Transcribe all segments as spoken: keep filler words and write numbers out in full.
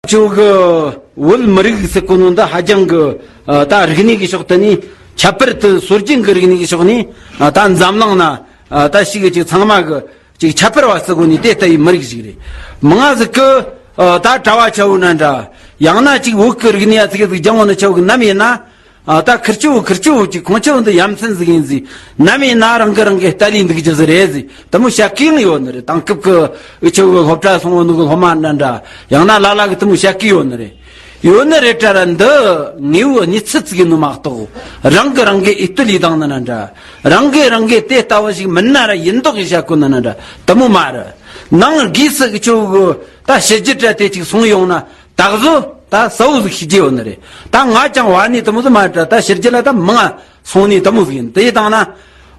ཅོ་གི་བོད་མི་རིགས་ཟེར་གོ་ནོ་འདི་ཧ་ཅང་གི་ཨ་ད་རིག་གནས་ཀྱི་ཕྱོགས་དེ་ནས་ཁྱད་པར་དུ་སྲོལ་རྒྱུན་གྱི་རིག་གནས་ཀྱི་ཕྱོགས་ནས་ཨ་ད་འཛམ་གླིང་ན་ཨ་ད་ཞིག་གི་ཅིག་ཚང་མ་གི་ཅིག་ཁྱད་པར་བ་ཟེར་གོ་ནི་དེ་ལྟ་བུའི་མི་རིགས་ཤིག་རེད། མང་ང་ཟིག་གི་ཨ་ད་གྲྭ་བ་ཆ་བོ་ན་འདྲ། ཡང་ན་ཅིག་བོད་ཀྱི་རིག་གནས་ཨ་ཙི་གི་ཟིག་སྦྱང་བོ་ནི་ཆ་བོ་གི་ནམ་ཡིན་ན། ཨ་ད་ཁིར་ཆོ་ཁིར་ཆོ་ཅིག་ཁོང་ཆོ་འདི་ཡ་མཚན་ཟིག་ཡིན་ཟིག་ནམ་ཡིན་ན་རང་གི་རང་གི་ལྟ་ལས་འདུག་རྒྱུ་ཟིག་རེད་ཟིག་དེ་མོ་བཤད་གི་ཡང་ཡོད་ནི་རེད། དེང་སྐབས་ཀྱི་འུ་ཆོ་གི་སློབ་གྲྭ་སོང་བོ་ནི་གི་སློབ་མ་འདྲ་འདྲ། ཡང་ན་ལ་ལ་གི་དེ་མོ་བཤད་གི་ཡོད་ནི་རེད། ཡོད་ནི་རེད་དྲ་ར་འདི་དངོས་པོ་གཉིས་ཚུལ་ཙིག་ཡིན་ནོ་མ་གཏོགས། རང་གི་རང་གི་ཨི་སྟོད་ལས་དང་ནི་ན་འདྲ། རང་གི་རང་གི་དེ་ལྟ་བུ་ཞིག་མིན་ན་ར་ཡིན་མདོག་གི་བཤད་གོ་ནི་ན་འདྲ་དེ་མོ་མ་རེད། ནང་སྒོས་སུ་འུ་ཆོ་གི་ད་ཕྱི་རྒྱུད་དྲ་དེ་ཅིག་སོང་ཡོང་ན། ད་གཟོད་ད་གསལ་བོ་ཟིག་ཤེས་ཀྱི་ཡོད་ནི་རེད། ད་ང་ཅང་བ་ནི་དེ་མོ་ཟིག་མ་རེད་དྲ། ད་ཕྱི་རྒྱལ་ལ་ད་མང་ང་སོང་ནི་དེ་མོ་ཟིག་ཡིན། དེ་ཡི་དང་ན།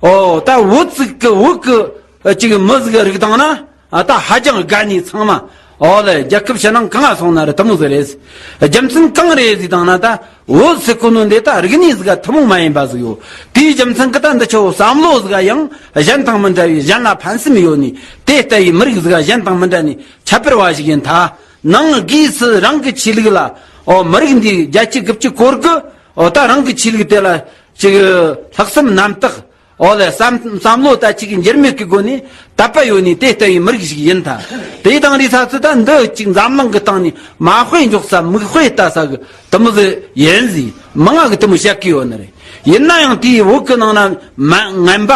ཨོ་ད་བོད་ཟིག་གི་བོད་གི་ཅིག་མི་ཟིག་རིག་དང་ན། ཨ་ད་ཧ་ཅང་དགའ་ནི་ཚང་མ། ཨོ་ལེ་རྒྱལ་ཁབ་ཕྱི་ནང་གང་ང་སོང་ན་ར་དེ་མོ་ཟིག་རེད། རྒྱུ་མཚན་གང་རེད་ཟིག་དང་ན་ད། བོད་ཟེར་གོ་ནོ་འདི་ད་རིག་གནས་ཟིག་ག་ཐུན་མོང་མ་ཡིན་པ་ཟིག་ཡོད། དེའི་རྒྱུ་མཚན་གི་ད་འདི་ཆོ་བསམ་བློ་ཟིག་ག་ཡང་གཞན་དང་མི་འདྲ་བའི་གཞན་ལ་ཕན་སེམས་ཡོད་ནི་དེ་ལྟ་བུའི་མི་རིགས་ཟིག་ག་གཞན་དང་མི་འདྲ་ནི་ཁྱད་པར་བ་ཞིག་ཡིན་ད། ནང་སྒོས་སུ་རང་གི་ཆོས་ལུགས་ལ། ཨོ་མི་རིགས་འདི་བརྒྱད་ཅུ་དགུ་བཅུ་སྐོར་གི་ཨོ་ད་རང་གི་ཆོས་ལུགས་དེ་ལ་ཅིག་ལྷག་བསམ་རྣམ་དག་ཨོ་ལེ་བསམ་བསམ་བློ་ད་ཅིག་འགྱུར་མེད་ཀྱི་སྒོ་ནས་དད་པ་ཡོད་ནི་དེ་ལྟ་བུའི་མི་རིགས་ཤིག་ཡིན་ད། དེ་དང་རི་ས་ཚོ་ད་འདི་ཅིག་འཛམ་གླིང་གི་སྟེང་ནས་མ་དཔེ་འཇོག་ས་མིག་དཔེ་ལྟ་ས་གི་དེ་མོ་ཟིག་ཡིན་ཟིག་མང་ང་གི་དེ་མོ་བཤད་གི་ཡོད་ནི་རེད། ཡིན་ན་ཡང་དེའི་བོད་གི་ནང་ན་མ་ངན་པ།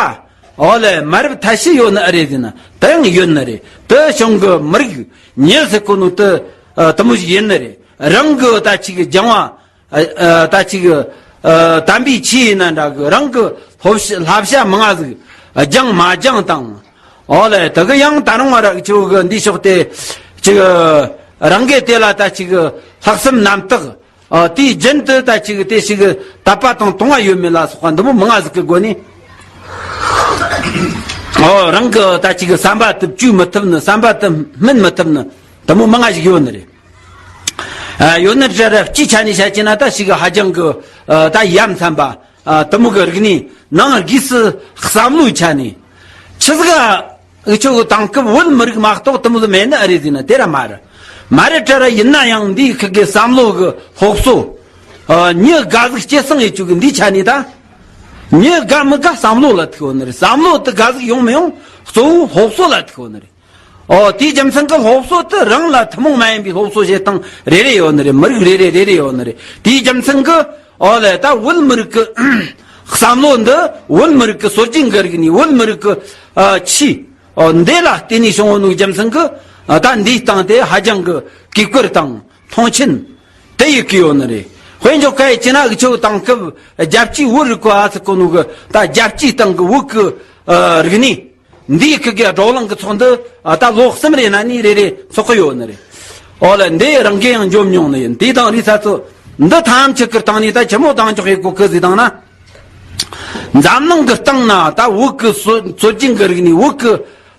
ཨོ་ལེ་མ་རབས་ཐ་ཤི་ཡོད་ནི་ཨ་རེད་ཟེར་ན་དེ་ཡང་ཡོད་ནི་རེད། དེ་བྱུང་གི་མི་རིགས་ཉེ་ཟེར་གོ་ནོ་དེ་ཨ་དེ་མོ་ཞིག་ཡིན་ནི་རེད། རང་གི་ད་ཅིག་སྦྱང་བ་ཨ་ཨ་ད་ཅིག་ཨ་དམ་པའི་ཆོས་ཡིན་ན་འདྲ་གི་རང་གི་སློབ་བཤད་བསླབ་བྱ་མང་ང་ཟིག་སྦྱང་མ་སྦྱང་དང་། ཨོ་ལེ་དེ་གི་ཡང་ད་རུང་བ་ར་ཆོ་གི་འདི་ཕྱོགས་དེ་ཅིག་རང་གི་དེ་ལ་ད་ཅིག་ལྷག་བསམ་རྣམ་དག་ཨ་དེའི་རྒྱུན་དུ་ད་ཅིག་དེ་ཞིག་དད་པ་དང་དུང་བ་ཡོད་མེད་ལ་སོགས་པ་འདི་མོ་མང་ང་ཟིག་གི་སྒོ་ནས། ཨོ་རང་གི་ད་ཅིག་བསམ་པ་དེ་བཅོས་མི་ཐུབ་ནི་བསམ་པ་དེ་སྨིན་མི་ཐུབ་ནི་འདི་མོ་མང་ང་ཞིག་ཡོད་ནི་རེད། ཨ་ཡོད་ནི་རེད་ར་སྤྱིའི་ཆ་ནས་བཤད་ཀྱི་ན་ད་ཞིག་ཧ་ཅང་གི་ཨ་ད་ཡ་མཚན་པ་ཨ་འདི་མོ་གི་རིག་གནས་ནང་སྒོས་སུ་བསམ་བློའི་ཆ་ནས་ཆི་ཟིག་ཨ། འུ་ཆོ་གི་དེང་སྐབས་བོད་མི་རིགས་མ་གཏོགས་དེ་མོ་ཟིག་མེད་ནི་ཨ་རེད་ཟེར་ན་དེ་ར་མ་རེད། མ་རེད་དྲ་ར་ཡིན་ན་ཡང་འདིའི་ཁུ་གེ་བསམ་བློ་གི་སློབ་གསོ། ཨ་མྱི་དགའ་ཟིག་སྐྱེད་སྲིང་ཡེད་རྒྱུ་གི་འདིའི་ཆ་ནས་ད། མྱི་དགའ་མི་དགའ་བསམ་བློ་ལ་ཐུག་ཡོད་ནི་རེད། བསམ་བློ་དེ་དགའ་ཟིག་ཡོང་མི་ཡོང་གཙོ་བོ་སློབ་གསོ་ལ་ཐུག་ཡོད་ནི་རེད། ཨོ་དེའི་རྒྱུ་མཚན་གི་སློབ་གསོ་དེ་རང་ལ་ཐུན་མོང་མ་ཡིན་པའི་སློབ་གསོ་བྱེད་སྟངས་རེ་རེ་ཡོད་ནི་རེད། མི་རིགས་རེ་རེ་རེ་རེ་ཡོད་ནི་རེད། དེའི་རྒྱུ་མཚན་གི་ཨོ་ལེ་ད་བོད་མི་རིགས་ཀྱི་བསམ་བློ་འདི་བོད་མི་རིགས་ཀྱི་སྲོལ་རྒྱུན་གྱི་རིག་གནས་བོད་མི་རིགས་ཀྱི་ཨ་ཆོས་ཨོ་འདི་ལ་བརྟེན་ནས་བྱུང་བ་ནོ་རྒྱུ་མཚན་གྱི་ཨ་ད་འདིའི་སྟེང་དེ་ཧ་ཅང་གི་གུས་བཀུར་དང་མཐོང་ཆེན་དེ་ཡི་གི་ཡོད་ནི་རེད། དཔེ་འཇོག་ག་ཡི་ཅི་ན་འུ་ཆོ་དེང་སྐབས་རྒྱལ་སྤྱིའི་བོད་རིག་པ་ཨ་ཚི་གོ་ནོ་གི་ད་རྒྱལ་སྤྱིའི་སྟེང་གི་བོད་ཀྱི་ཨ་རིག་གནས། འདིའི་ཁུ་གེ་བགྲོ་གླེང་གི་ཚོགས་འདུ་ཨ་ད་ལོ་གསུམ་རེ་ན་ནི་རེ་རེ་ཚོགས་གི་ཡོད་ནི་རེད། ཨོ་ལེ་འདི་རང་གི་ཡང་འཇོམས་མྱོང་ནི་ཡིན། དེ་དང་རི་ས་ཚོ་འདི་ཐམས་ཅད་ཀྱི་སྟེང་ནས་ད་ཆི་མོ་དང་འཇོག་ཡེད་གོ་གི་ཟིག་དང་ན། འཛམ་གླིང་གི་སྟེང་ན་ད་བོད་ཀྱི་སྲོལ་སྲོལ་རྒྱུན་གྱི་རིག་གནས་བོད་ཀྱི་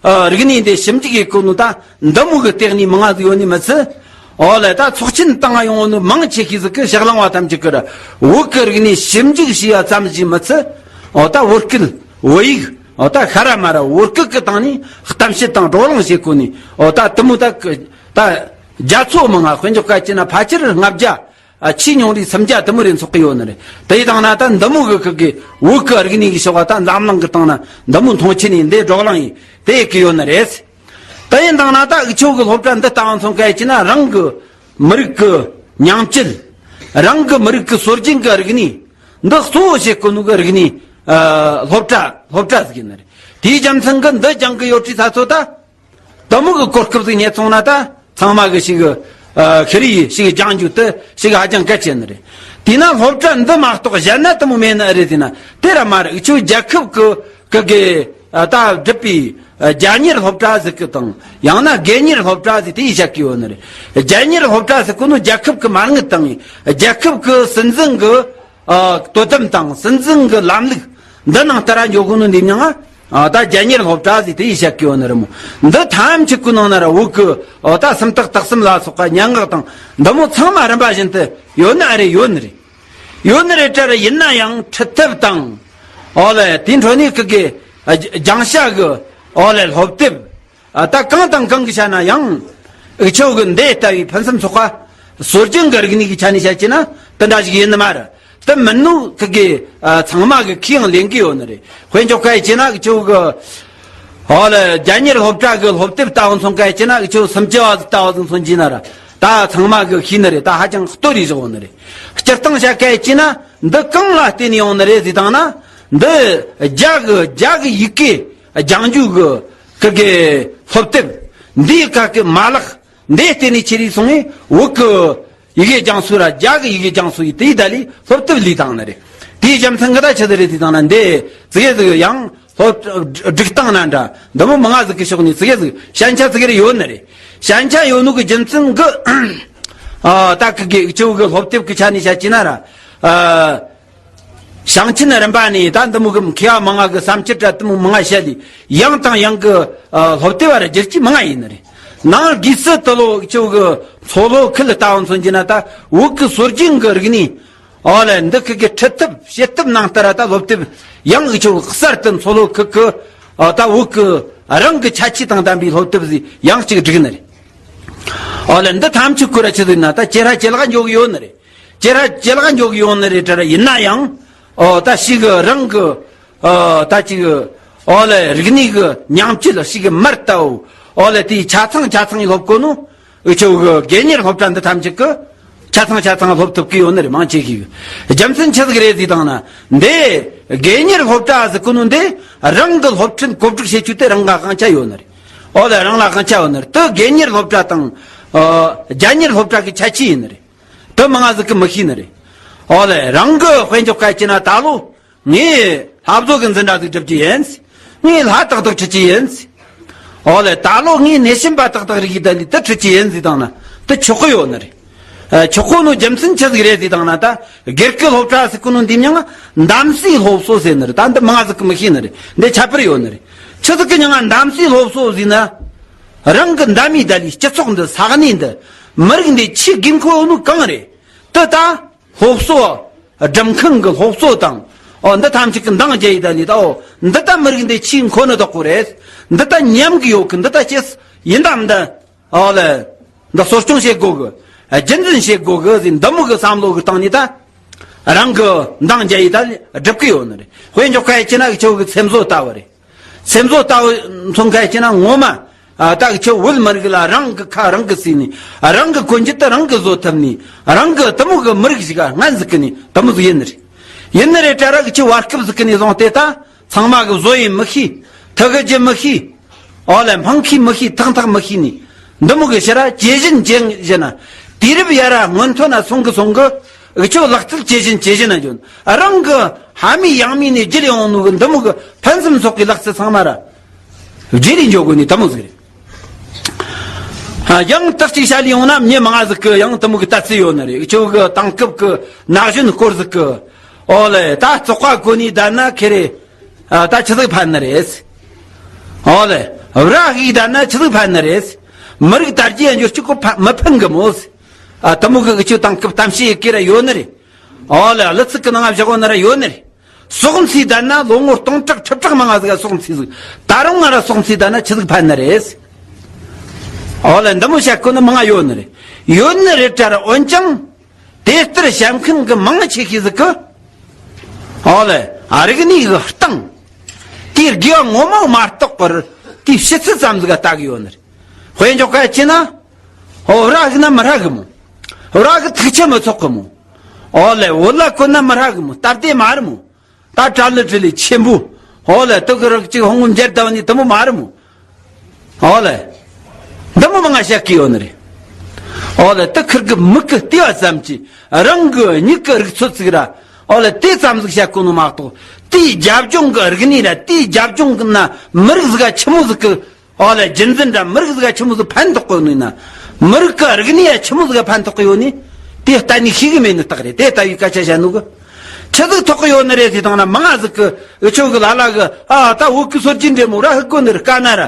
ཨ་རིག་གནས་འདི་ཞིབ་འཇུག་ཡེད་གོ་ནོ་ད་འདི་མོ་གི་སྟེང་ནས་མང་ང་ཟིག་ཡོད་ནི་མི་ཚད། ཨོ་ལེ་ད་ཚོགས་ཆེན་བཏང་ཡོང་ནོ་མང་ཆེ་ཤོས་ཟིག་གི་ཕྱག་ལང་བ་ཐམས་ཅད་ཀྱི་ར་བོད་ཀྱི་རིག་གནས་ཞིབ་འཇུག་བྱས་ཡ་ཙམ་ཞིག་མི་ཚད། ཨོ་ད་བོད་སྐད་བོད་ཡིག་ཨོ་ད་ཤ་ར་མ་ར་བོད་སྐད་ཀྱི་སྟེང་ནས་གཏམ་བཤད་དང་བགྲོ་གླེང་བྱེད་གོ་ནི་ཨོ་ད་དེ་མོ་ད་ད་རྒྱ་མཚོ་མང་ང་དཔེ་འཇོག་ག་ཅི་ན་ཕལ་ཆེར་ལྔ་བརྒྱ་ཨ་ཆེས་ཉུང་རིགས་སུམ་བརྒྱ་དེ་མོ་རེ་འཚོགས་གི་ཡོད་ནི་རེད། དེ་ཡི་དང་ན་ད་འདི་མོ་གི་ཁུ་གི་བོད་ཀྱི་རིག་གནས་ཀྱི་ཕྱོགས་ད་འཛམ་གླིང་གི་སྟེང་ན་འདི་མོ་མཐོང་ཆེན་ནས་འདི་བགྲོ་གླེང་ཡིན་དེ་ཡི་གི་ཡོད་ནི་རེད། དེ་ཡིན་དང་ན་ད་འུ་ཆོ་གི་སློབ་གྲྭ་འདི་ལྟ་བ་མཚོན་ག་ཅི་ན་རང་གི་མི་རིགས་ཀྱི་ཉམས་བཅོས། རང་གི་མི་རིགས་ཀྱི་སྲོལ་རྒྱུན་གྱི་རིག་གནས་འདི་གཙོ་བོ་བྱེད་དགོས་ནོ་གི་རིག་གནས་ཨ་སློབ་གྲྭ་སློབ་གྲྭ་ཟིག་ཡིན་ནི་རེད། དེའི་རྒྱུ་མཚན་གྱི་འདི་སྦྱང་གི་ཡོད་དུས་ད་ཚོད་ད། དེ་མོ་གི་གོ་སྐབས་ཟིག་རྙེད་སོང་ན་ད་ཚང་མ་གི་ཞིག་ཨ་ཤི་རི་ཡི་ཞིག་སྦྱང་རྒྱུ་དེ་ཞིག་ཧ་ཅང་གལ་ཆེ་ནི་རེད། དེས་ན་སློབ་གྲྭ་འདི་མ་གཏོགས་གཞན་ན་དེ་མོ་མེད་ནི་ཨ་རེད་ཟེར་ན་དེ་ར་མ་རེད། འུ་ཆོ་རྒྱལ་ཁབ་ཀྱི་ཀི་གི་ཨ་ད་སྒྲུབ་པའི་ཨ་རྒྱ་གཉེར་སློབ་གྲྭ་ཟེར་གི་དང་ཡང་ན་དགེ་གཉེར་སློབ་གྲྭ་ཟེར་དེ་ཡི་བཤད་གི་ཡོད་ནི་རེད། རྒྱ་གཉེར་སློབ་གྲྭ་ཟེར་གི་ནོ་རྒྱལ་ཁབ་ཀྱི་མ་དངུལ་དང་རྒྱལ་ཁབ་ཀྱི་སྲིད་འཛིན་གྱི་ཨ་དོ་དམ་དང་སྲིད་འཛིན་གྱི་ལམ་ལུགས་འདི་ནང་ལྟར་འཇོག་དགོས་ནོ་འདི་མྱང་ང་ཨ་ད་རྒྱ་གཉེར་སློབ་གྲྭ་ཟེར་དེ་ཡི་བཤད་ཀྱི་ཡོད་ནི་རེད་མོ། འདི་ཐམས་ཅད་ཀྱི་ནང་ན་ར་བོད་ཀྱི་ཨ་ད་སུམ་རྟགས་དག་གསུམ་ལ་སོགས་པ་སྙན་ངག་དང་འདི་མོ་ཚང་མ་རིམ་པ་བཞིན་དུ་ཡོད་ནི་ཨ་རེ་ཡོད་ནི་རེད། ཡོད་ནི་རེད་དྲ་ར་ཡིན་ན་ཡང་ཁྲིད་ཐབས་དང་ཨོ་ལེ་དེ་འཕྲོ་ནས་ཀི་གི་ཨ་སྦྱང་བྱ་གི་ཨོ་ལེ་སློབ་དེབ། ཨ་ད་གང་དང་གང་གི་ཆ་ན་ཡང་འུ་ཆོ་གི་འདི་ལྟ་བུའི་ཕུན་སུམ་ཚོགས་པ་ སྲོལ་རྒྱུན་གྱི་རིག་གནས་ཀྱི་ཆ་ནས་བཤད་ཀྱི་ན་དེ་འདྲ་ཞིག་ཡིན་ནི་མ་རེད། དེ་མིན་ནོ་ཁི་གི་ཚང་མ་གི་ཁས་ཡང་ལེན་གི་ཡོད་ནི་རེད། དཔེ་འཇོག་ཁ་ཡི་ཅི་ན་གི་ཆོ་གི་ཨོ་ལ་རྒྱ་གཉེར་སློབ་གྲྭ་གི་སློབ་དེབ་ལྟ་བུ་མཚོན་ཁ་ཡི་ཅི་ན་གི་ཆོ་སུམ་ཅུ་བ་ཟིག་ལྟ་བུ་ཟིག་མཚོན་གྱི་ན་ར་ད་ཚང་མ་གི་ཤེས་ནི་རེད། ད་ཧ་ཅང་ལྟོས་རེ་བཞག་ཡོད་ནི་རེད། སྤྱིར་བཏང་བཤད་ཁ་ཡི་ཅི་ན་འདི་གང་ལ་བརྟེན་ནས་ཡོང་ནི་རེད་ཟེར་བཏང་ན། འདི་རྒྱ་གི་རྒྱ་གི་ཡི་གེ་སྦྱང་རྒྱུ་གི་ཁི་གི་སློབ་དེབ་འདིའི་ཁ་གི་མ་ལག་འདི་བརྟེན་ནས་ཆི་རེད་སོང་ངས་བོད་གི་ཡི་གེ་སྦྱང་སྲོལ་ར་རྒྱ་གི་ཡི་གེ་སྦྱང་སྲོལ་ཡིན་དེའི་ད་ལས་སློབ་དེབ་ལས་བཏང་ནི་རེད། དེའི་རྒྱུ་མཚན་གི་ད་ཆི་ཟིག་རེད་ཟེར་བཏང་ན་འདི་ཙི་གེ་ཟིག་ཡང་སློབ་སྒྲིག་སྟངས་ན་འདྲ་འདི་མོ་མང་ང་ཟིག་གི་ཕྱོགས་ནས་ཙི་གེ་ཟིག་ཞན་ཆ་ཙི་གེ་རེ་ཡོད་ནི་རེད། ཞན་ཆ་ཡོད་ནོ་གི་རྒྱུ་མཚན་གི་ཨ་ད་གི་གི་ཆོ་གི་སློབ་དེབ་གི་ཆ་ནས་བཤད་ཀྱི་ན་ར་ཨ། ཞིང་ཆེན་རིམ་པ་ནས་ད་འདི་མོ་གི་མཁས་པ་མང་ང་གི་བསམ་འཆར་འདྲ་འདི་མོ་མང་ང་བཤད་ལས་ཡང་དང་ཡང་གི་ཨ་སློབ་དེབ་བར་བསྒྱུར་གྱི་མང་ང་ཡིན་ནི་རེད། ནང་སྒོས་སུ་དུ་ལོ་ཁྱོད་གི་མཚོ་ལྷོ་ཁུལ་ལྟ་བུ་མཚོན་གྱི་ན་ད་བོད་གི་སྲོལ་རྒྱུན་གི་རིག་གནས་ཨོ་ལེ་འདི་ཁུལ་གི་ཁྲིད་ཐབས་བྱེད་ཐབས་ནང་ལྟར་ད་སློབ་དེབ་ཡང་གི་ཁྱོད་གི་གསར་དུ་མཚོ་ལྷོ་ཁུལ་གི་ཨ་ད་བོད་གི་རང་གི་ཁྱད་ཆོས་དང་ལྡན་པའི་སློབ་དེབ་ཟིག་ཡང་གཅིག་བསྒྲིགས་ནི་རེད། ཨོ་ལེ་འདི་ཐམས་ཅད་ཁོ་ར་ཆི་ཟིག་ན་ད་ཇེ་ཧྲ་ཇེ་ལེགས་འགྱོ་གི་ཡོད་ནི་རེད། ཇེ་ཧྲ་ཇེ་ལེགས་འགྱོ་གི་ཡོང་ནི་རེད་དྲ་ར་ཡིན་ན་ཡང་། ཨོ་ད་ཞིག་གི་རང་གི་ཨོ་ད་ཅིག་ཨོ་ལེ་རིག་གནས་གི་ཉམས་བཅོས་ལ་ཞིག་གི་མར་ལྟ་བུ་ཨོ་ལེ་དེའི་ཆ་ཚང་ཆ་ཚང་ཡི་སློབ་གོ་ནོ་འུ་ཆོ་གི་དགེ་གཉེར་སློབ་གྲྭ་འདི་ཐམས་ཅད་གི་ཆ་ཚང་ཆ་ཚང་སློབ་ཐུབ་གི་ཡོད་ནི་རེད། མང་ཆེ་ཞིག་གི་རྒྱུ་མཚན་ཆི་ཟིག་རེད་ཟེར་བཏང་ན་འདི་དགེ་གཉེར་སློབ་གྲྭ་ཟེར་གོ་ནོ་འདི་རང་གི་སློབ་ཁྲིད་གོ་སྒྲིག་བྱེད་རྒྱུ་དེ་རང་ག་དབང་ཆ་ཡོད་ནི་རེད། ཨོ་ལེ་རང་ལ་དབང་ཆ་ཡོད་ནི་རེད། དེ་དགེ་གཉེར་སློབ་གྲྭ་དང་ཨོ་རྒྱ་གཉེར་སློབ་གྲྭ་གི་ཁྱད་ཆོས་ཡིན་ནི་རེད། དེ་མང་ང་ཟིག་གི་མི་ཤེས་ནི་རེད། ཨོ་ལེ་རང་གི་དཔེ་འཇོག་ག་ཅི་ན་ད་ལོ་ངས་ལྷ་བཟོ་གི་འཛིན་གྲྭ་ཟིག་སྒྲུབ་ཀྱི་ཡིན། ངས་ལྷ་ཏག་ཏག་ཁྲིད་ཀྱི་ཡིན། ཨོ་ལེ་ད་ལོ་ངས་ནད་གཤིན་པ་ཏག་ཏག་རིག་གི་ད་ལི་དེ་ཁྲིད་ཀྱི་ཡིན་ཟེར་བཏང་ན་དེ་ཆོག་གི་ཡོད་ནི་རེད། ཨ་ཆོག་གོ་ནོ་རྒྱུ་མཚན་ཆི་ཟིག་རེད་ཟེར་བཏང་ན་ད་སྒེར་གྱི་སློབ་གྲྭ་ཟེར་གོ་ནོ་འདི་མྱིང་ང་གདམ་གསེས་སློབ་གསོ་ཟེར་ནི་རེད། ད་འདི་མང་ང་ཟིག་གི་མི་ཤེས་ནི་རེད། འདི་ཁྱད་པར་ཡོད་ནི་རེད། ཆི་ཟིག་གི་མྱིང་ང་གདམ་གསེས་སློབ་གསོ་ཟེར་ན། རང་གི་འདམ་མི་ད་ལི་སྤྱི་ཚོགས་འདི་ས་གནས་འདི་མི་རིགས་འདི་ཆེས་དགོས་མཁོ་ནོ་གང་རེད། དེ་ད་སློབ་གསོ་སྒྲུབ་མཁན་གྱི་སློབ་གསོ་དང་། ཨོ་འདི་ཐམས་ཅད་ཀྱི་འདང་རྒྱག་ཡི་ད་ལི་ད་ཨོ་འདི་ད་མི་རིགས་འདི་ཆེས་མཁོ་ནི་དག་གོ་རེད། འདི་ད་ཉམས་གི་ཡོད་གི་འདི་ད་ཅེས་ཡིན་དམ་འདི་ཨོ་ལེ་འདི་གསོ་སྐྱོང་བྱེད་དགོ་གི། རྒྱུན་འཛིན་བྱེད་དགོ་གི་ཟེར་འདི་མོ་གི་བསམ་བློ་གི་སྟེང་ནས་ད་རང་གི་འདང་རྒྱག་ཡི་ད་ལི་སྒྲུབ་གི་ཡོད་ནི་རེད། དཔེ་འཇོག་ཁ་ཡི་ཅི་ན་གི་ཆོ་གི་ཚེམ་བཟོ་ལྟ་བུ་རེད། སེམས་བཟོ་ལྟ་བུ་མཚོན་ཁ་ཅི་ན་ངོ་མ། ཨ་ད་གི་ཆོ་བོད་མི་རིགས་ལ་རང་གི་ཁ་རང་གི་གསོས་ནས་རང་གི་གོན་རྒྱུ་དེ་རང་གི་བཟོ་ཐུབ་ནས་རང་གི་དེ་མོ་གི་མི་རིགས་ཤིག་ག་སྔན་ཟིག་གི་ནས་དེ་མོ་ཟིག་ཡིན་ནི་རེད། ཡིན་ནི་རེད་དྲ་ར་གི་ཆོ་བར་སྐབས་ཟིག་གི་ནས་བཟུང་སྟེ་ད་ཚང་མ་གི་བཟོ་ཡི་མི་ཤེས། ཐུག་གི་རྒྱུ་མི་ཤེས། ཨོ་ལེ་སྨང་ཁའི་མི་ཤེས། ཐག་འཐག་མི་ཤེས་ནས་འདི་མོ་གི་ཕྱིར་ར་ཇེ་ཞན་ཇེ་ཞན་ན་དུས་རབས་ཡར་ར་སྔོན་ཐོན་ན་སོང་གི་སོང་གི་འུ་ཆོ་ལག་རྩལ་ཇེ་ཞན་ཇེ་ཞན་ན་འཇོན། རང་གི་ཕ་མེས་ཡང་མེས་ནས་བརྒྱུད་ཡོང་ནོ་གི་འདི་མོ་གི་ཕུན་སུམ་ཚོགས་གི་ལག་རྩལ་ཚང་མ་ར་བརྗེ་རེས་འཇོག་དགོས་ནི་དེ་མོ་ཟིག་རེད། ཨ་ཡང་དག་ཅིག་བཤད་ལས་ཡོང་ན་མྱི་མང་ང་ཟིག་གི་ཡང་དེ་མོ་གི་ལྟ་ཚུལ་ཡོད་ནི་རེད། འུ་ཆོ་གི་དེང་སྐབས་གི་ན་གཞོན་སྐོར་ཟིག་གི་ཨོ་ལེ་ད་བཙོག་པ་གོན་ནི་ད་ན་ཁེ་རེ། ཨ་ད་ཆི་ཟིག་ཕན་ནི་རེད། ཨོ་ལེ། བྲ་ཧིག་ད་ན་ཆི་ཟིག་ཕན་ནི་རེད། མི་རིགས་དར་རྒྱས་འགྱུར་ཅིག་གོ་ཕ་མི་ཕན་གི་མོ། ཨ་དེ་མོ་གི་གི་ཆུ་དང་སྐབས་གཏམ་བཤད་ཡི་གེ་ར་ཡོད་ནི་རེད། ཨོ་ལེ་ལི་ཚིག་གི་ནང་ང་བཞག་གོ་ནི་ར་ཡོད་ནི་རེད། སོག་མཚི་ད་ན་ལོ་ངོ་སྟོང་ཕྲག་ཁྲི་ཕྲག་མང་ང་ཟིག་ག་སོག་མཚི་ཟིག་ད་རུང་ང་ར་སོག་མཚི་ད་ན་ཆི་ཟིག་ཕན་ནི་རེད། ཨོ་ལེ་འདི་མོ་བཤད་གོ་ནི་མང་ང་ཡོད་ནི་རེད། ཡོད་ནི་རེད་དྲ་ར་འོན་ཀྱང་། དེ་ལྟར་བཤད་མཁན་གྱི་མང་ཆེ་ཤོས་ཟིག་གི། ཨོ་ལེ། རིག་གནས་ཀྱི་སྟེང་། དེའི་དགེ་བ་ངོ་མ་མ་གཏོགས་པར་དེའི་ཕྱི་ཚུལ་ཙམ་ཟིག་ག་ལྟ་གི་ཡོད་ནི་རེད། དཔེ་འཇོག་ག་ཅི་ན། ཨོ་བྲ་ཧིག་ན་མི་ཧྲ་གི་མོ། བྲ་གི་ཐུག་ཆེ་མི་ཚོགས་གི་མོ། ཨོ་ལེ་བོད་ལ་གོན་ན་མི་ཧྲ་གི་མོ་སྟབས་བདེ་མ་རེད་མོ། ད་དྲ་ལི་དྲི་ལི་ཆེན་པོ། ཧོ་ལེ་དུ་གི་རིགས་གཅིག་ཧོང་ངུ་འཇལ་ལྟ་བ་ནི་དུ་མོ་མ་རེད་མོ། ཧོ་ལེ། འདི་མོ་མང་ང་བཤད་གི་ཡོད་ནི་རེད། ཧོ་ལེ་དུ་ཁིར་གི་མིག་གི་ལྟེ་བ་ཙམ་གྱི་རང་གི་མྱིག་གི་རིག་ཚོད་ཅིག་ར། ཧོ་ལེ་དེ་ཙམ་ཟིག་བཤད་གོ་ནོ་མ་གཏོགས། དེའི་རྒྱབ་ལྗོངས་གི་རིག་གནས་ར་དེའི་རྒྱབ་ལྗོངས་གི་ན་མི་རིགས་ཟིག་ག་ཆི་མོ་ཟིག་གི་ཨོ་ལེ་རྒྱུན་འཛིན་དྲ་མི་རིགས་ཟིག་ག་ཆི་མོ་ཟིག་ཕན་ཐོགས་གི་ཡོད་ནི་ན། མི་རིགས་ཀྱི་རིག་གནས་ཡ་ཆི་མོ་ཟིག་ག་ཕན་ཐོགས་གི་ཡོད་ནི། དེ་ལྟ་ནི་ཤེས་གི་མེད་ནི་རྟགས་རེད། དེ་ལྟ་བུའི་སྐད་ཆ་བཤད་ནོ་གི། ཆི་ཟིག་ཐོགས་གི་ཡོད་ནི་རེད་ཟེར་དང་ན་མང་ང་ཟིག་གི་འུ་ཆོ་གི་ལ་ལ་གི་ཨ་ད་བོད་གི་སྲོལ་རྒྱུན་འདྲེ་མོ་ར་ཧི་གོ་ནི་རི་དཀའ་ན་ར།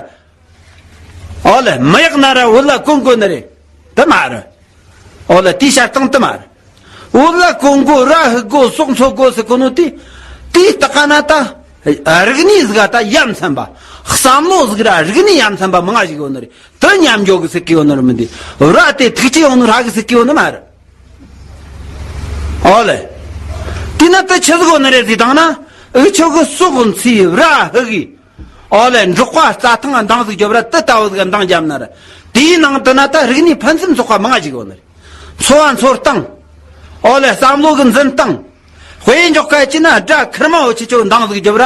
ཨོ་ལེ་མི་ཡག་ན་ར་བོད་ལ་གོན་གོ་ནི་རེད། དེ་མ་རེད། ཨོ་ལེ་དེའི་བཤད་སྟངས་དེ་མ་རེད། བོད་ལ་གོན་གོ་ར་ཧི་གོ་སོག་འཚོ་གོ་ཟེར་གོ་ནོ་དེ། དེའི་ལྟ་ག་ན་ད། རིག་གནས་ཟིག་ག་ད་ཡ་མཚན་པ། བསམ་བློ་ཟིག་ར་རིག་གནས་ཡ་མཚན་པ་མང་ང་ཞིག་ཡོད་ནི་རེད། དེ་ཉམས་འགྱོ་གི་ཟེར་གི་ཡོད་ནི་རེད་མི་འདི། ར་དེ་ཐུགས་ཆེ་ཡོང་ནི་ར་གི་ཟེར་གི་ཡོད་ནི་མ་རེད། ཨོ་ལེ། དེ་ན་དེ་ཆི་ཟིག་ཡོད་ནི་རེད་ཟེར་དང་ན། འུ་ཆོ་གི་སོག་ཚི་ར་ཧི་གི། ཨོ་ལེ། འབྲོག་པ་རྩྭ་ཐང་འདང་ཟིག་རྒྱོབ་ར་དེ་ལྟ་བུ་ཟིག་འདང་རྒྱབ་ན་ར། དེའི་ནང་དུ་ན་ད་རིག་གནས་ཕུན་སུམ་ཚོགས་པ་མང་ང་ཞིག་ཡོད་ནི་རེད། འཚོ་བ་འཚོ་སྟངས། ཨོ་ལེ། བསམ་བློ་གི་འཛིན་སྟངས། དཔེ་འཇོག་ག་ཅི་ན་སྦྲ་ཁེར་མ་འོ་ཆི་ཆོ་འདང་ཟིག་རྒྱོབ་ར།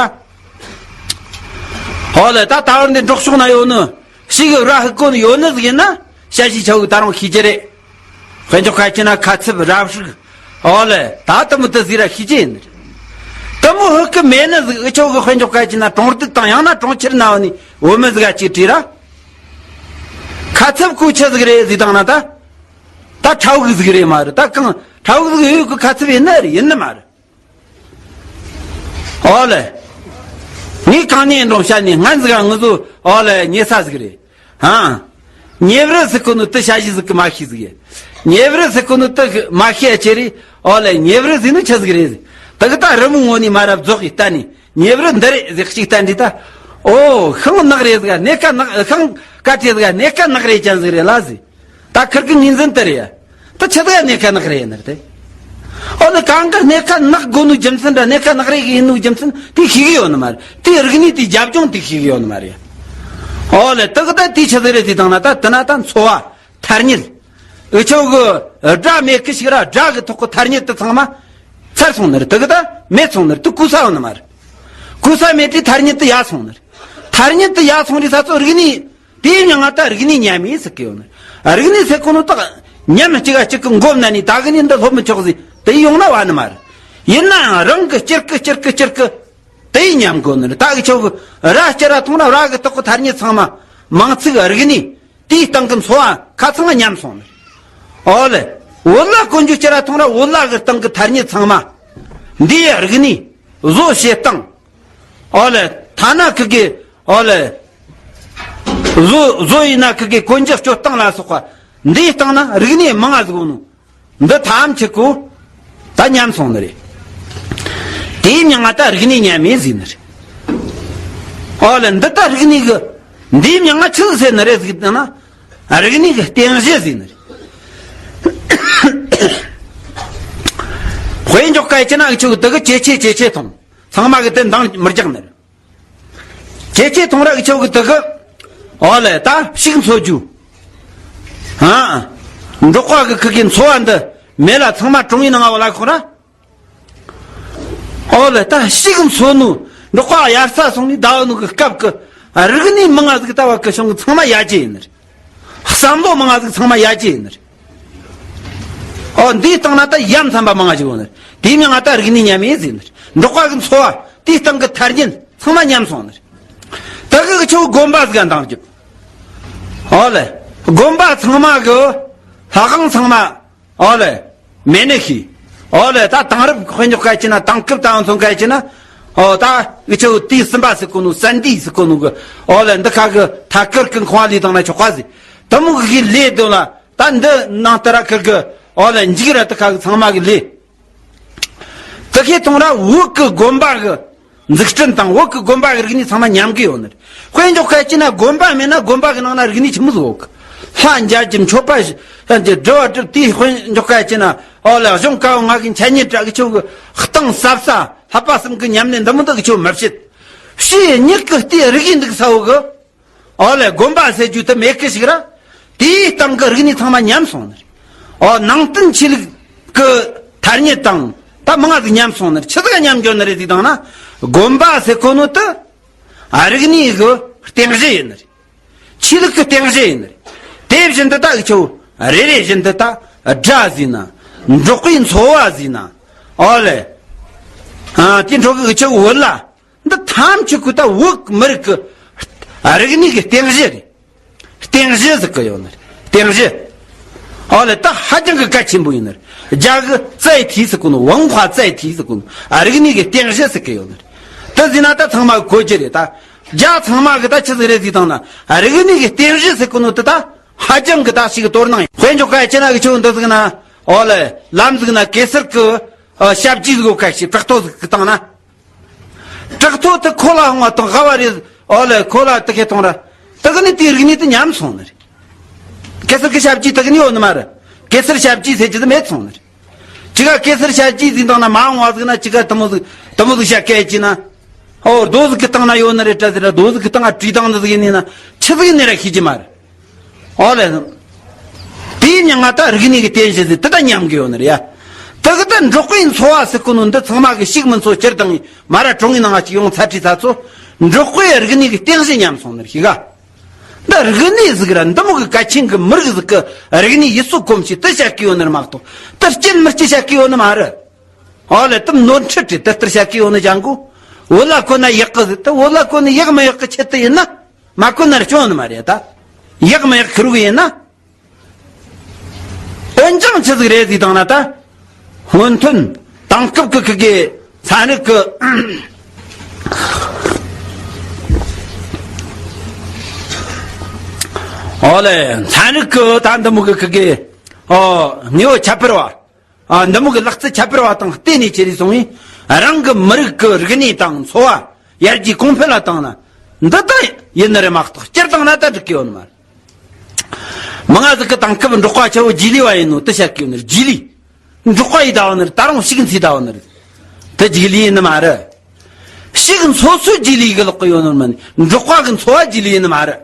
ཨོ་ལེ། ད་ད་བར་འདི་འབྲོག་ཕྱོགས་ན་ཡོད་ནི། ཞིག་གི་ར་ཧི་གོ་ནི་ཡོད་ནི་ཟིག་ཡིན་ན་ཤ་ཞིག་ཆ་བུ་ད་རུང་ཤེས་ཀྱི་རེད། དཔེ་འཇོག་ག་ཅི་ན་ཁ་ཚིབ་ར་ཧྲིག་ཨོ་ལེ། ད་དུ་མི་དུ་ཟིག་ར་ཤེས་ཀྱི་ཡིན་ནི། དུ་མོ་ཧི་གི་མེད་ནི་ཟིག་འུ་ཆོ་གི་དཔེ་འཇོག་ག་ཅི་ན་གྲོང་སྡེ་དང་ཡང་ན་གྲོང་ཁྱེར་ན་བ་ནི་འོ་མི་ཟིག་ག་ཅིག་བྲིས་ར། ཁ་ཚིབ་ཁུ་ཆི་ཟིག་རེད་ཟིག་དང་ན་ད། ད་ཁྲ་བུག་ཟིག་རེད་མ་རེད། ད་གང་ཁྲ་བུག་ཟིག་ཡོད་གི་ཁ་ཚིབ་ཡིན་ནི་རེད་ཡིན་ནི་མ་རེད། ཨོ་ལེ། ངས་གང་ནས་འགྲོ་བཤད་ནས་སྔན་ཟིག་ག་ངུ་ཟོ། ཨོ་ལེ། ཉེ་ས་ཟིག་རེད། ཧང་། ཉེ་བར་ཟིག་གོ་ནོ་དུ་ཤ་ཞི་ཟིག་གི་མ་ཤི་ཟིག་ཡེ། ཉེ་བར་ཟིག་གོ་ནོ་དུ་མ་ཤི་ཡ་ཆེ་རེད། ཨོ་ལེ། ཉེ་བར་ཟིག་ནི་ཆི་ཟིག་རེད་ཟིག་ད་གི་ད་རི་མོ་ངོ་ནས་མ་རབ་རྫོགས་ཡི་ལྟ་ནས་ཉེ་བར་འདི་རེད་ཟིག་གཅིག་ལྟ་འདི་ད། ཨོ་ཤིང་ནག་རེད་ཟིག་གནས་ཀ་ནག་ཤིང་ཀ་ཏྲེ་ཟིག་གནས་ཀ་ནག་རེད་ཅན་ཟིག་རེད་ལ་ཟིག་ད་ཁིར་གི་ངོས་འཛིན་དེ་རེད་ཡ། ད་ཆི་ཟིག་གནས་ཀ་ནག་རེད་ཡིན་ནི་རེད་དེ། ཨོ་ནི་གང་གི་གནས་ཀ་ནག་དགོ་ནོ་རྒྱུ་མཚན་འདྲ་གནས་ཀ་ནག་རེད་གི་ཡིན་ནོ་རྒྱུ་མཚན་དེ་ཤེས་གི་ཡོད་ནི་མ་རེད། དེ་རིག་གནས་དེ་རྒྱབ་ལྗོངས་དེ་ཤེས་གི་ཡོད་ནི་མ་རེད། ཨོ་ལེ། དེ་གི་ད་དེ་ཆི་ཟིག་རེད་དེ་དང་ན་ད་དེ་ན་ད་འཚོ་བ་ཐ་སྙད། འུ་ཆོ་གི་དགྲ་མེད་གི་ཞིག་ར་དགྲ་གི་ཐོག་གི་ཐ་སྙད་དེ་ཚང་མ་ཚར་སོང་ནི་རེད། དེ་གི་ད་མེད་སོང་ནི་རེད། དེ་གོ་ས་ཡོད་ནི་མ་རེད། གོ་ས་མེད་དེ་ཐ་སྙད་དེ་ཡལ་སོང་ནི་རེད། ཐ་སྙད་དེ་ཡལ་སོང་རེད་ས་ཚོ་རིག་གནས། དེའི་མྱིང་ང་ད་རིག་གནས་ཉམས་ཡིན་ཟེར་གི་ཡོད་ནི། རིག་གནས་ཟེར་གོ་ནོ་ད་ཉམས་གཅིག་ག་གཅིག་གི་མགོ་ན་ནི་ད་གི་ནི་འདི་སློབ་མི་ཆོག་ཟིག་དེ་ཡོང་ན་བ་ནི་མ་རེད། ཡིན་ནའང་རང་གི་སྐྱིར་གི་སྐྱིར་གི་སྐྱིར་གི་དེ་ཉམས་དགོ་ནི་རེད། ད་གི་ཆོག་གི་ར་སྐྱིར་ར་ཐོང་ར་ར་གི་ཐོག་གི་ཐ་སྙད་ཚང་མ་མིང་ཚིག་རིག་གནས་དེའི་སྟེང་གི་འཚོ་བ་ཁ་ཚང་ཉམས་སོང་ནི་རེད། ཨོ་ལེ། འོ་ལ་ཀུན་འཇུ་སྐྱིར་ར་ཐོང་ར་འོ་ལ་གི་སྟེང་གི་ཐ་སྙད་ཚང་མ་འདིའི་རིག་གནས་བཟོ་བྱེད་སྟངས། ཨོ་ལེ། ཐ་ན་ཁི་གེ་ཨོ་ལེ། བཟོ་བཟོ་ཡིན་ན་ཁི་གེ་གོན་རྒྱུ་སྤྱོད་སྟངས་ལ་སོགས་པ་འདིའི་སྟེང་ན་རིག་གནས་མང་ང་ཟིག་ནོ། འདི་ཐམས་ཅད་གོ་ད་ཉམས་སོང་ནི་རེད། དེའི་མྱིང་ང་ད་རིག་གནས་ཉམས་མེད་ཟིག་ནི་རེད། ཨོ་ལེ། འདི་ད་རིག་གནས་གི་འདིའི་མྱིང་ང་ཆི་ཟིག་ཟེར་ནི་རེད་ཟིག་ད་ན། རིག་གནས་གི་རྟེན་གཞི་ཟིག་ནི་རེད། དཔེ་འཇོག་ག་ཅི་ན་འུ་ཆོ་གི་དེ་གི་ཇེ་ཆེ་ཇེ་ཆེ་ཐོང་། ཚང་མ་གི་དེ་འདང་མི་རྒྱག་ནི་རེད། ཇེ་ཆེ་ཐོང་ར་འུ་ཆོ་གི་དེ་གི། ཨོ་ལེ། ད་ཕྱུགས་འཚོ་རྒྱུ། ཨ། འབྲོག་པ་གི་ཁི་གི་འཚོ་བ་འདི་མེད་ལ་ཚང་མ་གྲོང་ཡིན་ནང་བ་ལ་ཁོ་ར། ཨོ་ལེ། ད་ཕྱུགས་འཚོ་ནོ་འབྲོག་པ་ཡར་ས་སོང་ནི་ཟླ་བ་ནུ་གི་སྐབས་གི་རིག་གནས་མང་ང་ཟིག་ལྟ་བ་གི་བྱུང་གི་ཚང་མ་ཡ་ཅི་ཡིན་ནི་རེད། བསམ་བློ་མང་ང་ཟིག་ཚང་མ་ཡ་ཅི་ཡིན་ནི་རེད། ཨོ་འདིའི་སྟེང་ན་ད་ཡ་མཚན་པ་མང་ང་ཞིག་ཡོད་ནི་རེད། དེའི་མྱིང་ང་ད་རིག་གནས་ཉམས་ཡིན་ཟེར་ནི་རེད། འབྲོག་པ་གི་འཚོ་བ་དེའི་སྟེང་གི་ཐ་སྙད་ཚང་མ་ཉམས་སོང་ནི་རེད། ད་གི་ཆོ་དགོན་པ་ཟིག་ག་འདང་རྒྱུ། ཨོ་ལེ། དགོན་པ་ཚང་མ་གི་ལྷ་ཁང་ཚང་མ། ཨོ་ལེ། མེད་ནི་ཤི། ཨོ་ལེ། ད་དེང་རབས་དཔེ་འཇོག་ག་ཅི་ན་དེང་སྐབས་དང་མཚོན་ག་ཅི་ན། ཨོ་ད་འུ་ཆོ་དེའི་སིམ་པ་ཟེར་གོ་ནོ་སན་དི་ཟེར་གོ་ནོ་གི། ཨོ་ལེ། འདི་ཁ་གི་ཐ་ཀར་གི་ཁང་བ་ལས་དང་ན་ཆོག་ག་ཟིག་དེ་མོ་གི་ལས་དོན་ལ་ད་འདི་ནང་ལྟར་ཁིར་གི། ཨོ་ལེ། འཇིག་ར་དེ་ཁ་གི་ཚང་མ་གི་ལས། དེ་ཁའི་ཐོང་ར་བོད་གི་དགོན་པ་གི་འཛུགས་སྐྲུན་དང་བོད་གི་དགོན་པ་གི་རིག་གནས་ཚང་མ་ཉམས་གི་ཡོད་ནི་རེད། དཔེ་འཇོག་ག་ཅི་ན་དགོན་པ་མེད་ན་དགོན་པ་གི་ནང་ན་རིག་གནས་ཆི་མོ་ཟིག་ཡོད་གི། ལྷ་མཇལ་རྒྱུ་མཆོད་པ་ཞུ་རྒྱུ་སྒྲུབ་པ་སྒྲུབ་དེའི་དཔེ་འཇོག་ག་ཅི་ན། ཨོ་ལེ། གཞུང་བཀའ་བབས་ལྔ་གི་འཆད་ཉན་བྲ་གི་ཆོ་གི་གཏིང་ཟབ་ས་ལྷག་པ་གསུམ་གི་ཉམས་ལེན་འདི་མོ་འདི་གི་ཆོ་མི་བྱེད། ཕྱིའི་མྱིག་གི་ལྟོས་རིག་གི་འདུག་ས་བོ་གི། ཨོ་ལེ། དགོན་པ་ཟེར་རྒྱུ་དེ་མེད་གི་ཞིག་ར། དེའི་སྟེང་གི་རིག་གནས་ཚང་མ་ཉམས་སོང་ནི་རེད། ཨོ་ནང་བསྟན་ཆོས་ལུགས་ཀྱི་ཐ་སྙད་དང་ད་མང་ང་ཟིག་ཉམས་སོང་ནི་རེད། ཆི་ཟིག་ག་ཉམས་འགྱོ་ནི་རེད་ཟིག་དང་ན། དགོན་པ་ཟེར་གོ་ནོ་དེ་རིག་གནས་གི་རྟེན་གཞི་ཡིན་ནི་རེད། ཆོས་ལུགས་ཀྱི་རྟེན་གཞི་ཡིན་ནི་རེད། དེ་བཞིན་དུ་ད་འུ་ཆོ་རེ་རེ་བཞིན་དུ་ད་དགྲ་ཟིག་ན། འབྲོག་པའི་འཚོ་བ་ཟིག་ན། ཨོ་ལེ། ཨ་དེ་འཕྲོ་གི་འུ་ཆོ་བོད་ལ། འདི་ཐམས་ཅད་ཀུ་ད་བོད་མི་རིགས་ཀྱི་རིག་གནས་ཀྱི་རྟེན་གཞི་རེད། རྟེན་གཞི་ཟེར་གི་ཡོད་ནི་རེད། རྟེན་གཞི། ཨོ་ལེ། ད་ཧ་ཅང་གི་གལ་ཆེན་པོ་ཡིན་ནི་རེད། རྒྱ་གི་在地ཟེར་གོ་ནོ། 文化在地ཟེར་གོ་ནོ། རིག་གནས་ཀྱི་རྟེན་གཞི་ཟེར་གི་ཡོད་ནི་རེད། ད་ཟེར་ན་ད་ཚང་མ་གོ་རྒྱུ་རེད། ད་རྒྱ་ཚང་མ་གི་ད་ཆི་ཟིག་རེད་ཟེར་དང་ན། རིག་གནས་ཀྱི་རྟེན་གཞི་ཟེར་གོ་ནོ་དེ་ད་ཧ་ཅང་གི་ད་ཞིག་གི་དོ་སྣང་ཡིན། དཔེ་འཇོག་ག་ཅི་ན་གི་ཆོ་འདི་ཟིག་ན། ཨོ་ལེ། ལམ་ཟིག་ན་གེ་སར་གི་ཞབས་ཀྱི་ཟིག་གོ་ཁ་ཤས་བྲག་ཐོ་ཟིག་གི་སྟེང་ན། བྲག་ཐོ་དེ་ཁོ་ལ་ཧང་བ་དང་ཧ་བ་རེད། ཨོ་ལེ་ཁོ་ལ་དེ་ཁེ་ཐོང་ར། དེ་གི་ནི་དེའི་རིག་གནས་དེ་ཉམས་སོང་ནི་རེད། གེ་སར་གི་ཞབས་ཀྱིས་དེ་གི་ནི་ཡོད་ནི་མ་རེད། གེ་སར་ཞབས་ཀྱིས་ཟེར་གྱི་དེ་མེད་སོང་ནི་རེད། ཅི་ག་གེ་སར་ཞབས་ཀྱིས་ཟིན་དང་ན་མ་འོང་བ་ཟིག་ན་ཅི་ག་དེ་མོ་ཟིག་དེ་མོ་ཟིག་བཤད་སྐད་ཅི་ན། ཨོ་རྡོ་ཟིག་གི་སྟེང་ན་ཡོད་ནི་རེད་དྲ་ཟེར་ར། རྡོ་ཟིག་གི་སྟེང་ང་བྲིས་དང་ནི་ཟིག་ཡིན་ནི་ན་ཆི་ཟིག་ཡིན་ནི་ར་ཤེས་ཀྱི་མ་རེད། ཨོ་ལེ། དེའི་མྱིང་ང་ད་རིག་གནས་ཀྱི་རྟེན་གཞི་ཟིག་དེ་ད་ཉམས་གི་ཡོད་ནི་རེད་ཡ། དེ་གི་ད་འབྲོག་པའི་འཚོ་བ་ཟེར་གོ་ནོ་འདི་ཚང་མ་གི་ཤིག་མི་འཚོ་སྤྱིར་བཏང་མ་ར་གྲོང་གི་ནང་ང་ཅིག་ཡོང་ཚར་ཁྲིད་ཚ་ཚོ། འབྲོག་པའི་རིག་གནས་ཀྱི་རྟེན་གཞི་ཉམས་སོང་ནི་རེད་ཤེས་ག། འདི་རིག་གནས་ཟིག་ར་འདི་མོ་གི་གལ་ཆེན་གི་མི་རིགས་ཟིག་གི་རིག་གནས་ཡིད་གསོ་གོམས་ཤིག་དེ་བཤད་གི་ཡོད་ནི་རེད་མ་གཏོགས་དེ་སྐྱིད་མི་སྐྱིད་བཤད་གི་ཡོད་ནི་མ་རེད། ཨོ་ལེ་དེ་ནོར་འཁྲུལ་དེ་དེ་ལྟར་བཤད་གི་ཡོད་ནི་ཅང་གོ། བོད་ལ་གོ་ན་ཡག་གི་ཟིག་དེ་བོད་ལ་གོ་ནི་ཡག་མི་ཡག་གི་ཆེད་དུ་ཡིན་ན། མ་གོ་ན་ར་སྐྱོན་ནི་མ་རེད་ད། ཡག་མི་ཡག་ཁུར་གི་ཡིན་ན། འོན་ཀྱང་ཆི་ཟིག་རེད་ཟིག་དང་ན་ད། སྔོན་ཐོན་དེང་སྐབས་ཀྱི་ཁི་གེ་ཚན་རིག་གི། ཨོ་ལེ་ཚན་རིག་གི་ད་འདི་མོ་གི་ཁི་གེ། ཨོ་དངོས་པོ་ཁྱད་པར་བ། ཨ་འདི་མོ་གི་ལག་རྩལ་ཁྱད་པར་བ་དང་བརྟེན་ནས་ཁྱེར་རེ་སོང་བས་རང་གི་མི་རིགས་ཀྱི་རིག་གནས་དང་འཚོ་བ་ཡར་རྒྱས་གོང་འཕེལ་ལ་བཏང་ན་འདི་ལྟ་ཡིན་ནི་རེད་མ་གཏོགས་སྤྱིར་བཏང་ན་ད་འགྲིག་གི་ཡོད་ནི་མ་རེད། མི་ང་ཟིག་གི་དེང་སྐབས་འབྲོག་པ་ཆ་བོ་རྗེས་ལུས་པ་ཡིན་ནོ་དེ་བཤད་གི་ཡོད་ནི་རེད། རྗེས་ལུས། འབྲོག་པ་ཡི་ཟླ་བ་ནི་རེད། ད་རུང་ཕྱུགས་འཚོས་ཟླ་བ་ནི་རེད། དེ་རྗེས་ལུས་ཡིན་ནི་མ་རེད། ཕྱུགས་འཚོ་སའི་རྗེས་ལུས་གི་ལོག་གི་ཡོད་ནི་མ་ནི་འབྲོག་པ་གི་འཚོ་བ་རྗེས་ལུས་ཡིན་ནི་མ་རེད།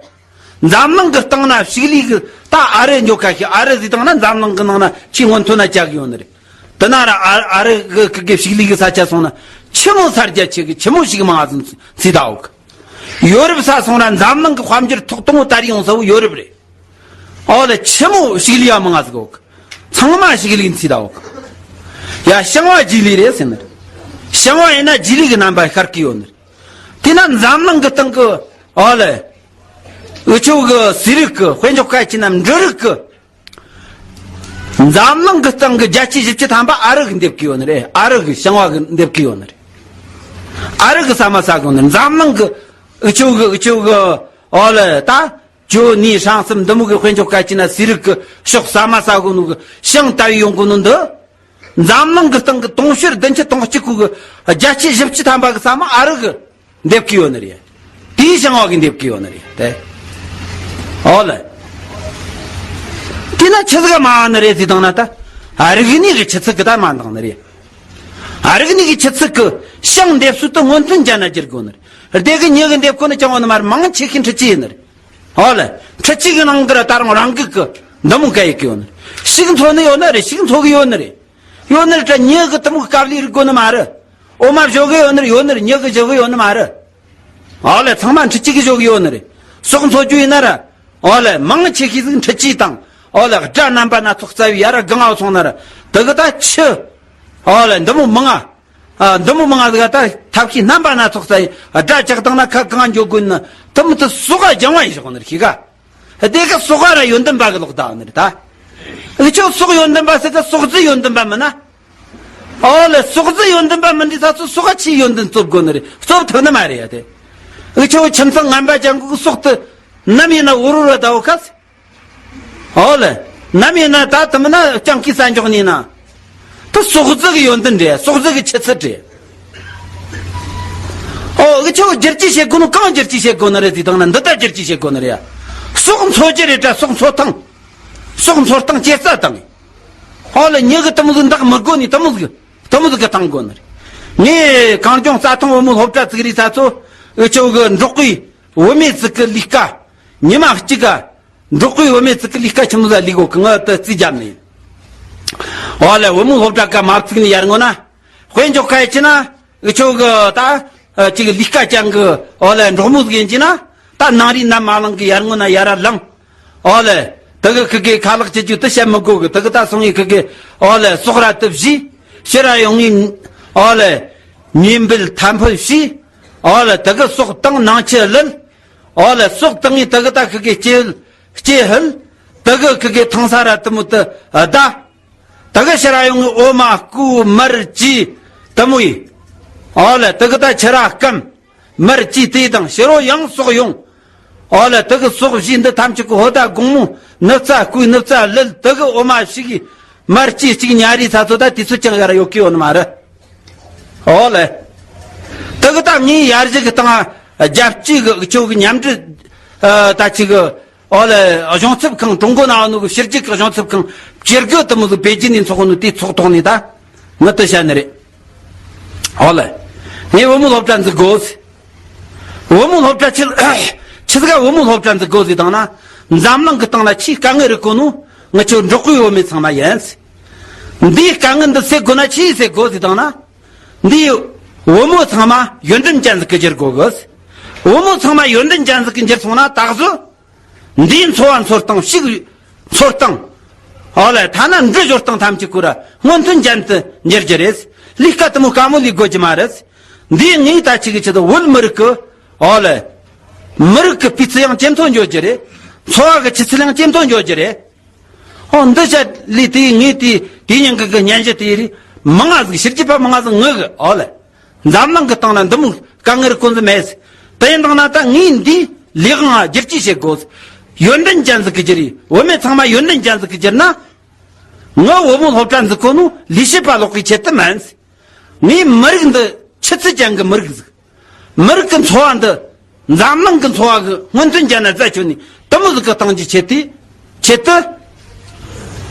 འཛམ་གླིང་གི་སྟེང་ན་ཕྱུགས་ལས་གི་ད་ཨ་རི་འཇོག་ཁ་ཤས་ཨ་རི་ཟིག་དང་ན་འཛམ་གླིང་གི་ནང་ན་ཆེས་སྔོན་ཐོན་ན་བཅའ་གི་ཡོད་ནི་རེད། དེ་ན་ར་ཨ་ཨ་རི་གི་གི་གི་ཕྱུགས་ལས་གི་ས་ཆ་སོང་ན་ཆི་མོ་ས་རྒྱ་ཆེ་གི་ཆི་མོ་ཕྱུགས་མང་ང་ཟིག་འཚོས་ད་འོག་གི། ཡོ་རོབ་ས་སོང་ན་འཛམ་གླིང་གི་དཔལ་འབྱོར་ཐོག་དང་པོ་དར་ཡོང་ས་བོ་ཡོ་རོབ་རེད། ཨོ་ལེ་ཆི་མོ་ཕྱུགས་ལས་ཡ་མང་ང་ཟིག་འོག་གི། ཚང་མ་ཕྱུགས་ལས་འཚོས་ད་འོག་གི། ཡ་ཞིང་བ་རྗེས་ལུས་རེད་ཟེར་ནི་རེད། ཞིང་བ་ཡིན་ན་རྗེས་ལུས་གི་རྣམ་པ་ཤར་གི་ཡོད་ནི་རེད། དེ་ན་འཛམ་གླིང་གི་སྟེང་གི་ཨོ་ལེ། འུ་ཆོ་གི་ཟས་རིགས་གི་དཔེ་འཇོག་སྐད་ཆ་ན་འབྲུ་རིགས་གི། འཛམ་གླིང་གི་སྟེང་གི་བརྒྱ་ཆ་བཞི་བཅུ་ཐམ་པ་ཨ་རི་གི་འདེབས་གི་ཡོད་ནི་རེད། ཨ་རི་གི་ཞིང་བ་གི་འདེབས་གི་ཡོད་ནི་རེད། ཨ་རི་གི་ཟ་མ་ཟ་གོ་ནི་འཛམ་གླིང་གི་འུ་ཆོ་གི་འུ་ཆོ་གི་ཨོ་ལེ་ད་ཇོ་ནི་ཧྲང་སིམ་འདི་མོ་གི་དཔེ་འཇོག་སྐད་ཆ་ན་ཟས་རིགས་གི་ཕྱོགས་ཟ་མ་ཟ་གོ་ནོ་གི་ཞིང་ལྟ་བུ་ཡོང་གོ་ནོ་འདི། འཛམ་གླིང་གི་སྟེང་གི་དུང་ཕྱུར་བདུན་ཅུ་དོན་གཅིག་གི་བརྒྱ་ཆ་བཞི་བཅུ་ཐམ་པ་གི་ཟ་མ་ཨ་རི་གི་འདེབས་གི་ཡོད་ནི་རེད། དེའི་ཞིང་བ་གི་འདེབས་གི་ཡོད་ནི་རེད་དེ། ཨོ་ལེ། དེ་ན་ཆི་ཟིག་མ་ནི་རེད་ཟེར་དང་ན་ད། ཨ་རིག་གནས་གི་ཆུ་ཚད་གི་ད་མ་འདང་ནི་རེད། ཨ་རིག་གནས་གི་ཆུ་ཚད་གི་ཞིང་འདེབས་སྲོལ་དུ་སྔོན་ཐོན་ཅན་ན་བསྒྱུར་དགོས་ནི་རེད། སྡེ་གི་མྱི་གི་འདེབས་གོ་ནི་ཅང་བ་ནི་མར་མང་ཆེ་ཤོས་འཕྲུལ་ཆས་ཡིན་ནི་རེད། ཨོ་ལེ། འཕྲུལ་ཆས་གི་ནང་གི་ར་ད་རུང་རང་འགུལ་གི་འདི་མོ་ག་ཡི་གི་ཡོད་ནི་རེད། ཕྱུགས་འཚོ་ནི་ཡོད་ནི་རེད། ཕྱུགས་འཚོ་གི་ཡོད་ནི་རེད། ཡོད་ནི་རེད་དྲ་མྱི་གི་དེ་མོ་གི་དཀའ་ལས་རིག་དགོས་ནི་མ་རེད། འོ་མ་བཞོ་གི་ཡོད་ནི་རེད། ཡོད་ནི་རེད། མྱི་གི་བཞོ་གི་ཡོད་ནི་མ་རེད། ཨོ་ལེ་ཚང་མ་འཕྲུལ་ཆས་གི་བཞོ་གི་ཡོད་ནི་རེད། སྲོག་འཚོ་རྒྱུ་ཡིན་ན་ར། ཨོ་ལེ་མང་ཆེ་ཤོས་ཟིག་འཕྲུལ་ཆས་དང་། ཨོ་ལེ་སྒྲ་རྣམ་པ་སྣ་ཚོགས་རྩ་བའི་ཡ་ར་གང་ང་སོང་ན་ར། དེ་གི་ད་ཆུ། ཨོ་ལེ་འདི་མོ་མང་ང་། ཨ་འདི་མོ་མང་ང་ཟིག་ད་ཐབས་ཤེས་རྣམ་པ་སྣ་ཚོགས་རྩ་བའི་སྒྲ་ལྕགས་དང་ན་ཁ་གང་འཇོག་དགོས་ན་དེ་མོ་དེ་སྲོག་ག་སྦྱང་བ་ཡིན་ཞོག་ནི་རེད་ཤེས་ག། དེ་གི་སྲོག་ག་ར་ཡོན་ཏན་པ་གི་ལོག་ད་ནི་རེད་ད། འུ་ཆོ་སྲོག་ཡོན་ཏན་པ་ཟེར་ད་སྲོག་རྩི་ཡོན་ཏན་པ་མིན་ན། ཨོ་ལེ་སྲོག་རྩི་ཡོན་ཏན་པ་མིན་དུས་ད་ཚོ་སྲོག་ག་ཆི་ཡོན་ཏན་བཙོ་དགོས་ནི་རེད། བཙོ་ཐུབ་ནི་མ་རེད་ཡ་དེ། འུ་ཆོ་ཁྱིམ་ཚང་ངན་པ་ཅན་གི་སྲོག་དེ་ནམ་ཡིན་ན་འུ་རུ་ར་ད་འོ་ཁ་སི། ཨོ་ལེ། ནམ་ཡིན་ན་ད་དུ་མིན་ན་སྤྱང་ཀི་ས་འཇོག་ནི་ན། ད་སྲོག་རྩི་གི་ཡོན་ཏན་རེད། སྲོག་རྩི་གི་ཆུ་ཚད་རེད། ཨོ་འུ་ཆོ་བསྒྱུར་བཅོས་བྱེད་དགོས་ནོ་གང་བསྒྱུར་བཅོས་བྱེད་དགོས་ནི་རེད་ཟེར་དང་ན་འདི་ལྟར་བསྒྱུར་བཅོས་བྱེད་དགོས་ནི་རེད་ཡ། སྲོག་འཚོ་རྒྱུ་རེད་དྲ་སྲོག་འཚོ་ཐང་། སྲོག་འཚོ་སྟངས་སྐྱེ་རྩ་དང་། ཨོ་ལེ་མྱི་གི་དེ་མོ་ཟིག་འདག་མི་དགོས་ནི་དེ་མོ་ཟིག་དེ་མོ་ཟིག་གི་ཐང་དགོས་ནི་རེད། ངས་གངས་ལྗོངས་རྩྭ་ཐང་བུ་མོ་སློབ་གྲྭ་བཙུགས་རེས་ས་ཚོ་འུ་ཆོ་གི་འབྲོག་པའི་བུད་མེད་ཟིག་གི་ལས་ཀ་ཉི་མ་གཅིག་ག་འབྲོག་པའི་བུད་མེད་ཚིག་གི་ལས་ཀ་ཆི་མོ་ཟིག་ལས་གོ་གི་ང་དེ་རྩིས་རྒྱབ་ནས། འོ་ལེ་བུ་མོ་སློབ་གྲྭ་ཀ་མ་བཙུགས་ནས་ཡར་ངོ་ན། དཔེ་འཇོག་ཁ་ཡི་ཆི་ན། འུ་ཆོ་གི་ད། ཅིག་ལས་ཀ་ཅང་གི་འོ་ལེ་འབྲོག་མོ་ཟིག་ཡིན་གྱི་ན། ད་ནང་རིག་ནམ་མ་ལངས་གི་ཡར་ངོ་ན་ཡར་ར་ལངས། འོ་ལེ། དེ་གི་ཁི་གི་ཁ་ལག་ཅི་རྒྱུ་དེ་བཤད་མི་དགོས་གི་དེ་གི་ད་སོང་ཡི་ཁི་གི་འོ་ལེ་སོག་ར་དེ་བཞི། ཕྱི་ར་ཡོང་ངི། འོ་ལེ། ཉེས་འབུལ་ཐམ་ཕུ་བཞི། འོ་ལེ་དེ་གི་སོག་དང་ནང་ཆུ་བླུད། ཨོ་ལེ་སོག་དང་ངི་དེ་གི་ད་ཁི་གེ་སྐྱེ་ཧུལ། སྐྱེ་ཧུལ། དེ་གི་ཁི་གེ་ཐང་ས་ར་དེ་མོ་དེ་ཨ་ད། དེ་གི་ཕྱི་ར་ཡོང་ངི་འོ་མ་སྐུ་མར་ཅི་དེ་མོ་ཡི། ཨོ་ལེ་དེ་གི་ད་ཕྱི་ར་སྐམ། མར་ཅི་དེ་དང་ཕྱི་རོ་ཡང་སོག་ཡོང་། ཨོ་ལེ་དེ་གི་སོག་བཞི་འདི་ཐམས་ཅད་ཀི་ཧོ་ད་དགོང་མོ་ནུབ་ཚ་སྐུའི་ནུབ་ཚ་ལིལ་དེ་གི་འོ་མ་ཞིག་གི་མར་ཅི་གཅིག་ཉ་རི་ཚ་ཚོ་ད་དུས་ཚོད་ཀྱང་ཡར་ཡོད་ཀི་ཡོད་ནི་མ་རེད། ཨོ་ལེ། དེ་གི་ད་ངའི་ཡར་གཞི་གི་སྟེང་ང་ རྒྱལ་སྤྱི་གི་ཁྱོད་ཀྱི་མཉམ་འབྲེལ་ད་ཅིག་གི་ཨོ་ལེ་གཞུང་ཚབ་ཁང་ཀྲུང་གོ་ནང་ནུ་གི་ཕྱི་རྒྱལ་གྱི་གཞུང་ཚབ་ཁང་ཇེ་གི་དུ་མོ་ཟིག་པེ་ཅིན་ནས་འཚོགས་ནུ་དེ་ཚོགས་ཐོག་ནས་ད་ངི་དུ་བཤད་ནི་རེད། ཨོ་ལེ། ངས་བུ་མོ་སློབ་གྲྭ་འཛུགས་དགོས། བུ་མོ་སློབ་གྲྭ་ཆི་ཆི་ཟིག་ག་བུ་མོ་སློབ་གྲྭ་འཛུགས་དགོས་ཟེར་དང་ན། འཛམ་གླིང་གི་སྟེང་ལ་ཆེས་དཀའ་ངལ་རིག་གོ་ནོ་ང་ཆོ་འབྲོག་པའི་བུད་མེད་ཚང་མ་ཡིན། འདིའི་དཀའ་ངལ་འདི་སེལ་དགོས་ན་ཆི་ཟིག་སེལ་དགོས་ཟེར་དང་ན། འདིའི་བུ་མོ་ཚང་མ་ཡོན་ཏན་ཅན་ཟིག་གི་འགྱུར་དགོས་གི། བུ་མོ་ཚང་མ་ཡོན་ཏན་ཅན་ཟིག་གི་འགྱུར་སོང་ན་ད་གཟོད། འདིའི་འཚོ་བ་འཚོ་སྟངས་ཤིག་འཚོ་སྟངས། ཨོ་ལེ་ཐ་ན་འབྲི་སྦྱོར་སྟངས་ཐམས་ཅད་ཁོ་ར་སྔོན་ཐོན་ཅན་དུ་འགྱུར་རྒྱུ་རེད། ལས་ཀ་དུ་མོ་དཀའ་མོ་ལས་དགོས་ཀྱི་མ་རེད། འདིའི་ངས་ད་ཅིག་གི་ཆེད་དུ་བོད་མི་རིགས་ཀྱི་ཨོ་ལེ། མི་རིགས་ཀྱི་སྤུས་ཚད་ཡང་ཇེ་མཐོ་འགྱོ་རྒྱུ་རེད། འཚོ་བ་གི་ཆུ་ཚད་ཡང་ཇེ་མཐོ་འགྱོ་རྒྱུ་རེད། ཨོ་འདི་བྱ་ལས་དེ་ངས་དེ་དེ་ཉིན་གི་གི་སྙན་ཞུ་དེ་རེད། མི་ང་ཟིག་ཕྱི་རྒྱལ་པ་མི་ང་ཟིག་ངུ་གི་ཨོ་ལེ། འཛམ་གླིང་གི་སྟེང་ན་འདི་མོ་དཀའ་ངལ་ཀུན་ཟིག་མེད། དེ་ཡིན་དང་ན་ད་ངས་འདི་ལས་དབང་བསྒྱུར་བཅོས་བྱེད་དགོས། ཡོན་ཏན་ཅན་ཟིག་གི་གྱུར་རེད། བུད་མེད་ཚང་མ་ཡོན་ཏན་ཅན་ཟིག་གི་གྱུར་ན། ངའི་བུ་མོ་སློབ་གྲྭ་འཛུགས་གོ་ནོ་ལས་བྱེད་པ་ལོག་གི་ཆེད་དུ་མིན། ངས་མི་རིགས་འདི་ཆུ་ཚད་ཅན་གི་མི་རིགས་ཟིག་མི་རིགས་ཀྱི་འཚོ་བ་འདི་འཛམ་གླིང་གི་འཚོ་བ་གི་སྔོན་ཐོན་ཅན་ན་རྩད་ཆོད་ནས་དུ་མོ་ཟིག་གི་སྟངས་ཀྱི་ཆེད་དུ་ཆེད་དུ།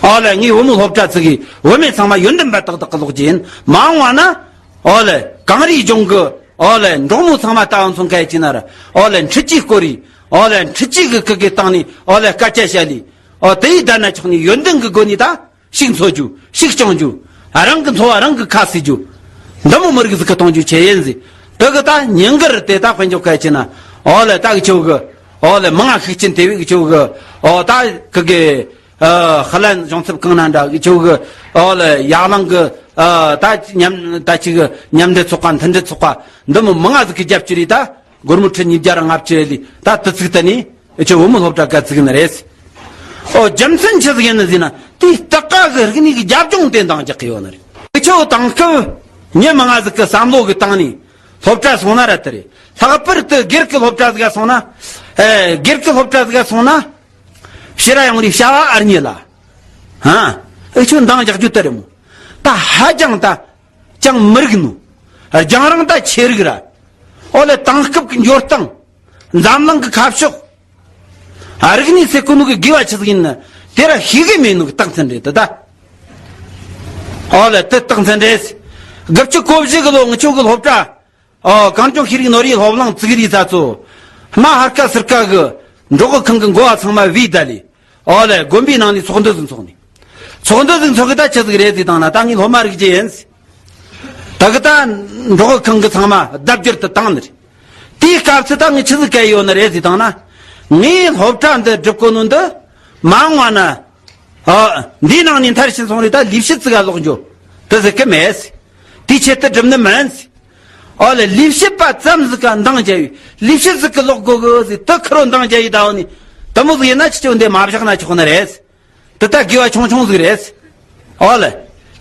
ཨོ་ལེ་ངའི་བུ་མོ་སློབ་གྲྭ་ཚུགས་གི་བུད་མེད་ཚང་མ་ཡོན་ཏན་པ་ཏག་ཏག་གི་ལོག་རྒྱུ་ཡིན། མ་འོངས་བ་ན་ཨོ་ལེ་གངས་རིའི་ལྗོངས་གི་ཨོ་ལེ་འབྲོག་མོ་ཚང་མ་ལྟ་བུ་མཚོན་ཁ་ཡི་ཅི་ན་ར་ཨོ་ལེ་འཕྲུལ་ཆས་སྐོར་རི་ཨོ་ལེ་འཕྲུལ་ཆས་གི་གི་གི་སྟེང་ནས་ཨོ་ལེ་སྐད་ཆ་བཤད་ལི་ཨོ་དེ་ཡི་ད་ན་ཆོག་ནས་ཡོན་ཏན་གི་སྒོ་ནས་ད། ཤིག་འཚོ་རྒྱུ། ཤིག་སྐྱོང་རྒྱུ། རང་གི་འཚོ་བ་རང་གི་ཁ་ཟས་རྒྱུ། འདི་མོ་མི་རིགས་ཟིག་གི་གཏོང་རྒྱུ་ཆེད་ཡིན་ཟིག་དེ་གི་ད་ཉིན་དཀར་དེ་ད་དཔེ་འཇོག་གལ་ཆེ་ན། ཨོ་ལེ་ད་གི་ཆོ་གི་ཨོ་ལེ་མི་ང་ཤུགས་ཆེན་དེ་བས་གི་ཆོ་གི་ཨོ་ད་གི་གི་ཨ་ཧ་ལན་གཞུང་ཚབ་གང་ན་འདྲ་གི་ཆོ་གི་ཨོ་ལེ་ཡག་ལང་གི་ཨ་ད་མཉམ་ད་ཅིག་གི་མཉམ་འབྲེལ་ཚོགས་པ་མཐུན་འབྲེལ་ཚོགས་པ་འདི་མོ་མི་ང་ཟིག་གི་རྒྱབ་སྐྱོར་རེད་ད། སྒོར་མོ་ཁྲི་ཉིས་བརྒྱ་ར་ལྔ་བཅུ་ལི་ད་དུ་ཚིག་ད་ནི་ཨེ་ཆོ་བུ་མོ་སློབ་གྲྭ་ག་ཚིག་ནི་རེད། ཨོ་རྒྱུ་མཚན་ཆི་ཟིག་ཡིན་ནི་ཟིན་ན་དེའི་སྟག་ཀ་གི་རིག་གནས་ཀྱི་རྒྱབ་ལྗོངས་དེ་འདང་རྒྱག་གི་ཡོད་ནི་རེད། ཨེ་ཆོ་དེང་སྐབས་མྱི་མང་ང་ཟིག་གི་བསམ་བློ་གི་སྟེང་ནས་སློབ་གྲྭ་སོང་ན་ར་དེ་རེད། ལྷག་པར་དུ་སྒེར་གྱི་སློབ་གྲྭ་ཟིག་ག་སོང་ན། ཨེ་སྒེར་གྱི་སློབ་གྲྭ་ཟིག་ག་སོང་ན། ཕྱི་ར་ཡོང་རི་བྱ་བ་ཨར་ཉེ་ལ། ཧ། ཨེ་ཆོ་འདང་རྒྱག་རྒྱུ་དེ་རེད་མོ། ད་ཧ་ཅང་ད། ཅང་མི་རིག་ནོ། རྒྱང་རིང་ད་ཆེ་རིག་ར། ཨོ་ལེ་དེང་སྐབས་ཀྱི་འབྱོར་སྟངས། འཛམ་གླིང་གི་ཁ་ཕྱོགས། ཨ་རིག་གནས་ཟེར་གོ་ནོ་གི་དགེ་བ་ཆི་ཟིག་ཡིན་ན་དེ་ར་ཤེས་གི་མེད་ནོ་གི་རྟགས་མཚན་རེད་ད་ད། ཨོ་ལེ་དེ་རྟགས་མཚན་རེད། དགུ་བཅུ་གོ་བཞི་གི་ལོ་ངི་ཆོ་གི་སློབ་གྲྭ། ཨོ་གངས་ལྗོངས་ཤེས་རིག་ནོར་བུའི་སློབ་གླིང་བཙུགས་རིས་ས་ཚོ། མ་ཧར་ཀ་སིར་ཀ་གི་འབྲོག་ཁང་གི་འགོ་བ་ཚང་མ་བིས་ད་ལི། ཨོ་ལེ་དགོན་པའི་ནང་ནས་ཚོགས་འདུ་ཟིག་འཚོགས་ནས། ཚོགས་འདུ་ཟིག་འཚོགས་གི་ད་ཆི་ཟིག་རེད་ཟིག་དང་ན་ད་ངའི་སློབ་མ་རིག་རྒྱུ་ཡིན། ད་གི་ད་འབྲོག་ཁང་གི་ཚང་མ་ལྡབ་འགྱུར་དུ་བཏང་ནི་རེད། དེའི་སྐབས་སུ་ད་ངས་ཆི་ཟིག་གལ་ཡོད་ནི་རེད་ཟིག་དང་ན། ངའི་སློབ་གྲྭ་འདི་སྒྲུབ་གོ་ནོ་འདི་མ་འོངས་བ་ན། ཨ། འདིའི་ནང་ནས་མཐར་ཕྱིན་སོང་རེད་ད་ལས་བྱེད་ཙི་ག་ལོག་འགྱོ། དེ་ཟེར་གི་མེད། དེའི་ཆེད་དུ་སྒྲུབ་ནི་མིན། ཨོ་ལེ་ལས་བྱེད་པ་ཙམ་ཟིག་ག་འདང་རྒྱག་ཡོད། ལས་བྱེད་ཟིག་གི་ལོག་དགོ་གི་ཟིག་དེ་ཁུར་འདང་རྒྱག་ཡོད་ད་འོ་ནི། དེ་མོ་ཟིག་ཡིན་ན་ཁྱེད་ཆོ་འདི་མ་བཞག་ན་ཆོག་ནི་རེད། དེ་ད་དགེ་བ་ཆུང་ཆུང་ཟིག་རེད། ཨོ་ལེ།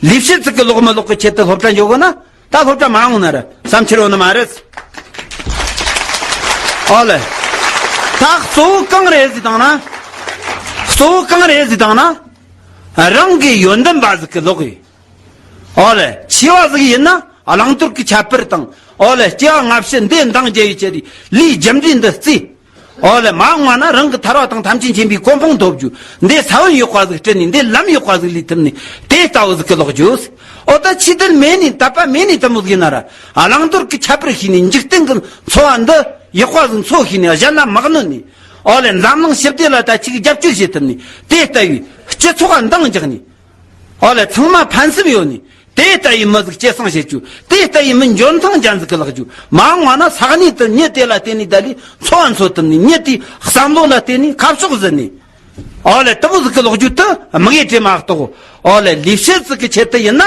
ལས་བྱེད་ཟིག་གི་ལོག་མི་ལོག་གི་ཆེད་དུ་སློབ་གྲྭ་འགྱོ་དགོ་ན། ད་སློབ་གྲྭ་མ་འོང་ན་ར་བསམ་འཆར་ཡོད་ནི་མ་རེད། ཨོ་ལེ། ད་གཙོ་བོ་གང་རེད་ཟེར་དང་ན། གཙོ་བོ་གང་རེད་ཟེར་དང་ན། རང་གི་ཡོན་ཏན་པ་ཟིག་གི་ལོག་ཡིན། ཨོ་ལེ། ཆེ་བ་ཟིག་ཡིན་ན་བླང་དོར་གི་ཁྱད་པར་དང་། ཨོ་ལེ། སྐྱེ་བ་སྔ་ཕྱི་འདི་འདང་རྒྱག་ཡོད་ཅེས་ལས་རྒྱུ་འབྲས་འདི་བརྩི། ཨོ་ལེ། མ་འོངས་ན་རང་གི་ཐར་བ་དང་ཐམས་ཅད་མཁྱེན་པའི་གོ་འཕང་ཐོབ་རྒྱུ། འདི་ས་བོན་ཡག་པ་ཟིག་སྤྲད་ནས་འདི་ལམ་ཡག་པ་ཟིག་ལས་ཐུབ་ནས་དེ་ལྟ་བུ་ཟིག་གི་ལོག་རྒྱུ། ཨོ་ད་ཆོས་དད་མེད་ནས་དད་པ་མེད་ནས་དེ་མོ་ཟིག་ཡིན་ན་ར། བླང་དོར་གི་ཁྱད་པར་ཤེས་ནས་འཇིག་རྟེན་གི་འཚོ་བ་འདི་ཡག་པ་ཟིག་འཚོ་ཤེས་ནས་གཞན་ལ་མ་གནོད་ནས། ཨོ་ལེ། འཛམ་གླིང་ཞི་བདེ་ལ་ད་ཅིག་རྒྱབ་སྐྱོར་བྱེད་ཐུབ་ནས་དེ་ལྟ་བུའི་སྤྱི་ཚོགས་ལ་འདང་རྒྱག་ནས། ཨོ་ལེ། ཚང་མ་ཕན་སེམས་ཡོད་ནི། དེ་ལྟ་ཡི་མི་ཟིག་སྐྱེད་སྲིང་བྱེད་རྒྱུ། དེ་ལྟ་ཡི་མི་འཇོན་ཐང་ཅན་ཟིག་གི་ལག་རྒྱུ། མ་འོངས་བ་ན་ས་གནས་དུ་མྱི་དེ་ལ་བརྟེན་ནས་ད་ལི་འཚོ་བ་འཚོ་ཐུབ་ནི། མྱི་དེའི་བསམ་བློ་ལ་བརྟེན་ནས་ཁ་ཕྱོགས་ཟིན་ནི། ཨོ་ལེ། དེ་མོ་ཟིག་གི་ལོག་རྒྱུ་དུ་དམིགས་ཡུལ་དེ་མ་གཏོགས། ཨོ་ལེ། ལས་བྱེད་ཟིག་གི་ཆེད་དུ་ཡིན་ན།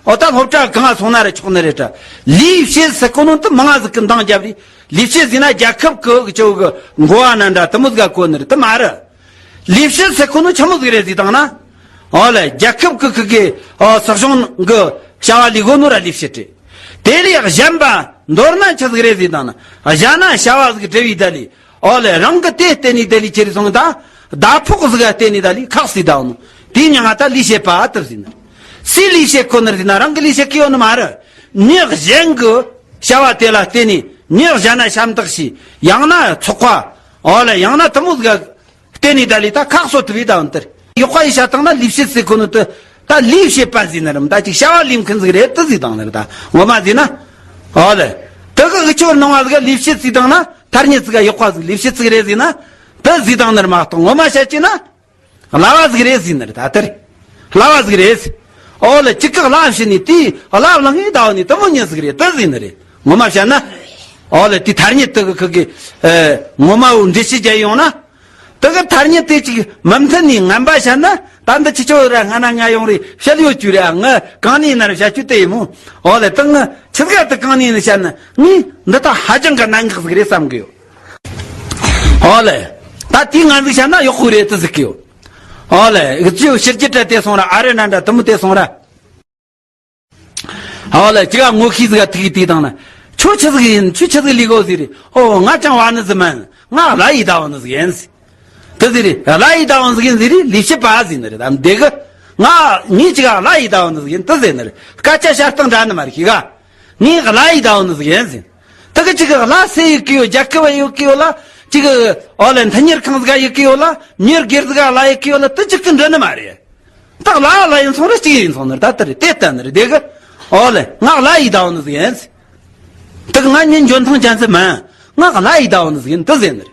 ཨོ་ད་སློབ་གྲྭ་གང་ང་སོང་ན་རེ་ཆོག་ནི་རེད་དྲ། ལས་བྱེད་ཟེར་གོ་ནོ་དུ་མང་ང་ཟིག་གི་འདང་རྒྱབ་རེད། ལས་བྱེད་ཟེར་ན་རྒྱལ་ཁབ་གི་གི་ཆོ་གི་འགོ་བ་ན་འདྲ་དུ་མོ་ཟིག་ག་གོ་ནི་རེད་དུ་མ་རེད། ལས་བྱེད་ཟེར་གོ་ནོ་ཆི་མོ་ཟིག་རེད་ཟིག་དང་ན། ཨོ་ལེ། རྒྱལ་ཁབ་ཀྱི་ཁུ་གེ་ཨོ་སྲིད་གཞུང་གི་བྱ་བ་ལས་གོ་ནོ་ར་ལས་བྱེད་རེད། དེ་ལས་གཞན་པ་མདོར་ན་ཆི་ཟིག་རེད་ཟིག་དང་ན། གཞན་ན་བྱ་བ་ཟིག་འབྲེལ་བའི་ད་ལས། ཨོ་ལེ། རང་གི་དེ་བརྟེན་ནས་དེ་ལས་ཁྱེར་སོང་ད། ཟླ་ཕོགས་ཟིག་ག་བརྟེན་ནས་ད་ལས་ཁག་སི་ད་འོང་ནོ། དེའི་མྱིང་ང་ད་ལས་བྱེད་པ་དུ་ཟིན་ན། སི་ལས་བྱེད་ཁོ་ནར་ཟིན་ན་རང་གི་ལས་བྱེད་ཀི་ཡོད་ནི་མ་རེད། མྱི་གཞན་གི་བྱ་བ་དེ་ལ་བརྟེན་ནས་ མྱི་གཞན་ན་ཤམ་ཐབས་བྱས། ཡང་ན་ཚོགས་པ། འོ་ལེ། ཡང་ན་དེ་མོ་ཟིག་ག་བརྟེན་ནས་ད་ལས་ད་ཁ་གསོ་ཐུབ་པའི་ད་འོན་ཏེ། ཡག་པ་ཡི་བྱ་སྟངས་ན་ལུས་བྱེད་ཟེར་གོ་ནོ་དེ། ད་ལུས་བྱེད་པ་ཟེར་ནི་རེད། ད་ཅིག་བྱ་བ་ལས་མཁན་ཟིག་རེད་དེ་ཟེར་དང་ནི་རེད། ད་ངོ་མ་ཟེར་ན། འོ་ལེ། དེ་གི་འུ་ཆོ་སྣང་བ་ཟིག་ག་ལུས་བྱེད་ཟེར་དང་ན། ཐ་སྙད་ཟིག་ག་ཡག་པ་ཟིག་ལུས་བྱེད་ཟིག་རེད་ཟེར་ན། དེ་ཟེར་དང་ནི་རེད་མ་གཏོགས། ངོ་མ་བཤད་ཀྱི་ན། གླ་བ་ཟིག་རེད་ཟེར་ནི་རེད། ད་དེ་རེད། གླ་བ་ཟིག་རེད། འོ་ལེ། གཅིག་གི་གླ་བྱིན་ནས་དེའི་གླ་བླངས་ངེས་ད་བ་ནི་དེ་མོ་ཉིད་ཟིག་རེད་དེ་ཟེར་ནི་རེད། ངོ་མ་བཤད་ན། འོ་ལེ། དེའི་ཐ་སྙད་དེ་གི་ཁུ་གི་ཨེ་ངོ་མ་བོ་འགྲེལ་བཤད་རྒྱག་ཡོང་ན། དེ་གི་ཐ་སྙད་དེ་ཅིག་མི་མཐུན་ནས་ངན་པ་བཤད་ན། ད་འདི་ཁྱེད་ཆོ་ར་སྔ་ན་ང་ཡོང་རེ་བཤད་ཡོད་རྒྱུ་རེད། ང་གང་ནས་ཡིན་ན་ར་བཤད་རྒྱུ་དེ་ཡིན་མོ། འོ་ལེ། དེ་ང་ཆི་ཟིག་ག་དེ་གང་ནས་ཡིན་ན་བཤད་ན། ངས་འདི་ད་ཧ་ཅང་གི་གནད་འགག་ཟིག་རེད་བསམ་གི་ཡོད། ཨོ་ལེ། ད་དེའི་ངན་ཟིག་བཤད་ན་ཡག་པོ་རེད་དེ་ཟེར་གི་ཡོད། ཨོ་ལེ། ཅིའུ་ཕྱི་རྒྱལ་དྲ་དེ་སོང་ར། ཨ་རི་ན་འདྲ་དེ་མོ་དེ་སོང་ར། ཨོ་ལེ། ཅིག་ག་ངོ་ཤེས་ཟིག་ག་ཐུག་གི་དེ་དང་ན། ཁྱོད་ཆི་ཟིག་ཡིན། ཁྱོད་ཆི་ཟིག་ལས་གོ་ཟེར་རེ། ཨོ་ང་ཅང་བ་ནི་ཟིག་མིན། ང་གླ་ཡི་ད་བ་ནི་ཟིག་ཡིན་ཟེར། དེ་ཟེར་རེ། གླ་ཡི་ད་བ་ནི་ཟིག་ཡིན་ཟེར་རེ། ལས་བྱེད་པ་ཟེར་ནི་རེད། དམ་དེ་གི། ང་ངས་ཅིག་ག་གླ་ཡི་ད་བ་ནི་ཟིག་ཡིན་དེ་ཟེར་ནི་རེད། སྐད་ཆ་བཤད་སྟངས་འདྲ་ནི་མ་རེད་ཤི་ག། ངས་གླ་ཡི་ད་བ་ནི་ཟིག་ཡིན་ཟེར། དེ་གི་ཅིག་གི་གླ་སེ་ཡི་གི་ཡོད། རྒྱལ་ཁབ་བ་ཡོད་གི་ཡོད་ལ། ཅིག་གི་ཨོ་ལེ་མཐུན་གཉེར་ཁང་ཟིག་ག་ཡོད་གི་ཡོད་ལ། མྱི་སྒེར་ཟིག་ག་གླ་ཡི་གི་ཡོད་ལ། དེ་ཅིག་གི་འདྲ་ནི་མ་རེད། ད་གླ་གླ་ཡིན་སོང་ར་གཅིག་ཡིན་སོང་ནི་རེད། ད་དེ་རེད། དེ་ལྟ་ནི་རེད། དེ་གི་ཨོ་ལེ་ང་གླ་ཡི་ད་བ་ནི་ཟིག་ཡིན་ཟེར། དེ་གི་ང་མྱི་འཇོན་ཐང་ཅན་ཟིག་མིན། ང་གླ་ཡི་ད་བ་ནི་ཟིག་ཡིན་དེ་ཟེར་ནི་རེད།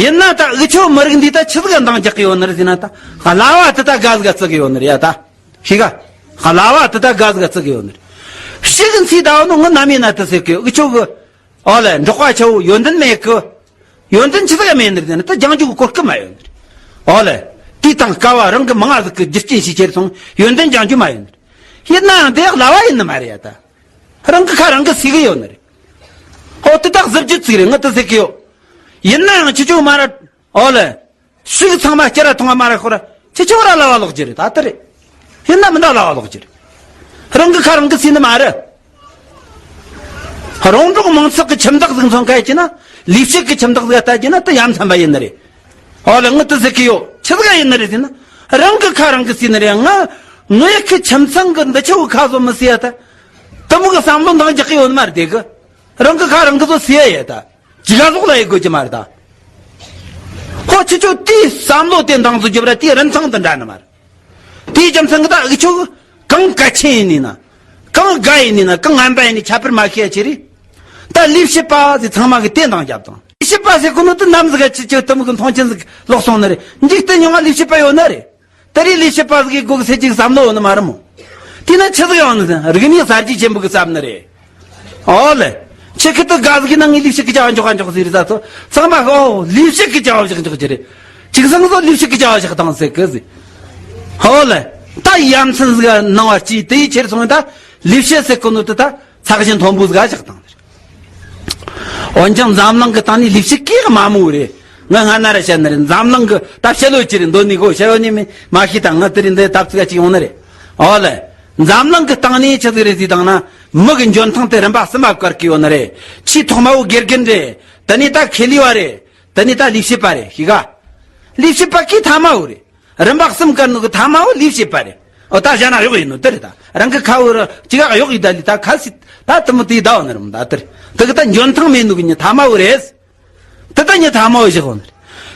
ཡིན་ན་ད་འུ་ཆོ་མི་རིགས་འདི་ད་ཆི་ཟིག་ག་འདང་རྒྱག་གི་ཡོད་ནི་རེད་ཟེར་ན། ད་གླ་བ་དེ་ད་དགའ་ཟིག་ག་བརྩི་གི་ཡོད་ནི་རེད་ཡ། ད་ཤི་ག། གླ་བ་དེ་ད་དགའ་ཟིག་ག་བརྩི་གི་ཡོད་ནི་རེད། ཕྱི་གི་ཚིག་ད་བ་ནི་ངོ་ནམ་ཡིན་ན་དེ་ཟེར་གི་འུ་ཆོ་གི། ཨོ་ལེ། འབྲོག་པ་ཆ་བོ་ཡོན་ཏན་མེད་གི། ཡོན་ཏན་ཆི་ཟིག་ག་མེད་ནི་རེད་ཟེར་ན། ད་སྦྱང་རྒྱུ་གི་གོ་སྐབས་མ་ཡོད་ནི་རེད། ཨོ་ལེ། དེ་དང་སྐལ་བ་རང་གི་མང་ང་ཟིག་གི་རྒྱུ་རྐྱེན་ཞིག་ཁྱེར་སོང་ཡོན་ཏན་སྦྱང་རྒྱུ་མ་ཡོད་ནི་རེད། ཡིན་ནའང་དེ་གླ་བ་ཡིན་ནི་མ་རེད་ཡ། ད་རང་གི་ཁ་རང་གི་ཟས་གི་ཡོད་ནི་རེད། ཨོ་དེ་དག་ཟེར་རྒྱུ་ཚིག་རེད། ང་དེ་ཟེར་གི་ཡོད། ཡིན་ནའང་ཁྱེད་ཆོ་མ་ར། ཨོ་ལེ། ཕྱི་གི་ཚང་མ་སྐྱ་ར་ཐུང་བ་མ་ར་ཤོར་ར། ཁྱེད་ཆོ་ར་གླ་བ་ལོག་རྒྱུ་རེད། ད་དེ་རེད། ཡིན་ན་མིན་ན་གླ་བ་ལོག་རྒྱུ་རེད། རང་གི་ཁ་རང་གི་ཟས་ནི་མ་རེད། རོང་འབྲོག་མང་ཚོགས་ཀྱི་ཁྱིམ་བདག་ཟིག་མཚོན་ཁ་ཡེ་ན། ལས་བྱེད་ཀྱི་ཁྱིམ་བདག་ཟིག་ལྟ་རྒྱུ་ན་དེ་ཡ་མཚན་པ་ཡིན་ནི་རེད། ཨོ་ལེ། ང་དེ་ཟེར་གི་ཡོད། ཆི་ཟིག་ཡིན་ནི་རེད་ཟེར་ན། རང་གི་ཁ་རང་གི་ཟས་ནི་རེད། ང་ངའི་ཁི་ཁྱིམ་ཚང་གི་འདི་ཆོ་གི་ཁ་བཟོ་མི་ཟེར་ཡ། ད་དེ་མོ་གི་བསམ་བློ་འདང་རྒྱག་གི་ཡོད་ནི་མ་རེད། དེ་གི་རང་གི་ཁ་རང་གི་བཟོ་ཟེར་ཡ་ཡ། ད་ཅི་ག་ཟོག་ལ་ཡི་དགོས་ཀྱི་མ་རེད། ད་ཁོ་ཁྱེད་ཆོ་དེའི་བསམ་བློ་དེ་འདང་ཟིག་རྒྱོབ་ར། དེའི་རིན་ཐང་དེ་འདྲ་ནི་མ་རེད། དེའི་རྒྱུ་མཚན་གི་ད་འུ་ཆོ་གི་གང་གལ་ཆེན་ཡིན་ནི་ན། གང་དགའ་ཡིན་ནི་ན། གང་ངན་པ་ཡིན་ནི་ཁྱད་པར་མ་ཤེས་ཡ་ཆེ་རེད། ད་ལས་བྱེད་པ་ཟིག་ཚང་མ་གི་དེ་འདང་རྒྱབ་དང་། ལས་བྱེད་པ་ཟེར་གོ་ནོ་དེ་ནམ་ཟིག་ག་ཁྱེད་ཆོ་དེ་མོ་གི་མཐོང་ཆེན་ཟིག་ལོག་སོང་ནི་རེད། འཇིག་རྟེན་ཡོངས་ལ་ལས་བྱེད་པ་ཡོད་ནི་རེད། ད་རེས་ལས་བྱེད་པ་ཟིག་གི་སྒོ་གི་ཟེར་གྱི་བསམ་བློ་ཡོད་ནི་མ་རེད་མོ། དེས་ན་ཆི་ཟིག་ཡོང་ནི་ཟེར་ན། རིག་གནས་གསར་བརྗེ་ཆེན་པོ་གི་བསམ་ནི་རེད། ཨོ་ལེ། ཁྱེད་ཀྱི་དེ་དགའ་ཟིག་ན་ངས་ལས་བྱེད་ཀྱི་བྱ་བ་འཇོག་ག་འཇོག་ཟེར་ས་ཚོ། ཚང་མ་ཨོ་ལས་བྱེད་ཀྱི་བྱ་བ་བཞག་འཇོག་རྒྱུ་རེད། ཅིག་སང་ཚོ་ལས་བྱེད་ཀྱི་བྱ་བ་བཞག་དང་ཟེར་གི་ཟེར། ཨོ་ལེ། ད་ཡ་མཚན་ཟིག་ག་སྣང་བ་སྐྱེས། དེ་ཡི་ཕྱིར་སོང་ད་ལས་བྱེད་ཟེར་གོ་ནོ་དེ་ད་ཚགས་ཞིང་མཐོན་པོ་ཟིག་ག་བཞག་དང་ཟེར། འོན་ཀྱང་འཛམ་གླིང་གི་སྟེང་ནས་ལས་བྱེད་གེ་མང་མོ་རེད། ང་སྔ་ན་ར་བཤད་ནི་རེད། འཛམ་གླིང་གི་ད་བཤད་ལོས་ཅི་རེད། འདོད་ནི་གོ་བཤད་ཡོད་ནི་མི་མ་ཤེས་དང་། ང་དེ་རིང་འདི་ད་ཚིག་ག་ཅིག་ཡོང་ནི་རེད། ཨོ་ལེ། འཛམ་གླིང་གི་སྟེང་ནས་ཆི་ཟིག་རེད་ཟེར་དང་ན། མི་གི་འཇོན་ཐང་དེ་རིམ་པ་གསུམ་པ་བཀར་གི་ཡོད་ནི་རེད། ཆེས་ཐོག་མ་བོ་དགེ་རྒན་རེད། དེ་ནས་ད་ཁེ་ལས་བ་རེད། དེ་ནས་ད་ལས་བྱེད་པ་རེད། ཤེས་ག། ལས་བྱེད་པ་གི་ཐ་མ་བོ་རེད། རིམ་པ་གསུམ་བཀར་ནོ་གི་ཐ་མ་བོ་ལས་བྱེད་པ་རེད། ཨོ་ད་བྱས་ན་གཡོག་ཡིན་ནོ་དེ་རེད། ད་རང་གི་ཁ་བོ་ར་ཅི་ག་གཡོག་ཡིན། ད་ལི་ད་ཁ་སི་ད་དེ་མོ་དེ་ད་བ་ནི་རེད་མོ། ད་དེ་རེད། དེ་གི་ད་འཇོན་ཐང་མེད་ནོ་གི་ནི་ཐ་མ་བོ་རེད། དེ་ད་ཉི་ཐ་མ་བོ་བཞག་ཡོད་ནི་རེད།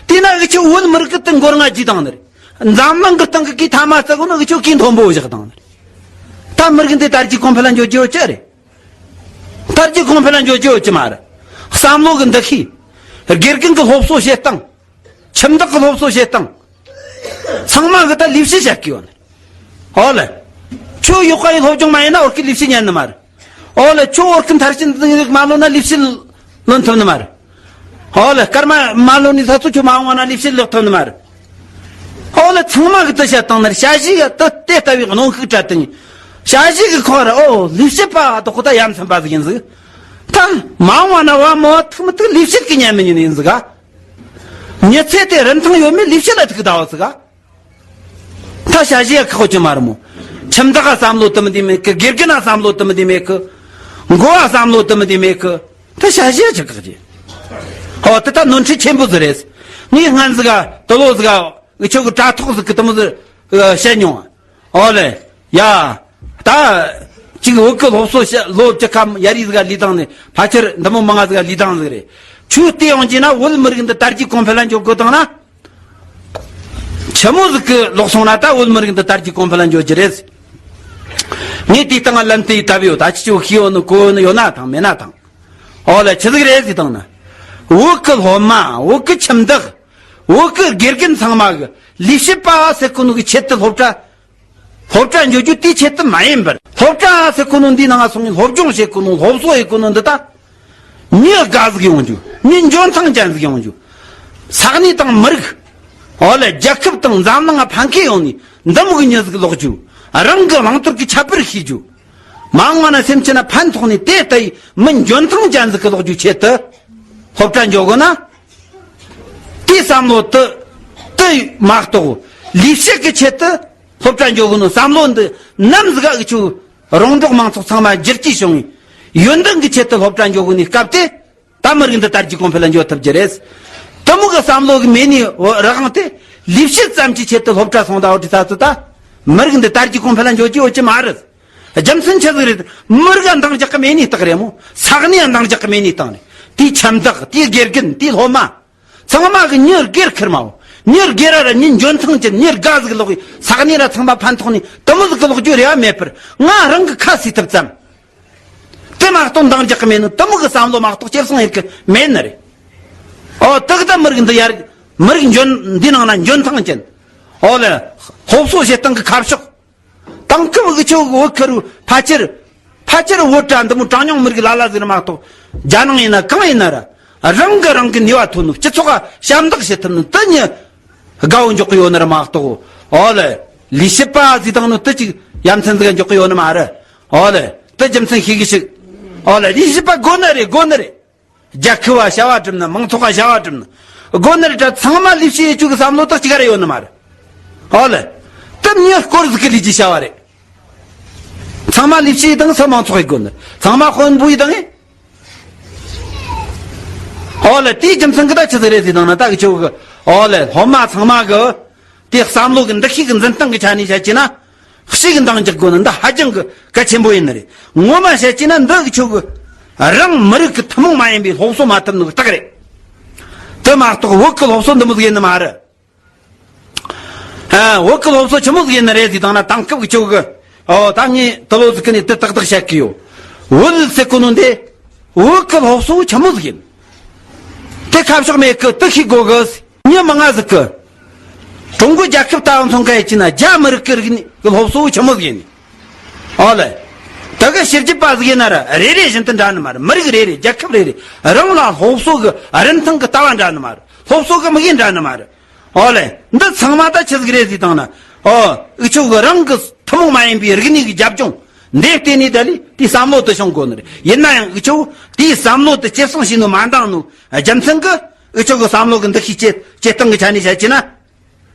དེས་ན་འུ་ཆོ་བོད་མི་རིགས་ཀྱི་སྟེང་མགོ་རྔ་བརྗེས་བཏང་ནི་རེད། འཛམ་གླིང་གི་སྟེང་གི་གི་ཐ་མ་བརྩི་གོ་ནོ་འུ་ཆོ་གི་མཐོན་པོ་བཞག་བཏང་ནི་རེད། ད་མི་རིགས་འདི་དར་རྒྱས་གོང་འཕེལ་ལ་འགྱོ་རྒྱུ་ཡོད་ཀྱི་རེད། དར་རྒྱས་གོང་འཕེལ་ལ་འགྱོ་རྒྱུ་ཡོད་ཀྱི་མ་རེད། བསམ་བློ་གི་འདུ་ཤེས། དགེ་རྒན་གི་སློབ་གསོ་བྱེད་སྟངས། ཁྱིམ་བདག་གི་སློབ་གསོ་བྱེད་སྟངས། ཚང་མ་གི་ད་ལས་བྱེད་བྱེད་ཀྱི་ཡོད་ནི། ཨོ་ལེ། ཁྱོད་ཡག་པ་ཡི་སློབ་སྦྱོང་མ་ཡིན་ན་བོད་སྐད་ལས་བྱེད་ཉན་ནི་མ་རེད། ཨོ་ལེ། ཁྱོད་བོད་སྐད་མཐར་ཕྱིན་མ་ལོན་ན་ལས་བྱེད་ལོན་ཐུབ་ནི་མ་རེད། ཨོ་ལེ། སྐར་མ་མ་ལོན་ནི་ས་ཚོ་ཁྱོད་མ་འོང་བ་ན་ལས་བྱེད་ལོག་ཐུབ་ནི་མ་རེད། ཨོ་ལེ། ཚང་མ་གི་དེ་བཤད་བཏང་ནི་རེད། ཞ་ཞི་གི་དེ་དེ་ལྟ་བུའི་གནོན་ཤུགས་སྤྲད་བཏང་། ཞ་ཞི་གི་ཁོ་ར་ཨོ་ལས་བྱེད་པ་དོ་ཁོ་ད་ཡ་མཚན་པ་ཟིག་ཡིན་ཟིག། ད་མ་འོང་བ་ན་བ་མོ་ཐུག་མི་ཐུག་ལས་བྱེད་ཀྱི་ཉན་མི་ཉན་ཡིན་ཟིག་ག། མྱི་ཚེ་དེ་རིན་ཐང་ཡོད་མེད་ལས་བྱེད་ལ་ཐུག་ད་བ་ཟིག་ག། ད་ཞ་ཞི་ཡ་ཁག་ཅིག་མ་རེད་མོ། ཁྱིམ་བདག་ག་བསམ་བློ་དེ་མི་དེ་མེད་གི། དགེ་རྒན་ན་བསམ་བློ་དེ་མི་དེ་མེད་གི། འགོ་བ་བསམ་བློ་དེ་མི་དེ་མེད་གི། ད་ཞ་ཞི་ཡ་ཆི་ཁག་ཅིག། ཧོ་དེ་ད་ནོར་འཁྲུལ་ཆེན་པོ་ཟིག་རེད། ངས་སྔན་ཟིག་ག་དུ་ལོ་ཟིག་ག་འུ་ཆོ་གི་དྲ་ཐོག་ཟིག་གི་དེ་མོ་ཟིག་བཤད་མྱོང་། ཨོ་ལེ། ཡ། ད་ གཅིག་བོད་ཀྱི་སློབ་གསོ་བྱ་ལོ་བཅུ་ཁ་ཡར་རེ་ཟིག་ལས་བཏང་ནས་ཕལ་ཆེར་འདི་མོ་མང་ང་ཟིག་ལས་བཏང་ཟིག་རེད། ཁྱོད་བལྟས་ཡོང་རྒྱུ་ན་བོད་མི་རིགས་འདི་དར་རྒྱས་གོང་འཕེལ་ལ་འགྱོ་དགོས་བཏང་ན། ཆི་མོ་ཟིག་གི་ལོག་སོང་ན་ད་བོད་མི་རིགས་འདི་དར་རྒྱས་གོང་འཕེལ་ལ་འགྱོ་རྒྱུ་རེད། ངས་དེའི་སྟེང་ལ་ལན་དེ་ཡི་བཏབ་ཡོད། ད་ཁྱེད་ཆོ་ཤེས་ཡོད་ནི་གོ་ཡོད་ནི་ཡོད་ན་ཐང་མེད་ན་ཐང་། ཨོ་ལེ་ཆི་ཟིག་རེད་ཟེར་བཏང་ན། བོད་ཀྱི་སློབ་མ། བོད་ཀྱི་ཁྱིམ་བདག་བོད་ཀྱི་དགེ་རྒན་ཚང་མ་གི་ལས་བྱེད་པ་ཟེར་གོ་ནོ་གི་ཆེད་དུ་སློབ་གྲྭ། སློབ་གྲྭ་འགྱོ་རྒྱུ་དེའི་ཆེད་དུ་མ་ཡིན་པར། སློབ་གྲྭ་ཟེར་གོ་ནོ་འདིའི་ནང་ང་སོང་ནས་སློབ་སྦྱོང་བྱེད་གོ་ནོ། སློབ་གསོ་ཡེད་གོ་ནོ་འདི་ད། མྱི་དགའ་ཟིག་ཡོང་རྒྱུ། མྱི་འཇོན་ཐང་ཅན་ཟིག་ཡོང་རྒྱུ། ས་གནས་དང་མི་རིགས། ཨོ་ལེ་རྒྱལ་ཁབ་དང་འཛམ་གླིང་ང་ཕན་ཁེ་ཡོང་ནི་འདི་མོ་གི་མྱི་ཟིག་ལོག་རྒྱུ། རང་གི་བླང་དོར་གི་ཁྱད་པར་ཤེས་རྒྱུ། མ་འོངས་པ་ན་སེམས་ཅན་ལ་ཕན་ཐོགས་ནི་དེ་ལྟ་ཡི་མི་འཇོན་ཐང་ཅན་ཟིག་གི་ལོག་རྒྱུ་ཆེད་དུ། སློབ་གྲྭ་འགྱོ་དགོས་ན། དེའི་བསམ་བློ་དེ་དེ་མ་གཏོགས། ལས་བྱེད་ཀྱི་ཆེད་དུ་སློབ་གྲྭ་འགྱོ་དགོས་ནོ་བསམ་བློ་འདི་ནམ་ཟིག་ག་འུ་ཆོ་རོང་འབྲོག་མང་ཚོགས་ཚང་མ་བསྒྱུར་བཅོས་བྱུང་བའི་ཡོན་ཏན་གྱི་ཆེད་དུ་སློབ་གྲྭ་འགྱོ་དགོས་ནི་སྐབས་དེ། ད་མི་རིགས་འདི་དར་རྒྱས་གོང་འཕེལ་ལ་འགྱོ་ཐུབ་རྒྱུ་རེད། དེ་མོ་གི་བསམ་བློ་གི་མེད་ནི་རང་དབང་དེ། ལས་བྱེད་ཙམ་གྱི་ཆེད་དུ་སློབ་གྲྭ་སོང་ད་འོ་དེ་ས་ཚོ་ད། མི་རིགས་འདི་དར་རྒྱས་གོང་འཕེལ་ལ་འགྱོ་རྒྱུ་ཡོད་ཀྱི་མ་རེད། རྒྱུ་མཚན་ཆི་ཟིག་རེད། མི་རིགས་འདང་རྒྱག་གི་མེད་ནི་རྟགས་རེད་མོ། ས་གནས་འདང་རྒྱག་གི་མེད་ནི་རྟགས་རེད། དེའི་ཁྱིམ་བདག་དེའི་དགེ་རྒན་དེའི་སློབ་མ། ཚང་མ་གི་མྱི་སྒེར་ཁེར་མའོ། མྱི་སྒེར་ར་ར་མྱི་འཇོན་ཐང་ཅན་མྱི་དགའ་ཟིག་ལོག་གི་ས་གནས་ར་ཚང་མ་ཕན་ཐོགས་ནི་དེ་མོ་ཟིག་གི་ལོག་རྒྱུ་རེ་བ་མེད་པར་ང་རང་གི་ཁ་སི་ཐུབ་ཙམ། དེ་མ་གཏོགས་འདང་རྒྱག་གི་མེད་ནི་དེ་མོ་གི་བསམ་བློ་མ་གཏོགས་སྐྱེད་སྲིང་ཡེད་གི་མེད་ནི་རེད། ཨོ་དག་ད་མི་རིགས་འདི་ཡར། མི་རིགས་འཇོན་འདི་ནང་ན་འཇོན་ཐང་ཅན། ཨོ་ལེ། སློབ་གསོ་བྱེད་སྟངས་གི་ཁ་ཕྱོགས། དེང་སྐབས་འུ་ཆོ་བོད་ཁུལ་ཕལ་ཆེར། ཕལ་ཆེར་བོད་དྲ་འདི་མོ་གྲངས་ཉུང་མི་རིགས་ལ་ལ་ཟིག་རེད་མ་གཏོགས། རྒྱ་ནང་ཡིན་ན་གང་ཡིན་ན་ར། རང་གི་རང་གི་ནུས་པ་ཐོན་ནོ་སྤྱི་ཚོགས་ལ་ཞབས་འདེགས་བྱེད་ཐུབ་ནོ་དེ་མྱི་དགའ་བོ་འཇོག་གི་ཡོད་ནི་རེད་མ་གཏོགས། ཨོ་ལེ། ལས་བྱེད་པ་ཟིག་དང་ནོ་དེ་ཅིག་ཡ་མཚན་ཟིག་འཇོག་གི་ཡོད་ནི་མ་རེད། ཨོ་ལེ། དེ་རྒྱུ་མཚན་ཤེས་གི་ཞིག་ཨོ་ལེ། ལས་བྱེད་པ་དགོས་ནི་རེད། དགོས་ནི་རེད། རྒྱལ་ཁབ་བ་བྱ་བ་སྒྲུབ་ན། མང་ཚོགས་བ་བྱ་བ་སྒྲུབ་ན། དགོས་ནི་རེད་དྲ་ཚང་མ་ལས་བྱེད་ཡེ་ཆོག་གི་བསམ་བློ་དག་ཅིག་ར་ཡོད་ནི་མ་རེད། ཨོ་ལེ། དེ་མྱི་སྐོར་ཟིག་གི་ལས་ཀྱི་བྱ་བ་རེད། ཚང་མ་ལས་བྱེད་དང་སུ་མང་ཚོགས་ཡེ་དགོས་ནི། ཚང་མ་དཔོན་པོ་ཡེ་དང་ཡེ། ཨོ་ལེ། དེའི་རྒྱུ་མཚན་གི་ད་ཆི་ཟིག་རེད་ཟེར་དང་ན་ད་གི་ཆོ་གི། ཨོ་ལེ། སློབ་མ་ཚང་མ་གི། དེ་བསམ་བློ་གི་འདུ་ཤེས་ཀྱི་འཛིན་སྟངས་ཀྱི་ཆ་ནས་བཤད་ཀྱི་ན། ཞིག་གི་འདང་རྒྱག་དགོས་ནི་འདི་ཧ་ཅང་གི་གལ་ཆེན་པོ་ཡིན་ནི་རེད། ངོ་མ་བཤད་ཀྱི་ན་འདི་གི་ཆོ་གི། རང་མི་རིགས་ཀྱི་ཐུན་མོང་མ་ཡིན་པའི་སློབ་གསོ་མ་ཐུབ་ནི་གི་རྟགས་རེད། དེ་མ་གཏོགས་བོད་ཀྱི་སློབ་གསོ་འདི་མོ་ཟིག་ཡིན་ནི་མ་རེད། ཨ། བོད་ཀྱི་སློབ་གསོ་ཆི་མོ་ཟིག་ཡིན་ནི་རེད་ཟེར་དང་ན་དེང་སྐབས་ཀྱི་ཆོ་གི། ཨོ་ད་ངས་དེ་ལོ་ཟིག་གི་ནས་དེ་ཏག་ཏག་བཤད་གི་ཡོད། བོད་ཟེར་གོ་ནོ་འདི། བོད་ཀྱི་སློབ་གསོ་ཆི་མོ་ཟིག་ཡིན། དེ་ཁ་ཕྱོགས་མེད་གི་དེ་ཤེས་དགོས་གི། མྱི་མང་ང་ཟིག་གི། ཀྲུང་གོ་རྒྱལ་ཁབ་ལྟ་བུ་མཚོན་ཁ་ཡེ་ཅི་ན་རྒྱ་མི་རིགས་ཀྱི་རིག་གནས་ཀྱི་སློབ་གསོ་ཆི་མོ་ཟིག་ཡིན། ཨོ་ལེ། ད་གི་ཕྱི་རྒྱལ་པ་ཟིག་ཡིན་ན་ར་རེ་རེ་བཞིན་དུ་འདྲ་ནི་མ་རེད། མི་རིགས་རེ་རེ་རྒྱལ་ཁབ་རེ་རེ་རང་ལ་སློབ་གསོ་གི་རིན་ཐང་གི་ལྟ་བ་འདྲ་ནི་མ་རེད། སློབ་གསོ་གི་དམིགས་ཡུལ་འདྲ་ནི་མ་རེད། ཨོ་ལེ། འདི་ཚང་མ་ད་ཆི་ཟིག་རེད་ཟེར་དང་ན། ཨོ། འུ་ཆོ་གི་རང་གི་ཐུན་མོང་མ་ཡིན་པའི་རིག་གནས་ཀྱི་རྒྱབ་ལྗོངས་འདི་བལྟས་ནས་ད་ལི་དེའི་བསམ་བློ་དེ་བྱུང་དགོས་ནི་རེད། ཡིན་ན་ཡང་འུ་ཆོ་དེའི་བསམ་བློ་དེ་སྐྱེད་སྲིང་བྱས་ནོ་མ་འདང་ནོ་རྒྱུ་མཚན་གི་འུ་ཆོ་གི་བསམ་བློ་གི་འདུ་ཤེས་སྐྱེ་སྐྱེ་སྟངས་གི་ཆ་ནས་བཤད་ཀྱི་ན།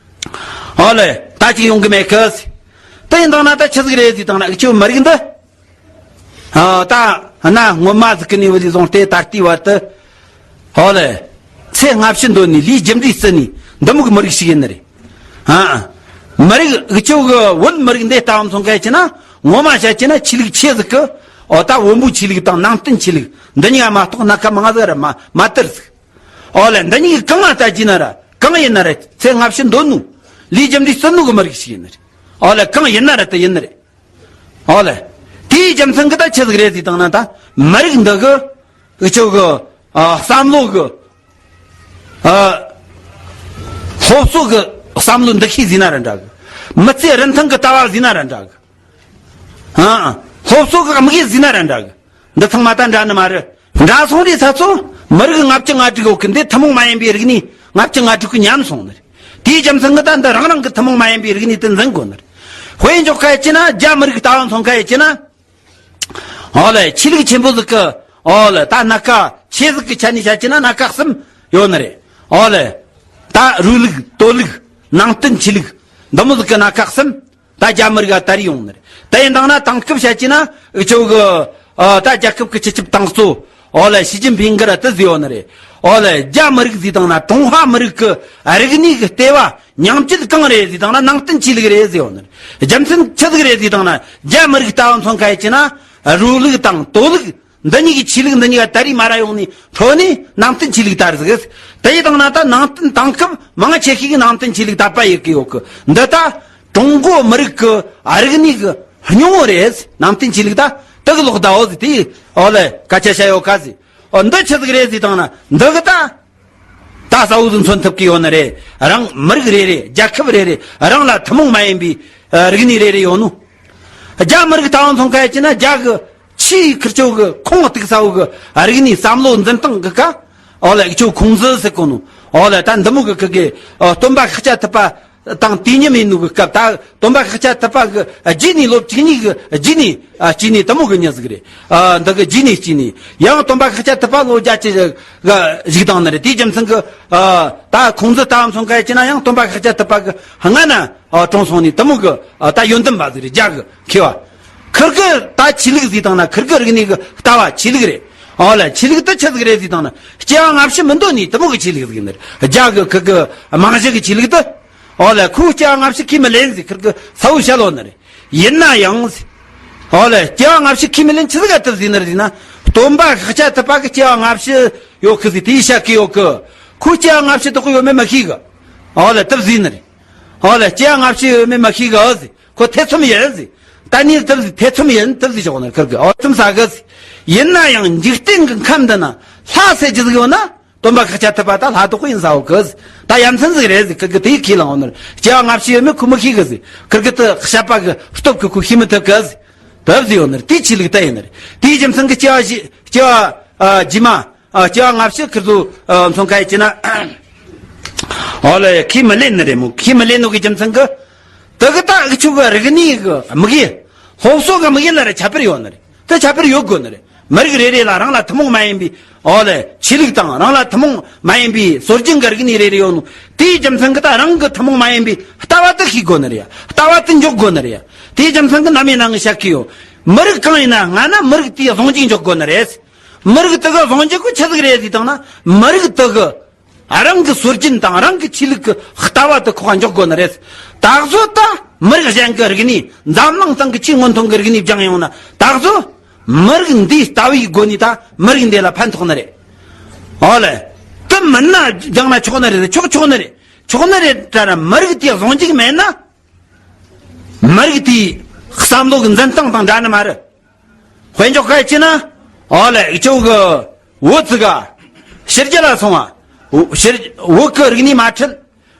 ཨོ་ལེ། ད་ཅིག་ཡོང་གི་མེད་གི། དེ་ཡིན་དང་ན་ད་ཆི་ཟིག་རེད་ཟེར་དང་ན་འུ་ཆོ་མི་རིགས་འདི། ཨ། ད་ན་སྔོན་མ་ཟིག་གི་ནས་བུ་ལི་བཟུང་སྟེ་ད་ལྟའི་བར་དུ། ཨོ་ལེ། ཚེ་སྔ་ཕྱི་འདོད་ནས་ལས་རྒྱུ་འབྲས་བརྩི་ནས་འདི་མོ་གི་མི་རིགས་ཤིག་ཡིན་ནི་རེད། ཨ། མི་རིགས་འུ་ཆོ་གི་བོད་མི་རིགས་འདི་ལྟ་བུ་མཚོན་གལ་ཆེ་ན། ངོ་མ་བཤད་ཀྱི་ན་ཆོས་ལུགས་ཆེ་ཟིག་གི། ཨོ་ད་བོན་པོའི་ཆོས་ལུགས་དང་ནང་བསྟན་ཆོས་ལུགས་འདི་གཉིས་ཀ་མ་གཏོགས་སྣ་ཁ་མང་ཟིག་ར་མ་མ་དར་ཟིག་ཨོ་ལེ། འདི་གཉིས་ཀྱི་གང་ལ་ལྟ་རྒྱུ་ན་ར་གང་ཡིན་ན་ར་ཚེ་སྔ་ཕྱི་འདོད་ནོ། ལས་རྒྱུ་འབྲས་བརྩི་ནོ་གི་མི་རིགས་ཤིག་ཡིན་ནི་རེད། ཨོ་ལེ། གང་ཡིན་ན་ར་དེ་ཡིན་ནི་རེད། ཨོ་ལེ། དེའི་རྒྱུ་མཚན་གི་ད་ཆི་ཟིག་རེད་ཟེར་དང་ན་ད་མི་རིགས་འདི་གི་འུ་ཆོ་གི། ཨ། བསམ་བློ་གི། ཨ། སློབ་གསོ་གི་བསམ་བློ་འདུ་ཤེས་ཟེར་ན་ར་འདྲ་གི། མི་ཚེ་རིན་ཐང་གི་ལྟ་བ་ཟེར་ན་ར་འདྲ་གི། ཨ། སློབ་གསོ་གི་དམིགས་ཡུལ་ཟེར་ན་ར་འདྲ་གི། འདི་ཚང་མ་ད་འདྲ་ནི་མ་རེད། འདྲ་སོང་རེད་ས་ཚོ། མི་རིགས་ལྔ་བཅུ་ང་དྲུག་ཡོད་གི་འདི་ཐུན་མོང་མ་ཡིན་པའི་རིག་གནས་ལྔ་བཅུ་ང་དྲུག་གི་ཉམས་སོང་ནི་རེད། དེའི་རྒྱུ་མཚན་གི་ད་འདི་རང་རང་གི་ཐུན་མོང་མ་ཡིན་པའི་རིག་གནས་དེ་འཛིན་དགོས་ནི་རེད། དཔེ་འཇོག་ཁ་ཡེ་ཅི་ན་རྒྱ་མི་རིགས་ལྟ་བུ་མཚོན་ཁ་ཡེ་ཅི་ན། ཨོ་ལེ། ཆོས་ལུགས་ཆེན་པོ་ཟིག་གི། ཨོ་ལེ། ད་སྣ་ཁ་ཆེ་ཟིག་གི་ཆ་ནས་བཤད་ཀྱི་ན་སྣ་ཁ་གསུམ་ཡོད་ནི་རེད། ཨོ་ལེ། ད་རུས་ལུགས་གཏོ་ལུགས་ནང་བསྟན་ཆོས་ལུགས་འདི་མོ་ཟིག་གི་སྣ་ཁ་གསུམ། ད་རྒྱ་མི་རིགས་ལ་དར་ཡོང་ནི་རེད། ད་ཡིན་དང་ན་དེང་སྐབས་བཤད་ཀྱི་ན་འུ་ཆོ་གི། ཨ། ད་རྒྱལ་ཁབ་ཀྱི་སྤྱི་ཁྱབ་ཏང་གཙོ། ཨོ་ལེ། ཞི་ཅིན་ཕིང་གི་ར་དེ་ཟེར་ཡོད་ནི་རེད། ཨོ་ལེ། རྒྱ་མི་རིགས་ཟེར་བཏང་ན་ཀྲུང་ཧྭ་མི་རིགས་ཀྱི་རིག་གནས་ཀྱི་ལྟེ་བ་ཉམས་བཅོས་གང་རེད་ཟེར་བཏང་ན་ནང་བསྟན་ཆོས་ལུགས་རེད་ཟེར་ཡོང་ནི། རྒྱུ་མཚན་ཆི་ཟིག་རེད་ཟེར་བཏང་ན་རྒྱ་མི་རིགས་ལྟ་བུ་མཚོན་ཁ་ཡིན་ན་རུ་ལུགས་དང་ཏོ་ལུགས། འདི་གཉིས་ཀྱི་ཆོས་ལུགས་འདི་གཉིས་ཀ་ད་རེས་མ་ར་ཡོང་ནས་འཕྲོ་ནས་ནང་བསྟན་ཆོས་ལུགས་དར་ཟིག་དེ་ཡི་དང་ན་ད་ནང་བསྟན་དེང་སྐབས་མང་ཆེ་ཤོས་ཀྱི་ནང་བསྟན་ཆོས་ལུགས་དར་པ་ཡོད་ཀྱི་ཡོད་ཀི། འདི་ད་ཀྲུང་གོ་མི་རིགས་ཀྱི་རིག་གནས་ཀྱི་སྙིང་བོ་རེད། ནང་བསྟན་ཆོས་ལུགས་ད་དེ་གི་ལོག་ཟླ་བོ་ཟིག་དེ་ཨོ་ལེ་སྐད་ཆ་བཤད་ཡོད་ཀ་ཟིག་ཨོ་འདི་ཆི་ཟིག་རེད་ཟིག་དང་ན་འདི་གི་ད་ད་ས་འུ་ཟིག་མཚོན་ཐུབ་ཀྱི་ཡོད་ནི་རེད། རང་མི་རིགས་རེ་རེ་རྒྱལ་ཁབ་རེ་རེ་རང་ལ་ཐུན་མོང་མ་ཡིན་པའི་རིག་གནས་རེ་རེ་ཡོད་ནོ། རྒྱ་མི་རིགས་ལྟ་བུ་མཚོན་ཁ་ཡིན་ན་རྒྱ་གི་ཆེས་ཁིར་ཆོ་གི་ཁོང་གཏུག་ས་བོ་གི་རིག་གནས་བསམ་བློ་འཛིན་སྟངས་གི་ཀ་ཨོ་ལེ་ཁྱོ་ཁུང་ཙི་ཟེར་གོ་ནོ། ཨོ་ལེ་ད་འདི་མོ་གི་ཁི་གི་སྟོན་པ་ཤཱཀྱ་ཐུབ་པ་དང་དུས་མཉམ་ཡིན་ནོ་གི་སྐབས་ད་སྟོན་པ་ཤཱཀྱ་ཐུབ་པ་གི་རྗེས་ནས་ལོ་བཅུ་གཉིས་གི་རྗེས་ནས་སྐྱེས་ནས་དེ་མོ་གི་མྱི་ཟིག་རེད། འདི་གི་རྗེས་ནས་སྐྱེས་ནས་ཡང་སྟོན་པ་ཤཱཀྱ་ཐུབ་པ་ལོ་བརྒྱད་ཅུ་གི་བཞུགས་དང་ནི་རེད། དེའི་རྒྱུ་མཚན་གི་ད་ཁུང་ཙི་ལྟ་བུ་མཚོན་ཁ་ཡིན་ན་ཡང་སྟོན་པ་ཤཱཀྱ་ཐུབ་པ་གི་སྔ་ན། ཨ་གྲོངས་སོང་ནི་དེ་མོ་གི་ཨ་ད་ཡོན་ཏན་པ་ཟིག་རེད། རྒྱ་གི་མཁས་པ། ཁིར་གི་ད་ཆོས་ལུགས་ཟིག་དང་ན་ཁིར་གི་རིག་གནས་གི་ལྟ་བ་ཆོས་ལུགས་རེད། ཨོ་ལེ་ཆོས་ལུགས་དེ་ཆི་ཟིག་རེད་ཟིག་དང་ན་སྐྱེ་བ་སྔ་ཕྱི་མི་འདོད་ནི་དེ་མོ་གི་ཆོས་ལུགས་ཟིག་ཡིན་ནི་རེད། རྒྱ་གི་ཁིར་གི་རྨང་གཞི་གི་ཆོས་ལུགས་དེ། ཨོ་ལེ་ཁོའི་སྐྱེ་བ་སྔ་ཕྱི་ཁས་མི་ལེན་ཟིག་ཁིར་གི་ས་བོ་བཤད་ལོ་ནི་རེད། ཡིན་ན་ཡང་ཟིག་ཨོ་ལེ་སྐྱེ་བ་སྔ་ཕྱི་ཁས་མི་ལེན་ཆི་ཟིག་ག་དེ་ཟིག་ནི་རེད་ཟིག་ན་སྟོན་པ་ཤཱཀྱ་ཐུབ་པ་གི་སྐྱེ་བ་སྔ་ཕྱི་ཡོད་ཁི་ཟིག་དེའི་བཤད་ཁི་ཡོད་ཁི། ཁོའི་སྐྱེ་བ་སྔ་ཕྱི་དེ་ཁོ་ཡོད་མེད་མི་ཤེས་གི། ཨོ་ལེ་དེ་ཟིག་ནི་རེད། ཨོ་ལེ་སྐྱེ་བ་སྔ་ཕྱི་ཡོད་མེད་མ་ཤེས་གི་ཨོ་ཟེ། ཁོ་ཐེ་ཚོམ་ཡིན་ཟེ། ད་ནི་དེ་ཟིག་ཐེ་ཚོམ་ཡིན་དེ་ཟིག་ཞོག་ནི་ཁིར་གི་ཨོ་ཐེ་ཚོམ་ཟ་གི་ཟེ། ཡིན་ན་ཡང་འཇིག་རྟེན་གི་ཁམས་འདི་ན་ལྷ་ཟེར་རྒྱུ་ཟིག་ཡོད་ན་སྟོན་པ་ཤཱཀྱ་ཐུབ་པ་ད་ལྷ་དོག་ཡིན་ཟ་འོ་གི་ཟེ། ད་ཡ་མཚན་ཟིག་རེད་ཟེ་ཁིར་གི་དེའི་ཁས་བླངས་འོ་ནི་སྐྱེ་བ་སྔ་ཕྱི་ཡོད་མེད་ཁོ་མི་ཤེས་གི་ཟེ། ཁིར་གི་དེ་བཤད་པ་གི་སྟོབས་གི་ཁོ་ཤེས་མི་ཐུབ་གི་ཟེ། དེ་ཟིག་ཡོད་ནི་རེད། དེའི་ཆོས་ལུགས་ད་ཡིན་ནི་རེད། དེའི་རྒྱུ་མཚན་གི་སྐྱེ་བ་ཞི་སྐྱེ་བ་ཨ་རྗེས་མ། ཨ་སྐྱེ་བ་སྔ་ཕྱི་ཁིར་ཚོ་ཨ་མཚོན་ཁ་ཡི་ཅི་ན། ཨོ་ལེ་ཁས་མི་ལེན་ནི་རེད་མོ། ཁས་མི་ལེན་ནོ་གི་རྒྱུ་མཚན་གི། དེ་གི་ད་འུ་ཆོ་གི་རིག་གནས་གི་དམིགས་ཡུལ། སློབ་གསོ་གི་དམིགས་ཡུལ་ལ་ར་ཁྱད་པར་ཡོད་ནི་རེད། དེ་ཁྱད་པར་ཡོད་དགོས་ནི་རེད། མི་རིགས་རེ་རེ་ལ་རང་ལ་ཐུན་མོང་མ་ཡིན་པའི་ཨོ་ལེ་ཆོས་ལུགས་དང་རང་ལ་ཐུན་མོང་མ་ཡིན་པའི་སྲོལ་རྒྱུན་གི་རིག་གནས་རེ་རེ་ཡོད་ནོ། དེའི་རྒྱུ་མཚན་གི་ད་རང་གི་ཐུན་མོང་མ་ཡིན་པའི་ལྟ་བ་དེ་ཤེས་དགོས་ནི་རེད། ལྟ་བ་དེ་འཇོག་དགོས་ནི་རེད། དེའི་རྒྱུ་མཚན་གི་ནམ་ཡིན་ན་ངས་བཤད་གི་ཡོད། མི་རིགས་གང་ཡིན་ན་སྔ་ན་མི་རིགས་དེའི་གཟུང་འཇུག་འཇོག་དགོས་ནི་རེད། མི་རིགས་དེ་གི་གཟུང་འཇུག་གི་ཆི་ཟིག་རེད་ཟེར་བཏང་ན་མི་རིགས་དེ་གི་རང་གི་སྲོལ་རྒྱུན་དང་རང་གི་ཆོས་ལུགས་ཀྱི་ལྟ་བ་དེ་ཁོ་ག་འཇོག་དགོས་ནི་རེད། ད་གཟོད་ད་མི་རིགས་གཞན་གྱི་རིག་གནས་འཛམ་གླིང་སྟེང་གི་ཆེས་སྔོན་ཐོན་གྱི་རིག་གནས་སྦྱངས་ཡོང་ན་ད་གཟོད་མི་རིགས་འདིའི་ལྟ་བའི་སྒོ་ནས་ད་མི་རིགས་འདི་ལ་ཕན་ཐོགས་ནི་རེད། ཨོ་ལེ། དེ་མིན་ན་སྦྱངས་ན་ཆོག་ནི་རེད། ཆོག་ཆོག་ནི་རེད། ཆོག་ནི་རེད་ད་ར་མི་རིགས་དེའི་གཟུང་འཇུག་མེད་ན། མི་རིགས་དེའི་བསམ་བློ་གི་འཛིན་སྟངས་དང་འདྲ་ནི་མ་རེད། དཔེ་འཇོག་ག་ཡི་ཅི་ན། ཨོ་ལེ་ཨུ་ཅོ་གི་བོད་ཙི་ག་ཕྱི་རྒྱལ་ལ་སོང་བ། ཕྱི་བོད་ཀྱི་རིག་གནས་མ་ཁྲིད།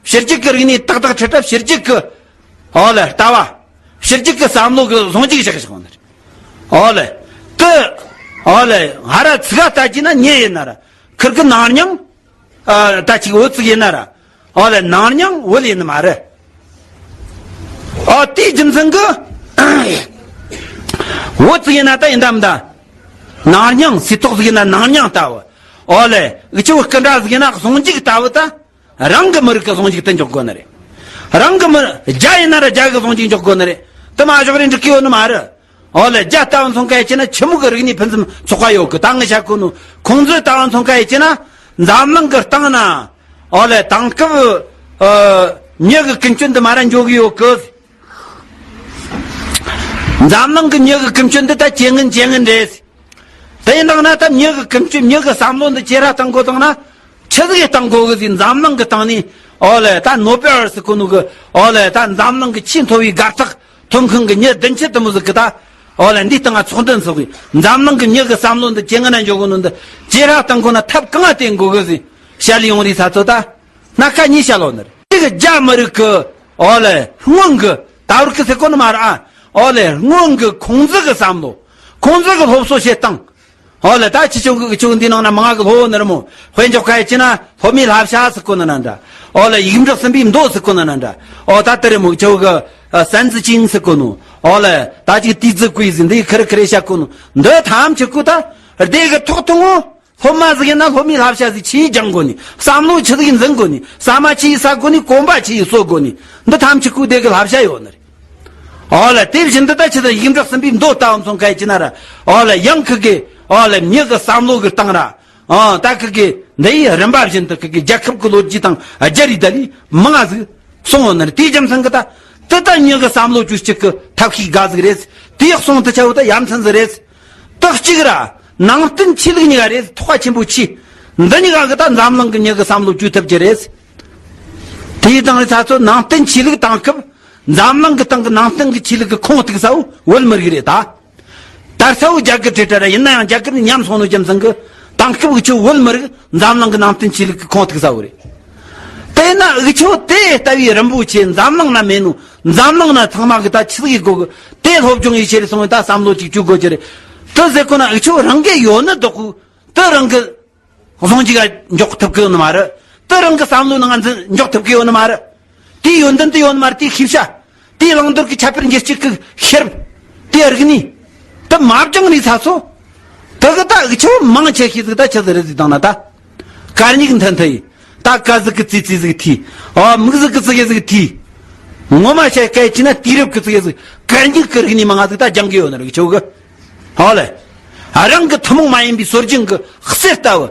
ཕྱི་རྒྱལ་གྱི་རིག་གནས་ཏག་ཏག་ཁྲིད་ད་ཕྱི་རྒྱལ་གྱི་ཨོ་ལེ་ལྟ་བ། ཕྱི་རྒྱལ་གྱི་བསམ་བློ་གི་གཟུང་འཇུག་བཞག་བཞག་ནི་རེད། ཨོ་ལེ། དེ་ཨོ་ལེ་ཧ་ར་ཙི་ག་ལྟ་ཅི་ན་ཉེ་ཡིན་ན་ར་ཁིར་གི་ནང་སྙིང་། ཨ་ད་ཅིག་བོད་ཙིག་ཡིན་ན་ར། ཨོ་ལེ་ནང་སྙིང་བོད་ཡིན་ནི་མ་རེད། ཨོ་དེའི་རྒྱུ་མཚན་གི། བོད་ཙིག་ཡིན་ན་ད་ཡིན་ད་མི་ད། ནང་སྙིང་སི་ཐོག་ཙིག་ཡིན་ན་ནང་སྙིང་ལྟ་བུ། ཨོ་ལེ་འུ་ཆོ་སྐུ་འདྲ་ཙིག་ཡིན་ན་གཟུང་འཇུག་ལྟ་བུ་ད། རང་གི་མི་རིགས་ཀྱི་གཟུང་འཇུག་དེ་འཇོག་དགོས་ནི་རེད། རང་གི་མི་རྒྱ་ཡིན་ན་ར་རྒྱ་གི་གཟུང་འཇུག་འཇོག་དགོས་ནི་རེད། དེ་མ་འཇོག་རེ་འགྲིག་གི་ཡོད་ནི་མ་རེད། ཨོ་ལེ་རྒྱ་ལྟ་བུ་མཚོན་ཁ་ཡི་ཅི་ན་ཆི་མོ་གི་རིག་གནས་ཕུན་སུམ་ཚོགས་པ་ཡོད་གི། ད་ངས་བཤད་གོ་ནོ་ཁུང་ཙི་ལྟ་བུ་མཚོན་ཁ་ཡི་ཅི་ན་འཛམ་གླིང་གི་སྟེང་ན་ཨོ་ལེ་དེང་སྐབས་ཨ་མྱི་གི་ཀུན་སྤྱོད་འདི་མ་ར་འཇོག་གི་ཡོད་གི། འཛམ་གླིང་གི་མྱི་གི་ཀུན་སྤྱོད་འདི་ད་ཇེ་ངན་ཇེ་ངན་རེད། དེ་ཡིན་དང་ན་ད་མྱི་གི་ཀུན་སྤྱོད་མྱི་གི་བསམ་བློ་འདི་ཇེ་ར་བཏང་དགོས་དང་ན་ཆི་ཟིག་བཏང་དགོས་གི་ཟིག་འཛམ་གླིང་གི་སྟེང་ནས་ཨོ་ལེ་ད་ནོ་བེལ་ཟེར་གོ་ནོ་གི་ཨོ་ལེ་ད་འཛམ་གླིང་གི་ཆེས་མཐོ་བའི་གར་སྟེགས་ཐོན་མཁན་གི་མྱི་བདུན་ཅུ་དེ་མོ་ཟིག་གི་ད། ཨོ་ལེ་འདི་སྟེང་ང་ཚོགས་འདུ་འཚོགས་གི། འཛམ་གླིང་གི་མྱི་གི་བསམ་བློ་འདི་ཇེ་ངན་ན་འཇོག་གོ་ནོ་འདི་ཇེ་ར་བཏང་དགོས་ན་ཐབས་གང་ང་བརྟེན་དགོས་གི་ཟིག་བཤད་ལེ་ཡོང་རེད་ས་ཚོ་ད། སྣ་ཁ་གཉིས་བཤད་ལོ་ནི་རེད། དེ་གི་རྒྱ་མི་རིགས་གི་ཨོ་ལེ་སྔོན་གི་ད་བར་གི་ཟེར་གོ་ནི་མ་རེད་ཨ། ཨོ་ལེ་སྔོན་གི་ཁུང་ཙི་གི་བསམ་བློ། ཁུང་ཙི་གི་སློབ་གསོ་བྱེད་སྟངས། ཨོ་ལེ་ད་ཁྱེད་ཆོ་གི་ཁྱོད་འདི་ནང་ན་མང་གི་སློབ་ནི་རེད་མོ། དཔེ་འཇོག་ཁ་ཡི་ཅི་ན་སློབ་མའི་བསླབ་བྱ་ཟེར་གོ་ནི་ན་འདྲ། ཨོ་ལེ་ཡིག་འབྲུ་གསུམ་པའི་མདོ་ཟེར་གོ་ནི་ན་འདྲ། ཨོ་ད་དེ་རེད་མོ། ཁྱོད་གི་ཨ་སན་ཙི་ཅིང་ཟེར་གོ་ནོ། ཨོ་ལེ་ད་ཅིག་ཏི་ཙི་ཀུའི་ཟེར་འདི་ཁེར་ཁེར་བཤད་གོ་ནོ། འདི་ཐམས་ཅད་ཀུ་ད་སྡེ་གི་ཐོག་ཐུང་ངོ་། སློབ་མ་ཟིག་ཡིན་ན་སློབ་མའི་བསླབ་བྱ་ཟིག་ཆི་ཡིས་སྦྱང་དགོས་ནི། བསམ་བློ་ཆི་ཟིག་འཛིན་དགོས་ནི། ཟ་མ་ཆི་ཡིས་ཟ་དགོས་ནི། གོམ་པ་ཆི་ཡིས་གསོ་དགོས་ནི། འདི་ཐམས་ཅད་ཀུ་སྡེ་གི་བསླབ་བྱ་ཡོད་ནི་རེད། ཨོ་ལེ་དེ་བཞིན་འདི་ད་ཆི་ད་ཡིག་འབྲུ་གསུམ་པའི་མདོ་ལྟ་བུ་མཚོན་ཁ་ཡི་ཅི་ན་ར། ཨོ་ལེ་ཡང་ཁི་གི་ཨོ་ལེ་མྱི་གི་བསམ་བློ་གི་སྟེང་ར། ཨ་ད་ཁི་གེ་འདི་ཡི་རིམ་པ་བཞིན་དུ་ཁི་གེ་རྒྱལ་ཁབ་ཀྱི་ལོ་རྒྱུས་དང་སྦྱར་ཡི་ད་ལི་མང་ང་ཟིག་སོང་བ་ནི་རེད། དེའི་རྒྱུ་མཚན་གི་ད་དེ་ད་མྱི་གི་བསམ་བློ་བཅོས་སྤྱད་གི་ཐབས་ཤེས་དགའ་ཟིག་རེད། དེ་ཡག་སོང་དུ་ཆ་བོ་ད་ཡ་མཚན་ཟིག་རེད། དག་གཅིག་ར་ནང་བསྟན་ཆོས་ལུགས་གཉིས་ཀ་རེད། ཐོག་ཁ་ཆེན་པོ་ཆེ་འདི་གཉིས་ཀ་གི་ད་འཛམ་གླིང་གི་མྱི་གི་བསམ་བློ་བཅོས་ཐུབ་ཀྱི་རེད། དེའི་སྟེང་རེད་ད་ཚོ་ནང་བསྟན་ཆོས་ལུགས་དེང་སྐབས་འཛམ་གླིང་གི་སྟེང་གི་ནང་བསྟན་གི་ཆོས་ལུགས་གི་ཁོངས་གཏུགས་ས་བོ་བོད་མི་རིགས་རེད་ད། དར་ས་བོ་རྒྱ་གར་རེད་ད་ར། ཡིན་ན་ཡང་རྒྱ་གར་ནས་ཉམས་སོང་ནོ་རྒྱུ་མཚན་གི་དེང་སྐབས་འུ་ཆོ་བོད་མི་རིགས་འཛམ་གླིང་གི་ནང་བསྟན་ཆོས་ལུགས་གི་ཁོངས་གཏུགས་ས་བོ་རེད། དེ་ན་འུ་ཆོ་དེ་ལྟ་བུའི་རིན་པོ་ཆེ་འཛམ་གླིང་ན་མེད་ནོ། འཛམ་གླིང་ན་ཚང་མ་གི་ད་ཆི་ཟིག་ཡེད་དགོ་གི། དེ་སློབ་སྦྱོང་ཡེད་ཆེད་སོང་བའི་ད་བསམ་བློ་ཅིག་བཅོས་དགོ་རྒྱུ་རེད། དེ་ཟེར་གོ་ན་འུ་ཆོ་རང་གི་ཡོད་ནི་བདག་གི་དེ་རང་གི་གཟུངས་གཞུག་ག་འཇོག་ཐུབ་གི་ཡོད་ནི་མ་རེད། དེ་རང་གི་བསམ་བློ་ནང་འཛིན་འཇོག་ཐུབ་གི་ཡོད་ནི་མ་རེད། དེའི་ཡོན་ཏན་དེ་ཡོད་ནི་མ་རེད། དེའི་ཤེས་བྱ། དེའི་བླང་དོར་གྱི་ཁྱད་པར་འབྱེད་བྱེད་ཀྱི་ཤེས་རབ། དེའི་རིག་གནས། དེ་མ་སྦྱངས་ནས་ཚ་ཚོ། དེ་གི་ད་འུ་ཆོ་མང་ཆེ་ཤོས་ཟིག་ད་ཆི་ཟིག་རེད་ཟིག་བཏང་ན་ད། གར་སྙིགས་མཐུན་མཐུན་ཡིན། ད་ཀ་ཟིག་གི་ཙི་ཙི་ཟིག་ཐི། ཨ་མིག་ཟིག་གི་ཙི་གེ་ཟིག་ཐི། ངོ་མ་བཤད་སྐད་ཅིག་ན་དུས་རབས་ཀྱི་ཙི་གེ་ཟིག་གར་སྙིགས་ཀྱི་རིག་གནས་མང་ང་ཟིག་ད་སྦྱང་གི་ཡོད་ནི་རིག་ཆོག་གི། ཧོ་ལེ། རང་གི་ཐུན་མོང་མ་ཡིན་པའི་སྲོལ་རྒྱུན་གྱི་གསེར་ལྟ་བུ།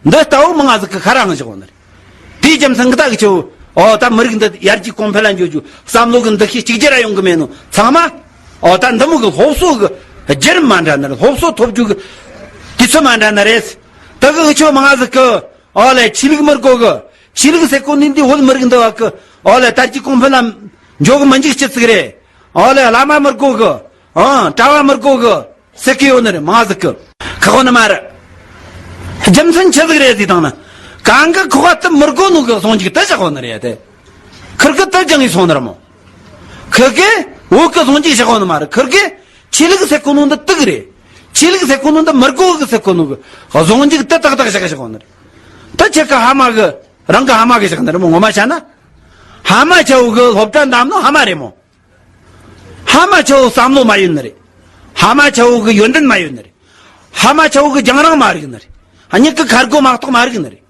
འདི་ལྟ་བུ་མང་ང་ཟིག་གི་ཁ་རང་བཞག་ཡོད་ནི་རེད། དེའི་རྒྱུ་མཚན་གི་ད་གི་ཆོ། ཨོ་ད་མི་རིགས་འདི་ཡར་རྒྱས་གོང་འཕེལ་ལ་འགྱོ་རྒྱུ་བསམ་བློ་གི་འདུ་ཤེས་གཅིག་གྱུར་ར་ཡོང་གི་མེད་ནོ་ཚང་མ། ཨོ་ད་འདི་མོ་གི་སློབ་གསོ་གི་བརྒྱུད་རིམ་མ་འདྲ་ནི་རེད། སློབ་གསོ་ཐོབ་རྒྱུ་གི་དུས་ཚོད་མ་འདྲ་ནི་རེད། ད་གི་གི་ཆོ་མང་ང་ཟིག་གི། ཨོ་ལེ་ཆོས་ལུགས་མི་དགོ་གི། ཆོས་ལུགས་ཟེར་གོ་ནི་འདི་བོད་མི་རིགས་འདི་བ་གི། ཨོ་ལེ་དར་རྒྱས་གོང་འཕེལ་ལ་འགྱོ་གི་མི་འཇུག་སྤྱི་ཚིག་རེད། ཨོ་ལེ་བླ་མ་མི་དགོ་གི། ཨང་གྲྭ་བ་མི་དགོ་གི། ཟེར་གི་ཡོད་ནི་རེད། མང་ཟིག་གི་ཁག་པོ་ནི་མ་རེད། རྒྱུ་མཚན་ཆི་ཟིག་རེད་ཟེར་དང་ན། གང་གི་ཁོག་པ་དེ་མི་དགོ་ནོ་གི་གཟུངས་གཞུག་དེ་བཞག་ཡོད་ནི་རེད་དེ། ཁིར་གི་དེ་སྦྱང་ངེས་སོང་ནི་རེད་མོ། ཁིར་གི་བོད་གི་གཟུངས་གཞུག་བཞག་ཡོད་ནི་མ་རེད། ཁིར་གི་ཆོས་ལུགས་ཟེར་གོ་ནོ་འདི་དུག་རེད། ཆོས་ལུགས་ཟེར་གོ་ནོ་འདི་མི་དགོ་གི་ཟེར་གོ་ནོ་གི་གཟུངས་གཞུག་དེ་ཏག་ཏག་བཞག་བཞག་ཡོད་ནི་རེད། དེ་ཁྱེད་ཀི་ཕ་མ་གི་རང་གི་ཕ་མ་གི་བཞག་ནི་རེད་མོ། ངོ་མ་བཤད་ན། ཕ་མ་ཆ་བོ་གི་སློབ་གྲྭ་འདམ་ནོ་ཕ་མ་རེད་མོ། ཕ་མ་ཆ་བོ་བསམ་བློ་མ་ཡོད་ནི་རེད། ཕ་མ་ཆ་བོ་གི་ཡོན་ཏན་མ་ཡོད་ནི་རེད། ཕ་མ་ཆ་བོ་གི་རྒྱང་རིང་མ་རིག་ནི་རེད། ཨ་མྱི་གི་ཁ་སྒོ་མ་གཏོགས་མ་རིག་ནི་རེད།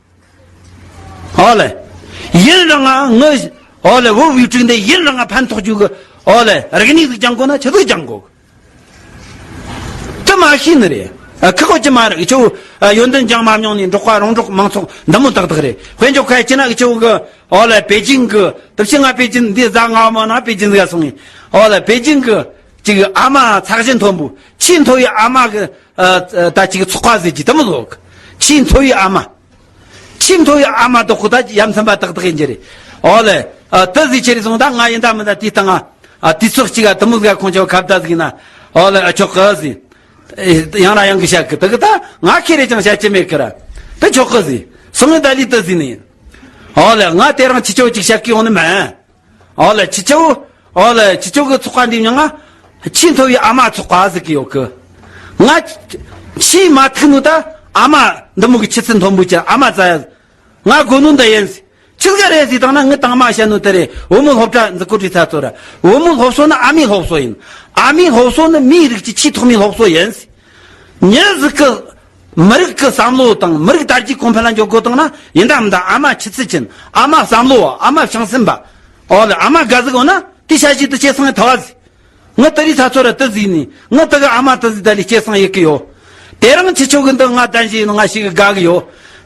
ཨོ་ལེ། ཡུན་རིང་ང་ངི་ཨོ་ལེ་བོད་བི་ཀྲིག་འདི་ཡུན་རིང་ང་ཕན་ཐོགས་རྒྱུ་གི་ཨོ་ལེ་རིག་གནས་ཟིག་སྦྱང་དགོ་ན་ཆི་ཟིག་སྦྱང་དགོ་གི། དེ་མ་ཤེས་ནི་རེད། ཨ་ཁག་པོ་ཅི་མ་རེད། ཁྱོད་ཨ་ཡོན་ཏན་སྦྱང་མ་མྱོང་ནི་འབྲོག་པ་རོང་འབྲོག་མང་ཚོགས་འདི་མོ་ཏག་ཏག་རེད། དཔེ་འཇོག་ཁ་ཅི་ན་ཁྱོད་གི་ཨོ་ལེ་པེ་ཅིང་གི་དེ་བཞིན་ང་པེ་ཅིང་འདི་ཟ་ང་མ་ན་པེ་ཅིང་ཟིག་སོང་ཡིན། ཨོ་ལེ་པེ་ཅིང་གི་ཅིག་ཨ་མ་ཚགས་ཞིང་མཐོན་པོ་ཆེས་མཐོ་བའི་ཨ་མ་གི་ཨ་ད་ཅིག་ཚོགས་པ་ཟེར་གྱི་དེ་མོ་ལོག་ཆེས་མཐོ་བའི་ཨ་མ། ཆེས་མཐོ་བའི་ཨ་མ་དོག་ཁོ་ད་ཡ་མཚན་པ་ཏག་ཏག་ཡིན་གྱི་རེད། ཨོ་ལེ། ཨ་དེ་ཟིག་ཆེ་རེད་སོང་། ད་ང་ཡིན་ད་མིན་ད་དེའི་སྟེང་ང་ཨ་དུས་ཚོད་གཅིག་ག་དེ་མོ་ཟིག་ག་ཁོང་ཆ་བོ་ཁ་བརྡ་ཟིག་ཡིན་ན། ཨོ་ལེ་ཨ་ཆོག་གི་ཟིག་ཡང་ན་ཡང་གི་བཤད་གི། དེ་གི་ད་ང་ཁེ་རེ་ཅང་བཤད་ཀྱི་མེད་གི་ར། དེ་ཆོག་གི་ཟིག་སོང་ངས་ད་ལི་དེ་ཟིག་ནི་ཡིན། ཨོ་ལེ་ང་དེ་རང་ཁྱེད་ཆོ་གཅིག་བཤད་གི་ཡོང་ནི་མེད། ཨོ་ལེ་ཁྱེད་ཆོ། ཨོ་ལེ་ཁྱེད་ཆོ་གི་ཚོགས་པ་འདི་མྱིང་ང་ཆེས་མཐོ་བའི་ཨ་མ་ཚོགས་པ་ཟེར་གི་ཡོད་གི། ང་ཆེས་མ་ཐུག་ནོ་ད་ཨ་མ་འདི་མོ་གི་ཆུ་ཚད་མཐོན་པོ་ཅན་ཨ་མ་ཙ་ཡ། ང་དགོས་ནོ་འདི་ཡིན། ཆི་ཟིག་རེད་ཟེར་དང་ན་ངི་དང་མ་བཤད་ནོ་དེ་རེད། བུ་མོ་སློབ་གྲྭ་འཛུགས་སྐོར་བྲིས་ཚར་ཚོ་ར། བུ་མོ་སློབ་གསོ་ནི་ཨ་མའི་སློབ་གསོ་ཡིན། ཨ་མའི་སློབ་གསོ་ནི་མིའི་རིགས་ཀྱི་ཆེས་ཐོག་མའི་སློབ་གསོ་ཡིན། མྱི་ཟིག་གི་མི་རིགས་ཀྱི་བསམ་བློ་དང་མི་རིགས་དར་རྒྱས་གོང་འཕེལ་ལ་འཇོག་དགོས་དང་ན་ཡིན་ད་མིན་ད་ཨ་མ་ཆུ་ཚད་ཅན། ཨ་མ་བསམ་བློ་བ། ཨ་མ་བྱང་སེམས་པ། ཨོ་ལེ་ཨ་མ་དགའ་ཟིག་འོ་ན་དེ་ཤ་ཞིག་ཏུ་སྐྱེ་སང་ཐ་བ་ཟིག་ང་ད་རི་ཚ་ཚོ་ར་དེ་ཟིག་ནི་ང་ད་གི་ཨ་མ་དེ་ཟིག་ད་ལི་སྐྱེ་སང་ཡེ་གི་ཡོ། དེ་རང་ཁྱེད་ཆོ་གི་འདི་ང་ད་ཞིག་ཡིན་ང་ཞིག་གི་དགའ་གི་ཡོ།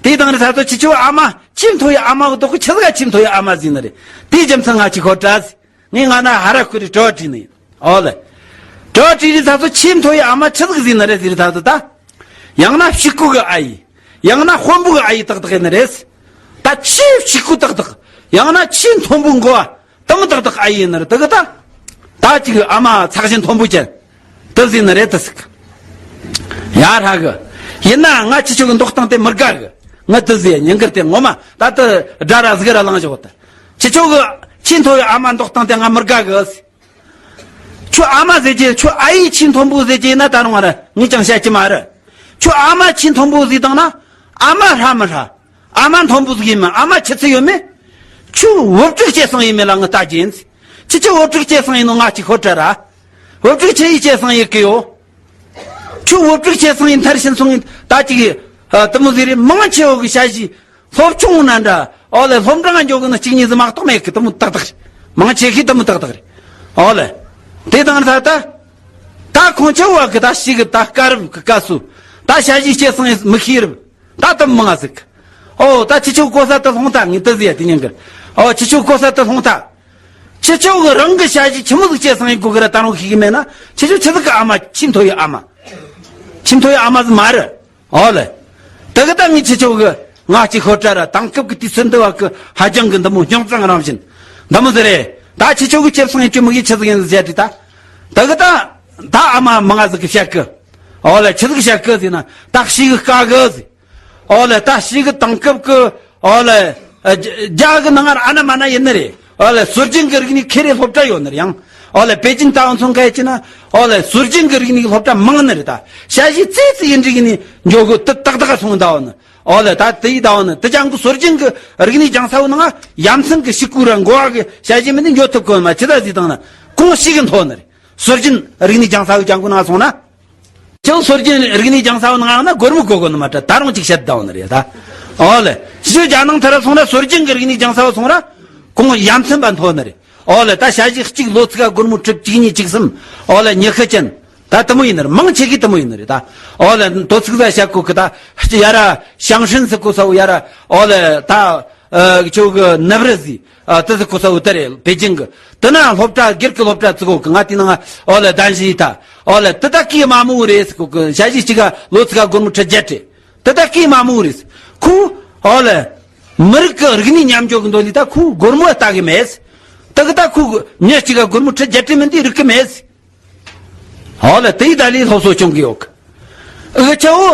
དེ་དང་རི་ཚ་ཚོ་ཁྱེད་ཆོ་ཨ་མ་ཆེས་མཐོ་ཡི་ཨ་མ་གི་དོག་གི་ཆི་ཟིག་ཆེས་མཐོ་ཡི་ཨ་མ་ཟིག་ནི་རེད། དེའི་རྒྱུ་མཚན་ང་ཅིག་ཁོ་དྲ་ཟིག་ངས་ང་ན་ཧ་ར་ཁུ་རི་དྲོ་བྲིས་ནི་ཡིན། ཨོ་ལེ། དྲོ་བྲིས་རི་ཚ་ཚོ་ཆེས་མཐོ་ཡི་ཨ་མ་ཆི་ཟིག་ཟིག་ནི་རེད་ཟིག་རི་ཚ་ཚོ་ད། ཡང་ན་ཕྱུག་པོ་གི་ཨ་ཡི། ཡང་ན་དཔོན་པོ་གི་ཨ་ཡི་ཏག་ཏག་ཡིན་ནི་རེད། ད་ཆེས་ཕྱུག་པོ་ཏག་ཏག་ཡང་ན་ཆེས་མཐོན་པོ་མགོ་བ། དེ་མོ་ཏག་ཏག་ཨ་ཡི་ནི་རེད་དེ་གི་ད། ད་ཅིག་ཨ་མ་ཚགས་ཞིང་མཐོན་པོ་ཅན། དེ་ཟིག་ནི་རེད་དེ་ཟིག་ཡ་ར་གི། ཡིན་ན་ང་ཁྱེད་ཆོ་གི་འདོགས་སྟངས་དེ་མི་དགའ་གི། ང་དེ་ཟིག་ཉིན་དཀར་དེ་ངོ་མ་ད་དེ་དགྲ་ར་ཟིག་ར་ལངས་བཞག་ད། ཁྱེད་ཆོ་གི་ཆེས་མཐོ་བའི་ཨ་མ་འདོགས་སྟངས་དེ་ང་མི་དགའ་གི། ཁྱོད་ཨ་མ་ཟེར་གྱི་ཁྱོད་ཨ་ཡི་ཆེས་མཐོན་པོ་ཟེར་གྱི་ཡིན་ན་ད་རུང་ང་ར་ངས་ཀྱང་བཤད་ཀྱི་མ་རེད། ཁྱོད་ཨ་མ་ཆེས་མཐོན་པོ་ཟིག་དང་ན་ཨ་མ་ཧྲ་མི་ཧྲ། ཨ་མ་མཐོན་པོ་ཟིག་ཡིན་མིན། ཨ་མ་ཆུ་ཚད་ཡོད་མེད། ཁྱོད་བུ་ཕྲུག་སྐྱེ་སང་ཡིན་མེད་ལ་ངི་ལྟ་རྒྱུ་ཡིན། ཁྱེད་ཆོ་བུ་ཕྲུག་སྐྱེ་སང་ཡིན་ནོ་ང་ཅིག་ཤོད་དྲ་ར། བུ་ཕྲུག་ཆེ་ཡི་སྐྱེ་སང་ཡིན་གི་ཡོ། ཁྱོད་བུ་ཕྲུག་སྐྱེ་སང་ཡིན་མཐར་ཕྱིན་སོང་ཡིན་ད་ཅིག་ཨ་དེ་མོ་ཟིག་རེད། མང་ཆེ་བོ་གི་ཞ་ཞི་སློབ་ཆུང་ན་འདྲ། ཨོ་ལེ་སློབ་འབྲིང་ང་འཇོག་གི་ནི་གཅིག་གཉིས་ཟིག་མ་གཏོགས་མེད་གི། དེ་མོ་ཏག་ཏག་རེད། མང་ཆེ་ཤོས་དེ་མོ་ཏག་ཏག་རེད། ཨོ་ལེ། དེ་དང་ད་ད། ད་ཁོང་ཆ་བོ་གི་ད་ཞིག་གི་ད་སྐབས་རབ་གི་སྐབས་སུ། ད་ཞ་ཞི་སྐྱེ་སང་ཡིན་མི་ཤེས་རབ། ད་དུ་མང་ཟིག་ཨོ་ད་ཁྱེད་ཆོ་གོ་ས་དུ་ལྷུང་ཐལ། ངས་དུ་ཟེར་ཡ་དེ་ཉན་གི། ཨོ་ཁྱེད་ཆོ་གོ་ས་དུ་ལྷུང་ཐལ། ཁྱེད་ཆོ་གི་རང་གི་ཞ་ཞི་ཆི་མོ་ཟིག་བྱས་སང་ཡིན་གོ་གི་ར། ད་རུང་ཤེས་གི་མེད་ན་ཁྱེད་ཆོ་ཆི་ཟིག་གི་ཨ་མ། ཆེས་མཐོ་ཡི་ཨ་མ། ཆེས་མཐོ་ཡི་ཨ་མ་ཟིག་མ་རེད། ཨོ་ལེ། དེ་གི་ད་ངས་ཁྱེད་ཆོ་གི་ང་གཅིག་ཤོད་དྲ་ར། དེང་སྐབས་ཀྱི་དུས་ཚོད་འདི་བ་གི་ཧ་ཅང་གི་འདི་མོ་རྙོག་འཛིང་རང་བཞིན་འདི་མོ་ཟིག་རེད། ད་ཁྱེད་ཆོ་གི་ཁྱེར་སོང་ཡིན་ཆོ་མི་གི་ཆི་ཟིག་ཡིན་ཟེར་དེ། ད་དེ་གི་ད་ད་ཨ་མ་མང་ང་ཟིག་གི་བཤད་གི། ཨོ་ལེ། ཆི་ཟིག་བཤད་གི་ཟེར་ན། ད་ཤི་གི་དཀའ་གི་ཟེར། ཨོ་ལེ། ད་ཤི་གི་དེང་སྐབས་གི། ཨོ་ལེ། རྒྱ་གི་ནང་ང་ཨ་ན་མ་ན་ཡིན་ནི་རེད། ཨོ་ལེ། སྲོལ་རྒྱུན་གི་རིག་གནས་ཁེ་རེ་སློབ་གྲྭ་ཡོད་ནི་རེད། ཡང་ཨོ་ལེ། པེ་ཅིན་ཏའོ་ཚོང་ཁ་ཡི་ཆི་ན། ཨོ་ལེ། སྲོལ་རྒྱུན་གི་རིག་གནས་སློབ་གྲྭ་མང་ནི་རེད། ད་ཞ་ཞི་ཙི་ཙི་ཡིན་འགྲིག་ནི་འཇོག་གི་དུ་ཏག་ཏག་སོང་ད་འོ་ནི། ཨོ་ལེ། ད་དེ་ཡི་ད་འོ་ནི་དུ་ཅང་གི་སྲོལ་རྒྱུན་གི་རིག་གནས་སྦྱང་ས་བོ་ནང་ཡ་མཚན་གི་ཤི་ཀུ་ར་འགོ་བ་གི་ཞ་ཞི་མི་ནི་འཇོག་ཐུབ་གོ་མ། ཅི་ད་ཟིག་དང་ན་གོང་ཞིག་གི་མཐོ་ནི་རེད། སྲོལ་རྒྱུན་རིག་གནས་སྦྱང་ས་བོ་ཅང་གི་ནང་སོང་ན། ཅང་སྲོལ་རྒྱུན་རིག་གནས་སྦྱང་ས་བོ་ནང་ན་སྒོར་མོ་གོ་གོ་ནི་མ་དྲ། ད་རུང་ཅིག་བཤད་ད་འོ་ནི་རེད་ད། ཨོ་ལེ། ཞི་རྒྱ་ནང་ཐ་ར་སོང་ན་སྲོལ་རྒྱུན་གི་རིག་གནས་སྦྱང་ས་བོ་སོང་ར། གོང་ཡ་མཚན་པ་མཐོ་ནི་རེད། ཨོ་ལེ། ད་ཞ་ཞི་གཅིག་ལོ་ཚིགས་ཀ་སྒོར་མོ་ཁྲི་གཅིག་གཉིས་གཅིག་གསུམ། ཨོ་ལེ། ཉི་ཤུ་ཅན། ད་དེ་མོ་ཡིན་ནི་རེད། མང་ཆེ་གི་དེ་མོ་ཡིན་ནི་རེད་ད། ཨོ་ལེ། དོ་ཚིགས་ས་བཤད་གོ་གི་ད། ཡ་ར་ཞང་ཧྲིན་ཟེར་གོ་ས་བོ་ཡ་ར། ཨོ་ལེ། ད་ཨ་ཁྱོད་གི་ནབ་རི་ཟིག་ཨ་དེ་ཟིག་གོ་ས་བོ་དེ་རེད། པེ་ཅིང་གི། དེ་ན་སློབ་གྲྭ་སྒེར་གི་སློབ་གྲྭ་བཙུགས་གོ་གི། ང་དེ་ནང་ཨོ་ལེ་གདན་ཞུས་ཡིན་ད། ཨོ་ལེ། དེ་ད་སྐྱེས་མ་མོ་རེད་ཟེར་གོ་གི། ཞ་ཞི་གཅིག་ག་ལོ་ཚིགས་ཀ་སྒོར་མོ་ཁྲི་བརྒྱད་རེད། དེ་ད་སྐྱེས་མ་མོ་རེད། ཁོ་ཨོ་ལེ། མི་རིགས་གི་རིག་གནས་མཉམ་འཇོག་གི་འདོད་ལི་ད་ཁོ་སྒོར་མོ་ལྟ་གི་མེད། དེ་གི་ད་ཁོ་མྱི་གཅིག་ག་སྒོར་མོ་ཁྲི་བརྒྱད་ཁྲི་མིན་དེ་རིག་གི་མེད། ཨོ་ལེ། དེ་ཡི་ད་ལི་སློབ་གསོ་སྐྱོང་གི་ཡོད་གི། འུ་ཆ་བོ་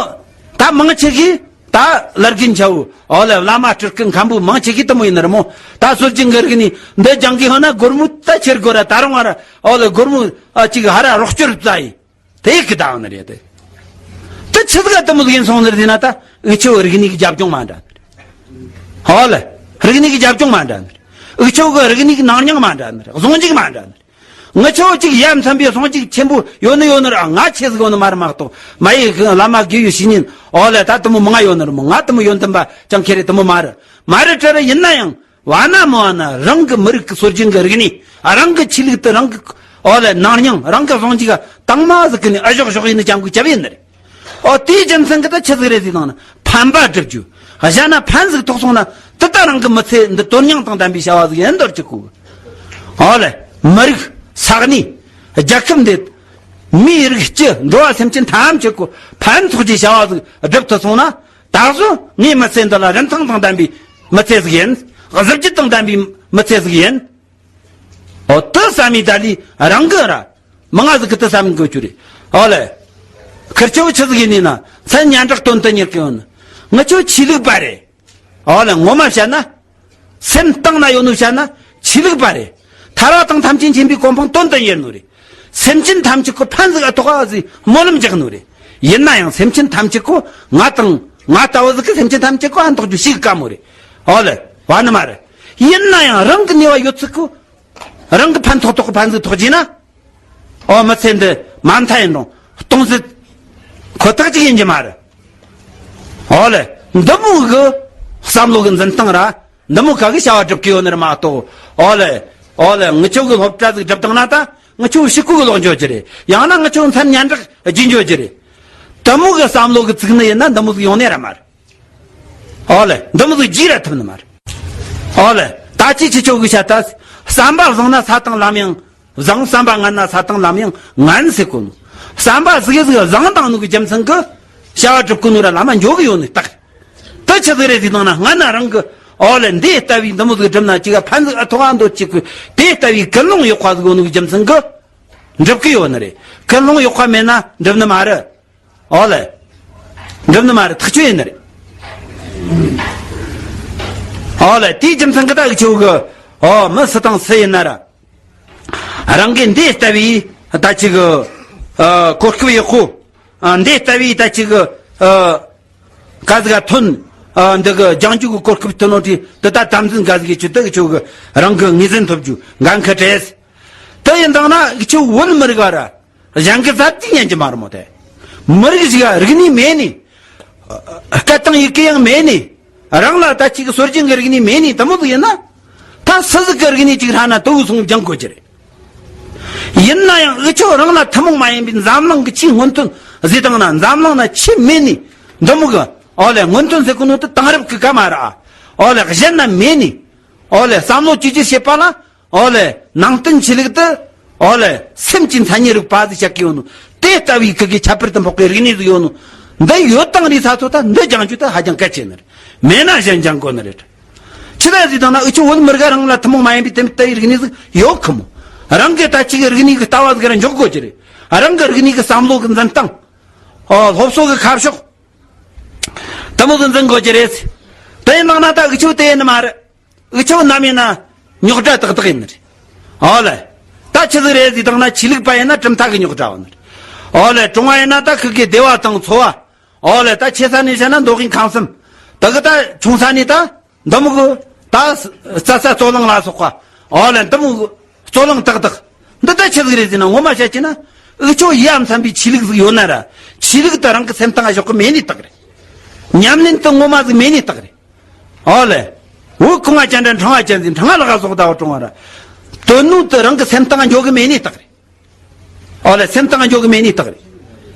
ད་མང་ཆེ་གི་ད་བླ་རྒན་ཆ་བོ། ཨོ་ལེ། བླ་མ་སྤྲུལ་སྐུ་མཁན་པོ་མང་ཆེ་གི་དེ་མོ་ཡིན་ནི་རེད་མོ། ད་སྲོལ་རྒྱུན་གི་རིག་གནས་འདི་སྦྱང་གི་ཧ་ན་སྒོར་མོ་ད་ཁྱེར་དགོས་ར། ད་རུང་ང་ར་ཨོ་ལེ་སྒོར་མོ་ཨ་གཅིག་ཧ་ར་རོགས་སྐྱོར་བཙལ་ཡིན། དེ་གི་ད་འོ་ནི་རེད་དེ། དེ་ཆི་ཟིག་ག་དེ་མོ་ཟིག་ཡིན་སོང་ནི་རེད་ན། ད་འུ་ཆོ་རིག་གནས་གི་རྒྱབ་ལྗོངས་མ་འདྲ་ནི་རེད། ཧོ་ལེ། རིག་གནས་གི་རྒྱབ་ལྗོངས་མ་འདྲ་ནི་རེད། འུ་ཆོ་གི་རིག་གནས་གི་ནང་མྱིང་མ་འདྲ་ནི་རེད། གཟུང་འཇུག་མ་འདྲ་ནི་རེད། ངི་ཆོ་གཅིག་ཡ་མཚན་པའི་གཟུང་འཇུག་ཆེན་པོ་ཡོད་ནི་ཡོད་ནི་ར། ང་ཆེ་ཟིག་ཡོད་ནི་མ་རེད་མ་གཏོགས། མ་ཡི་བླ་མ་དགེ་བའི་བཤེས་གཉེན་ཨོ་ལེ་ད་དེ་མོ་མང་ང་ཡོད་ནི་རེད་མོ། ང་དེ་མོ་ཡོན་ཏན་པ་ཅང་ཁེ་རེ་དེ་མོ་མ་རེད། མ་རེད་དྲ་ར། ཡིན་ན་ཡང་བ་ན་མོ་བ་ན་རང་གི་མི་རིགས་ཀྱི་སྲོལ་རྒྱུན་གྱི་རིག་གནས། རང་གི་ཆོས་ལུགས་དེ། རང་གི་ཨོ་ལེ་ནང་སྙིང་། རང་གི་གཟུང་འཇུག་ག་དྭངས་མ་ཟིག་གི་ནི་ཨ་ཞོག་ཞོག་ཡིན་ནི་ཅང་གི་ཅབ་ཡིན་ནི་རེད། ཨོ་དེའི་རྒྱུ་མཚན་གི་ད་ཆི་ཟིག་རེད་ཟིག་དང་ན། ཕན་པ་སྒྲུབ་རྒྱུ། གཞན་ན་ཕན་ཟིག་ཐོགས་སོང་ན་དེ་ད་རང་གི་མི་ཚེ་འདི་དོན་སྙིང་དང་ལྡན་པའི་བྱ་བ་ཟིག་ཡིན་འདོར་གྱི་གོ། ཨོ་ལེ། མི་རིགས་ས་གནས་རྒྱལ་ཁབ་འདི་མིའི་རིགས་སྤྱི་འགྲོ་བ་སེམས་ཅན་ཐམས་ཅད་གོ་ཕན་ཐོགས་ཀྱི་བྱ་བ་ཟིག་སྒྲུབ་ཐུབ་སོང་ན། ད་གཟོད་ངའི་མི་ཚེ་འདི་ལ་རིན་ཐང་དང་ལྡན་པའི་མི་ཚེ་ཟིག་ཡིན། གཟི་བརྗིད་དང་ལྡན་པའི་མི་ཚེ་ཟིག་ཡིན། ཨོ་དེ་བསམ་མི་ད་ལི་རང་གི་ར། མི་ང་ཟིག་གི་དེ་བསམ་དགོས་རྒྱུ་རེད། ཨོ་ལེ། ཁིར་ཆོ་ཆི་ཟིག་ཡིན་ནི་ན། མཚན་སྙན་གྲགས་དོན་དུ་གཉེར་གི་ཡོད་ནི། ངི་ཆོ་ཆོས་ལུགས་པ་རེད། ཨོ་ལེ། ངོ་མ་བཤད་ན། སེམས་གཏིང་ན་ཡོད་ནོ་བཤད་ན་ཆོས་ལུགས་པ་རེད། ཐར་པ་དང་ཐམས་ཅད་མཁྱེན་པའི་གོ་འཕང་དོན་དུ་གཉེར་ནོ་རེད། སེམས་ཅན་ཐམས་ཅད་ཁོ་ཕན་ཟིག་ཨ་ཐོགས་ཨ་ཟིག་སྨོན་ལམ་རྒྱག་ནོ་རེད། ཡིན་ན་ཡང་སེམས་ཅན་ཐམས་ཅད་ཁོ་ང་དང་ང་ལྟ་བུ་ཟིག་གི་སེམས་ཅན་ཐམས་ཅད་ཁོ་ཨ་འདོག་རྒྱུ་ཞིག་དཀའ་མོ་རེད། ཨོ་ལེ། བ་ནི་མ་རེད། ཡིན་ན་ཡང་རང་གི་ནུས་པ་ཡོད་ཚིག་གོ། རང་གི་ཕན་ཐོགས་ཐོགས་གི་ཕན་ཟིག་ཐོགས་རྒྱུ་ན། ཨོ་མི་ཚེ་འདི་མ་མཐའ་ཡིན་རུང་སྟོང་ཟད་ཁོ་ཐག་ཅིག་ཡིན་གྱི་མ་རེད། ཨོ་ལེ། འདི་མོ་གི་བསམ་བློ་གི་འཛིན་སྟངས་ར། འདི་མོ་ག་གི་བྱ་བ་སྒྲུབ་ཀྱི་ཡོད་ནི་རེད་མ་གཏོགས། ཨོ་ལེ། ཨོ་ལེ། ངི་ཆོ་གི་སློབ་གྲྭ་ཟིག་སྒྲུབ་བཏང་ན་ད་ངི་ཆོ་ཕྱི་སྐོར་གི་ལོག་འཇོག་རྒྱུ་རེད། ཡང་ན་ངི་ཆོ་མཚན་སྙན་གྲགས་རྒྱུ་འཇོག་རྒྱུ་རེད། འདི་མོ་གི་བསམ་བློ་གི་བཙུགས་ནི་ཡིན་ན་འདི་མོ་ཟིག་ཡོང་ནི་ར་མ་རེད། ཨོ་ལེ། འདི་མོ་ཟིག་རྒྱུགས་ར་ཐུབ་ནི་མ་རེད། ཨོ་ལེ། ད་ཅི་ཁྱེད་ཆོ་གི་བཤད་ད། བསམ་པ་བཟང་ན་ས་དང་ལམ་ཡང་བཟང་། བསམ་པ་ངན་ན་ས་དང་ལམ་ཡང་ངན་ཟེར་གོ་ནོ། བསམ་པ་ཟིག་ཟིག་བཟང་དང་ནོ་གི་རྒྱུ་མཚན་གི་བྱ་བ་སྒྲུབ་གོ་ནོ་ར་ལམ་མ་འཇོག་གི་ཡོད་ནི་རྟགས། དེ་ཆི་ཟིག་རེད་ཟིག་དང་ན་སྔ་ན་རང་གི་ཨོ་ལེ་འདི་ལྟ་བུའི་འདི་མོ་ཟིག་སྒྲུབ་ན་ཅིག་ག་ཕན་ཟིག་ཨ་ཐོགས་ཨ་འདོད་ཅིག་གི་དེ་ལྟ་བུའི་ཀུན་སློང་ཡག་པ་ཟིག་ཡོད་ནོ་གི་རྒྱུ་མཚན་གི་འགྲུབ་གི་ཡོད་ནི་རེད། ཀུན་སློང་ཡག་པ་མེད་ན་འགྲུབ་ནི་མ་རེད། ཨོ་ལེ། འགྲུབ་ནི་མ་རེད། ཐག་ཆོད་ཡིན་ནི་རེད། ཨོ་ལེ། དེའི་རྒྱུ་མཚན་གི་ད་གི་ཆོ་གི་ཨོ་མི་སུ་དང་སུ་ཡིན་ན་ར། རང་གི་འདི་ལྟ་བུའི་ད་ཅིག་གི་ཨ་གོ་སྐབས་ཡག་པོ། ཨ་འདི་ལྟ་བུའི་ད་ཅིག་གི་ཨ་ག་ཟིག་ག་ཐོན། ཨ་འདི་གི་སྦྱང་རྒྱུ་གི་གོ་སྐབས་ཐོན་ནོ་དེ་འདི་ད་དམ་འཛིན་ག་ཟིག་གི་ཆུ་ད་གི་ཆོ་གི་རང་གི་ངོས་འཛིན་ཐོབ་རྒྱུ་འགན་ཁུར་བྲལ། དེ་ཡིན་དང་ན་གི་ཆོ་བོད་མི་རིགས་བ་ར། གཞན་གྱི་རྩ་དེ་ཉན་གྱི་མ་རེད་མོ། དེ་མི་རིགས་ཤིག་རིག་གནས་མེད་ནི། སྐད་དང་ཡི་གེ་ཡང་མེད་ནི། རང་ལ་ད་ཅིག་སྲོལ་རྒྱུན་གྱི་རིག་གནས་མེད་ནི་དེ་མོ་ཟིག་ཡིན་ན། ད་སུ་ཟིག་གི་རིག་གནས་ཅིག་ཧྲ་ན་དེའུ་སོང་སྦྱང་དགོས་ཀྱི་རེད། ཡིན་ན་ཡང་འུ་ཆོ་རང་ལ་ཐུན་མོང་མ་ཡིན་པའི་འཛམ་གླིང་གི་ཆེས་སྔོན་ཐོན་ཟིག་དང་ན་འཛམ་གླིང་ན་ཆེས་མེད་ནི་འདི་མོ་གི་ ཨོ་ལེ། སྔོན་ཐོན་ཟེར་གོ་ནོ་དེ་དེང་རབས་ཀྱི་སྐད་མ་རེད། ཨོ་ལེ། གཞན་ན་མེད་ནི། ཨོ་ལེ། བསམ་བློ་ཅི་ཅི་བྱེད་པ་ལ། ཨོ་ལེ། ནང་བསྟན་ཆོས་ལུགས་དེ། ཨོ་ལེ། སེམས་ཀྱི་མཚན་ཉིད་རིག་པ་ཟིག་བཤད་ཀྱི་ཡོད་ནོ། དེ་ལྟ་བུའི་ཁུ་གི་ཁྱད་པར་དུ་འཕགས་པའི་རིག་གནས་ཟིག་ཡོད་ནོ། འདི་ཡོད་དང་རེད་ས་ཚོ། ད་འདི་སྦྱང་རྒྱུ་དེ་ཧ་ཅང་གལ་ཆེ་ནི་རེད། མེད་ན་གཞན་སྦྱང་དགོས་ནི་རེད། ཆི་ལ་ཟིག་དང་ན་འུ་ཆོ་བོད་མི་རིགས་རང་ལ་ཐུན་མོང་མ་ཡིན་པའི་དེ་ལྟ་བུའི་རིག་གནས་ཟིག་ཡོད་ཁི་མོ། རང་གི་ད་ཅིག་གི་རིག་གནས་ཀྱི་ལྟ་བ་ཟིག་ར་འཇོག་དགོས་ཀྱི་རེད། རང་གི་རིག་གནས་ཀྱི་བསམ་བློ་གི་འཛིན་སྟངས། ཨོ། སློབ་གསོ་གི་ཁ་ཕྱོགས། དེ་མོ་གི་འཛིན་དགོས་ཀྱི་རེད། དེ་ཡིན་ནང་ན་ད་འུ་ཆོ་དེ་ཡིན་ནི་མ་རེད། འུ་ཆོ་ནམ་ཡིན་ན་རྙོག་དྲ་ཏག་ཏག་ཡིན་ནི་རེད། ཨོ་ལེ། ད་ཆི་ཟིག་རེད་ཟིག་དང་ན་ཆོས་ལུགས་པ་ཡིན་ན་གྲུབ་མཐའ་གི་རྙོག་དྲ་བ་ནི་རེད། ཨོ་ལེ། གྲོང་བ་ཡིན་ན་ད་ཁུ་གི་བདེ་བ་དང་འཚོ་བ། ཨོ་ལེ། ད་ཆེ་ས་ནས་བཤད་ན་མདོ་དབུས་ཁམས་གསུམ། ད་གི་ད་ཆུང་ས་ནས་ད་འདི་མོ་གི་ད་རྩྭ་ས་རྩོད་གླེང་ལ་སོགས་པ། ཨོ་ལེ། འདི་མོ་གི་རྩོད་གླེང་ཏག་ཏག། འདི་ད་ཆི་ཟིག་རེད་ཟེར་ན། ངོ་མ་བཤད་ཀྱི་ན་འུ་ཆོ་ཡ་མཚན་པའི་ཆོས་ལུགས་ཟིག་ཡོད་ན་ར། ཆོས་ལུགས་དེ་རང་གི་སེམས་གཏིང་ང་ཞོག་གི་མེད་ནི་དག་རེད། ཉམས་ལེན་དེ་ངོ་མ་ཟིག་མེད་ནི་དག་རེད། ཨོ་ལེ། འུ་ཁུ་ང་ཅན་འདྲ་འཕྲེང་བ་ཅན་ཟིག་འཕྲེང་བ་ལ་ག་སོག་ད་བ་གྲོང་བ་ར། དོན་ནུ་དེ་རང་གི་སེམས་གཏིང་ང་འཇོག་གི་མེད་ནི་དག་རེད། ཨོ་ལེ། སེམས་གཏིང་ང་འཇོག་གི་མེད་ནི་དག་རེད།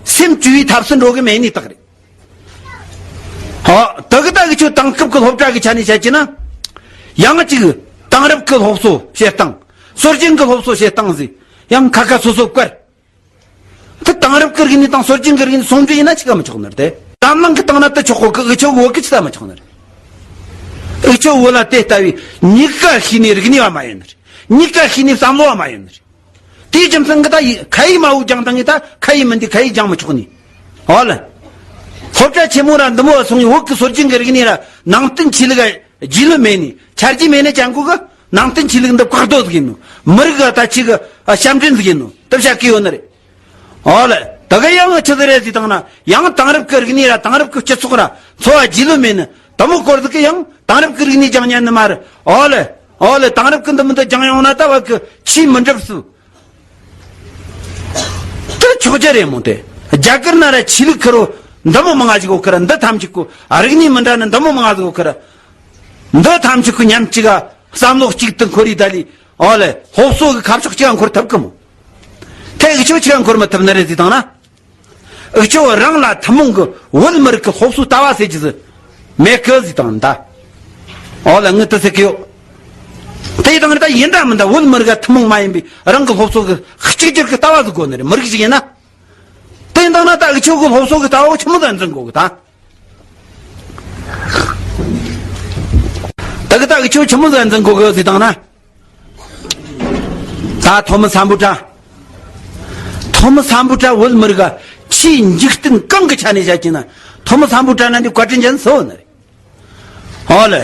སེམས་བཅོས་པའི་ཐབས་སུ་འགྲོ་གི་མེད་ནི་དག་རེད། ཨོ། ད་གི་ད་གི་ཆོ་དེང་སྐབས་ཀྱི་སློབ་གྲྭ་གི་ཆ་ནས་བཤད་ཀྱི་ན། ཡང་ཅིག་དེང་རབས་ཀྱི་སློབ་གསོ་བྱེད་སྟངས། སྲོལ་རྒྱུན་གྱི་སློབ་གསོ་བྱེད་སྟངས་ཟིག་ཡང་ཁ་ཁ་སོ་སོ་བཀར། དེ་དེང་རབས་ཀྱི་རིག་གནས་དང་སྲོལ་རྒྱུན་གྱི་རིག་གནས་ཟུང་འབྲེལ་ཡིན་ན་ཆི་ག་མི་ཆོག་ནི་རེད་དེ། གཏམ་གླེང་གི་སྟེང་ན་དེ་ཆོག་གོ་གི། འུ་ཆོ་བོད་གི་ཆི་ད་མི་ཆོག་ནི་རེད། འུ་ཆོ་བོད་ལ་དེ་ལྟ་བུའི་གཉིས་ཀ་ཤེས་ནི་རིག་གནས་བ་མ་ཡིན་ནི་རེད། གཉིས་ཀ་ཤེས་ནི་བསམ་བློ་བ་མ་ཡིན་ནི་རེད། དེའི་རྒྱུ་མཚན་གྱིས་ད་ཡི་ཁ་ཡི་མ་འུ་སྦྱང་དང་ངི་ད་ཁ་ཡི་མི་འདི་ཁ་ཡི་སྦྱང་མི་ཆོག་ནི། ཨོ་ལེ། སློབ་གྲྭ་ཆེན་མོ་ར་འདི་མོ་སོང་ངི་བོད་ཀྱི་སྲོལ་རྒྱུན་གྱི་རིག་གནས་ར་ནང་བསྟན་ཆོས་ལུགས་རྒྱུས་ལོན་མེད་ནི་ཆ་རྒྱུས་མེད་ནི་ཅང་གོ་གི། ནང་བསྟན་ཆོས་ལུགས་འདི་བཀག་རྡོ་ཟིག་ཡིན་ནོ། མི་རིགས་ག་ད་ཆི་གི་ཨ་ཞབས་འདྲེན་ཟིག་ཡིན་ནོ། དེ་བཤད་གི་ཡོད་ནི་རེད། ཨོ་ལེ། ད་ག་ཡང་ཆི་ཟིག་རེད་ཟིག་དང་ན་ཡང་དེང་རབས་ཀྱི་རིག་གནས་ར་དེང་རབས་ཀྱི་སྤྱི་ཚོགས་ར་འཚོ་བ་རྒྱུས་ལོན་མེད་ནི་དེ་མོ་སྐོར་ཟིག་གི་ཡང་དེང་རབས་ཀྱི་རིག་གནས་སྦྱང་ཉན་ནི་མ་རེད། ཨོ་ལེ། ཨོ་ལེ། དེང་རབས་ཀྱི་འདི་མི་འདི་སྦྱང་ཡོང་ན་ད་བ་གི་ཆོས་མི་འགྲུབ་སུ། དེ་ཆོག་རྒྱུ་རེད་མོ། དེ་རྒྱ་གར་ན་ར་ཆོས་ལུགས་ཁེར་རོ་འདི་མོ་མང་ང་ཞིག་ཡོད་ཁི་ར། འདི་ཐམས་ཅད་ཀོ་རིག་གནས་མི་འདྲ་ནི་འདི་མོ་མང་ང་ཞིག་ཡོད་ཁི་ར། འདི་ཐམས་ཅད་ཀོ་མཉམ་གཅིག་ག་བསམ་བློ་གཅིག་ཏུ་འཁོར་ཡི་ད་ལི། ཨོ་ལེ། སློབ་གསོ་གི་ཁ་ཕྱོགས་གཅིག་ག་འཁོར་ཐུབ་གི་མོ། དེ་འུ་ཆོ་གཅིག་ག་འཁོར་མི་ཐུབ་ནི་རེད་ཟིག་དང་ན། འུ་ཆོ་རང་ལ་ཐུན་མོང་གི་བོད་མི་རིགས་ཀྱི་སློབ་གསོའི་ལྟ་བ་ཟེར་གྱི་ཟིག་མེད་གི་ཟིག་དང་ད། ཨོ་ལེ། ངས་དེ་ཟེར་གི་ཡོད། དེ་དང་ད་ཡིན་འདྲ་མིན་འདྲ་བོད་མི་རིགས་ཐུན་མོང་མ་ཡིན་པའི་རང་གི་སློབ་གསོ་གི་གཅིག་གྱུར་གྱི་ལྟ་བ་ཟིག་དགོས་ནི་རེད། མི་རིགས་ཤིག་ཡིན་ན། དེ་དང་ན་ད་འུ་ཆོ་གི་སློབ་གསོ་གི་ལྟ་བ་ཆི་མོ་ཟིག་འཛིན་དགོས་གི་ད། ད་གི་ད་འུ་ཆོ་ཆི་མོ་ཟིག་འཛིན་དགོས་གི་ཟིག་དང་ན། ད་ཐོ་མི་སམ་བྷོ་ཊ། ཐོ་མི་སམ་བྷོ་ཊ་བོད་མི་རིགས་ཆེས་འཇིག་རྟེན་གང་གི་ཆ་ནས་བཤད་ཀྱི་ན་ཐོ་མི་སམ་བྷོ་ཊ་ན་འདི་བཀའ་དྲིན་ཅན་སོ་ནི་རེད། ཨོ་ལེ།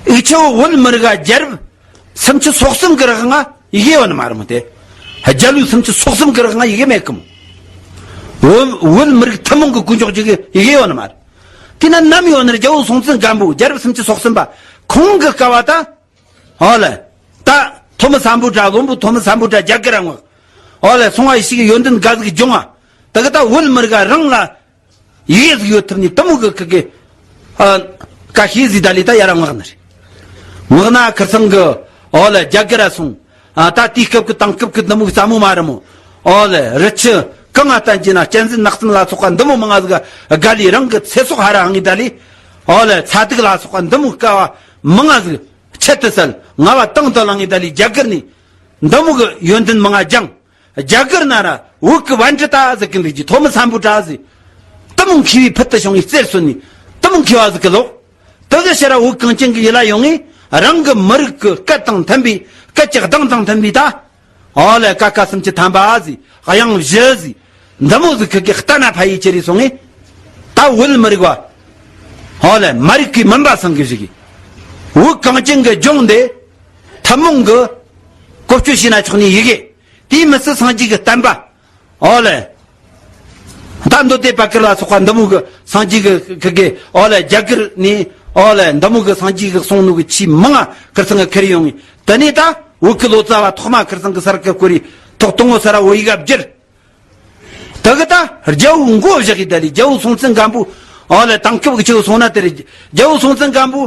འུ་ཆོ་བོད་མི་རིགས་རྒྱལ་རབས་སུམ་ཅུ་སོ་གསུམ་གི་རིང་ང་ཡི་གེ་ཡོད་ནི་མ་རེད་མོ། དེ་རྒྱལ་ལོ་སུམ་ཅུ་སོ་གསུམ་གི་རིང་ང་ཡི་གེ་མེད་གི་མོ། བོད་བོད་མི་རིགས་ཐུན་མོང་གི་དཀོན་མཆོག་ཅིག་གི་ཡི་གེ་ཡོད་ནི་མ་རེད། དེ་ན་ནམ་ཡོད་ནི་རེད། རྒྱལ་པོ་སྲོང་བཙན་སྒམ་པོ་རྒྱལ་རབས་སུམ་ཅུ་སོ་གསུམ་པ་ཁོང་གི་སྐབས་བ་ད། ཨོ་ལེ། ད་ཐོ་མི་སམ་བྷོ་ཊ། བློན་པོ་ཐོ་མི་སམ་བྷོ་ཊ་རྒྱ་གར་ར་མངགས། ཨོ་ལེ། སོང་བ་ཡི་ཞིག་གི་ཡོན་ཏན་དགའ་ཟིག་སྦྱོང་བ། ད་གི་ད་བོད་མི་རིགས་རང་ལ་ཡི་གེ་ཟིག་ཡོད་ཐུབ་ནི་དེ་མོ་གི་ཁི་གི་ཨ་བཀའ་ཤིས་ཟིག་ད་ལི་ད་ཡ་ར་མངགས་ནི་རེད། མངགས་ན་ཁིར་ཚང་གི་ཨོ་ལེ་རྒྱ་གར་ར་སོང་། ཨ་ད་དེའི་སྐབས་ཀྱི་དེང་སྐབས་ཀྱི་འདི་མོ་གི་ས་མོ་མ་རེད་མོ། ཨོ་ལེ། རི་ཆུ་གང་ང་བསྟན་གྱི་ན་གཅན་གཟན་ནགས་ཚལ་ལ་སོགས་པ་འདི་མོ་མང་ང་ཟིག་ག་དགའ་ལི་རང་གི་ཚེ་སྲོག་ཧ་ར་ཧང་ངི་ད་ལི། ཨོ་ལེ། ཚ་དུག་ལ་སོགས་པ་འདི་མོ་དཀའ་བ་མང་ང་ཟིག་ཆེད་དུ་སལ། ང་བ་དང་དུ་ལང་ངི་ད་ལི་རྒྱ་གར་ནི་འདི་མོ་གི་ཡོན་ཏན་མང་ང་སྦྱངས། རྒྱ་གར་ན་ར་བོད་ཀྱི་བན་དྲུ་ད་ཟེར་གི་འདུག་གི། ཐོ་མི་སམ་བྷོ་ཊ་ཟེར། དེ་མོ་མཁས་པའི་ཕུལ་དུ་བྱུང་བའི་རྩེར་སོན་ནི་དེ་མོ་མཁས་པ་ཟིག་གི་ལོག་དེ་གི་ཕྱིར་ར་བོད་གངས་ཅན་གྱི་ཡུལ་ལ་ཡོང་ངས་རང་གི་མི་རིགས་ཀྱི་སྐད་དང་མཐུན་པའི་སྐད་ཀྱི་གདངས་དང་མཐུན་པའི་ད། ཨོ་ལེ། ཀ་ཁ་སུམ་ཅུ་ཐམ་པ་ཟིག། དབྱངས་བཞི་ཟིག། འདི་མོ་ཟིག་ཁི་གི་ལྟ་ན་ཕ་ཡི་ཅི་རེད་སོང་ངས། ད་བོད་མི་རིགས་བ། ཨོ་ལེ། མ་རིག་གི་མུན་པ་སངས་གི་ཞིག་གི། བོད་གངས་ཅན་གྱི་ལྗོངས་འདི་ཐུན་མོང་གི་བཀོལ་སྤྱོད་བྱས་ན་ཆོག་ནི་ཡི་གེ། དེའི་མི་ཚད་སངས་རྒྱས་ཀྱི་བསྟན་པ། ཨོ་ལེ། ད་མདོ་སྡེ་པ་ཀིར་ལ་སོགས་པ་འདི་མོ་གི་སངས་རྒྱས་ཀྱི་ཀྱི་ཀྱི་ཨོ་ལེ་རྒྱ་གར་ནས་ཨོ་ལེ་འདི་མོ་གི་སངས་རྒྱས་ཀྱི་གསུང་ནོ་གི་ཆེས་མང་ང་ཁིར་ཚང་གི་ཁྱེར་ཡོང་ངས། དེ་ནས་ད་བོད་ཀྱི་ལོ་ཙཱ་བ་ཐོག་མ་ཁིར་ཚང་གི་ས་ར་ཀ་ཀོ་རི་ཐོག་དང་པོ་ས་ར་བོད་ཡིག་ག་བསྒྱུར། དེ་གི་ད་རྒྱལ་པོ་མགོ་བཞག་གི་ད་ལི་རྒྱལ་པོ་སྲོང་བཙན་སྒམ་པོ། ཨོ་ལེ། དེང་སྐབས་ཀྱི་ཆོས་སོང་ན་དེ་རེད། རྒྱལ་པོ་སྲོང་བཙན་སྒམ་པོ།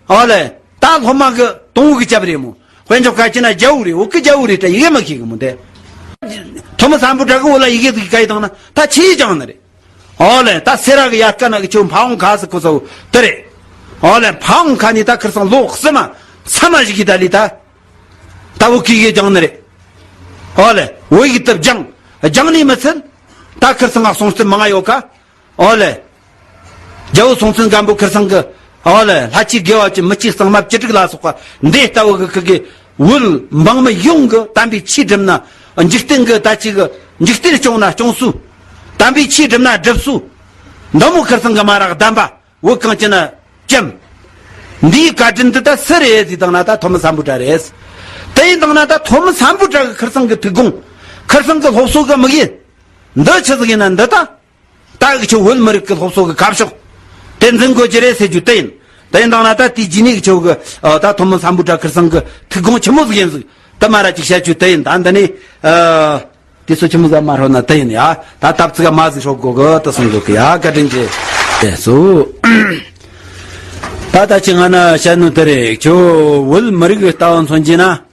ཨོ་ལེ། ད་སློབ་མ་གི་དང་པོ་གི་སྐྱབས་རེད་མོ། དཔལ་འབྱོར་ཁ་ཆེ་ན་རྒྱལ་པོ་རེད། འུ་ཀི་རྒྱལ་པོ་རེད་ད་ཡི་གེ་མ་ཤེས་གི་མོ་དེ། ཐོ་མི་སམ་བྷོ་ཊ་གི་འུ་ལ་ཡི་གེ་ཟིག་ག་ཡི་དང་ན་ད་ཆི་ཡི་ཅང་ནི་རེད། ཨོ་ལེ། ད་སེ་ར་གི་ཡར་ཀ་ན་གི་ཆོ་ཕ་བོང་ཁ་ཟེར་གོ་ས་བོ་དེ་རེད། ཨོ་ལེ། ཕ་བོང་ཁ་ནི་ད་ཁིར་སང་ལོ་གསུམ་མ་ཚ་མ་ཞིག་གི་ད་ལི་ད། ད་བོ་ཀི་གི་ཀྱང་ནི་རེད། ཨོ་ལེ། བོ་ཡིག་ཏུ་སྦྱང་། སྦྱང་ནི་མི་ཚད། ད་ཁིར་སང་ང་སོང་སྟེ་མང་ང་ཡོད་ཀ་ཨོ་ལེ། རྒྱལ་བོ་སྲོང་བཙན་སྒམ་པོ་ཁིར་སང་གི། ཨོ་ལེ། ལྷ་ཆོས་དགེ་བ་བཅུ་མི་ཆོས་གཙང་མ་བཅུ་དྲུག་ལ་སོགས་པ་འདི་ལྟ་བུ་གི་ཁི་གི། བོད་འབངས་མི་ཡོངས་གི་དམ་པའི་ཆོས་སྒྲུབ་ན། འཇིག་རྟེན་གི་ད་ཅིག་གི་འཇིག་རྟེན་སྐྱོང་ན་སྐྱོང་སུ། དམ་པའི་ཆོས་སྒྲུབ་ན་སྒྲུབ་སུ། འདི་མོ་ཁིར་སང་གི་མ་རག་གདམས་པ་བོད་གངས་ཅན་ན་བཅམ། འདིའི་བཀའ་དྲིན་འདི་ད་སུ་རེད་ཟེར་དང་ན་ད་ཐོན་མི་སམ་བྷོ་ཊ་རེད། དེ་ཡིན་དང་ན་ད་ཐོན་མི་སམ་བྷོ་ཊ་གི་ཁིར་སང་གི་ཐུགས་དགོངས། ཁིར་སང་གི་སློབ་གསོ་གི་དམིགས་ཡུལ་འདི་ཆི་ཟིག་ཡིན་ན་འདི་ད། ད་གི་ཆོ་བོད་མི་རིགས་ཀྱི་སློབ་གསོ་གི་ཁ་ཕྱོགས་དེ་འཛིན་དགོས་ཀྱི་རེད་ཟེར་རྒྱུ་དེ་ཡིན། དེ་ཡིན་དང་ན་ད་དེའི་རྗེས་ནས་གི་ཆོ་གི། ཨ། ད་ཐོན་མི་སམ་བྷོ་ཊ་ཁིར་སང་གི་ཐུགས་དགོངས་ཆི་མོ་ཟིག་ཡིན་ཟིག་ད་མ་ར་ཅིག་བཤད་རྒྱུ་དེ་ཡིན། ད་འདི་ནས། ཨ། དེ་ཚོ་ཆི་མོ་ཟིག་མ་ཧྲོ་ན་དེ་ཡིན་ཡ། ད་ཐབ་ཚིག་མ་ཟིག་ཧྲོ་གོ་གི་ད་སོང་གོ་གི་ཡ། བཀའ་དྲིན་ཆེ། དེ་སུ། ད་ད་ཅི་ང་ན་བཤད་ནོ་དེ་རེད། ཁྱོ་བོད་མི་རིགས་ལྟ་བ་མཚོན་རྒྱུ་ན།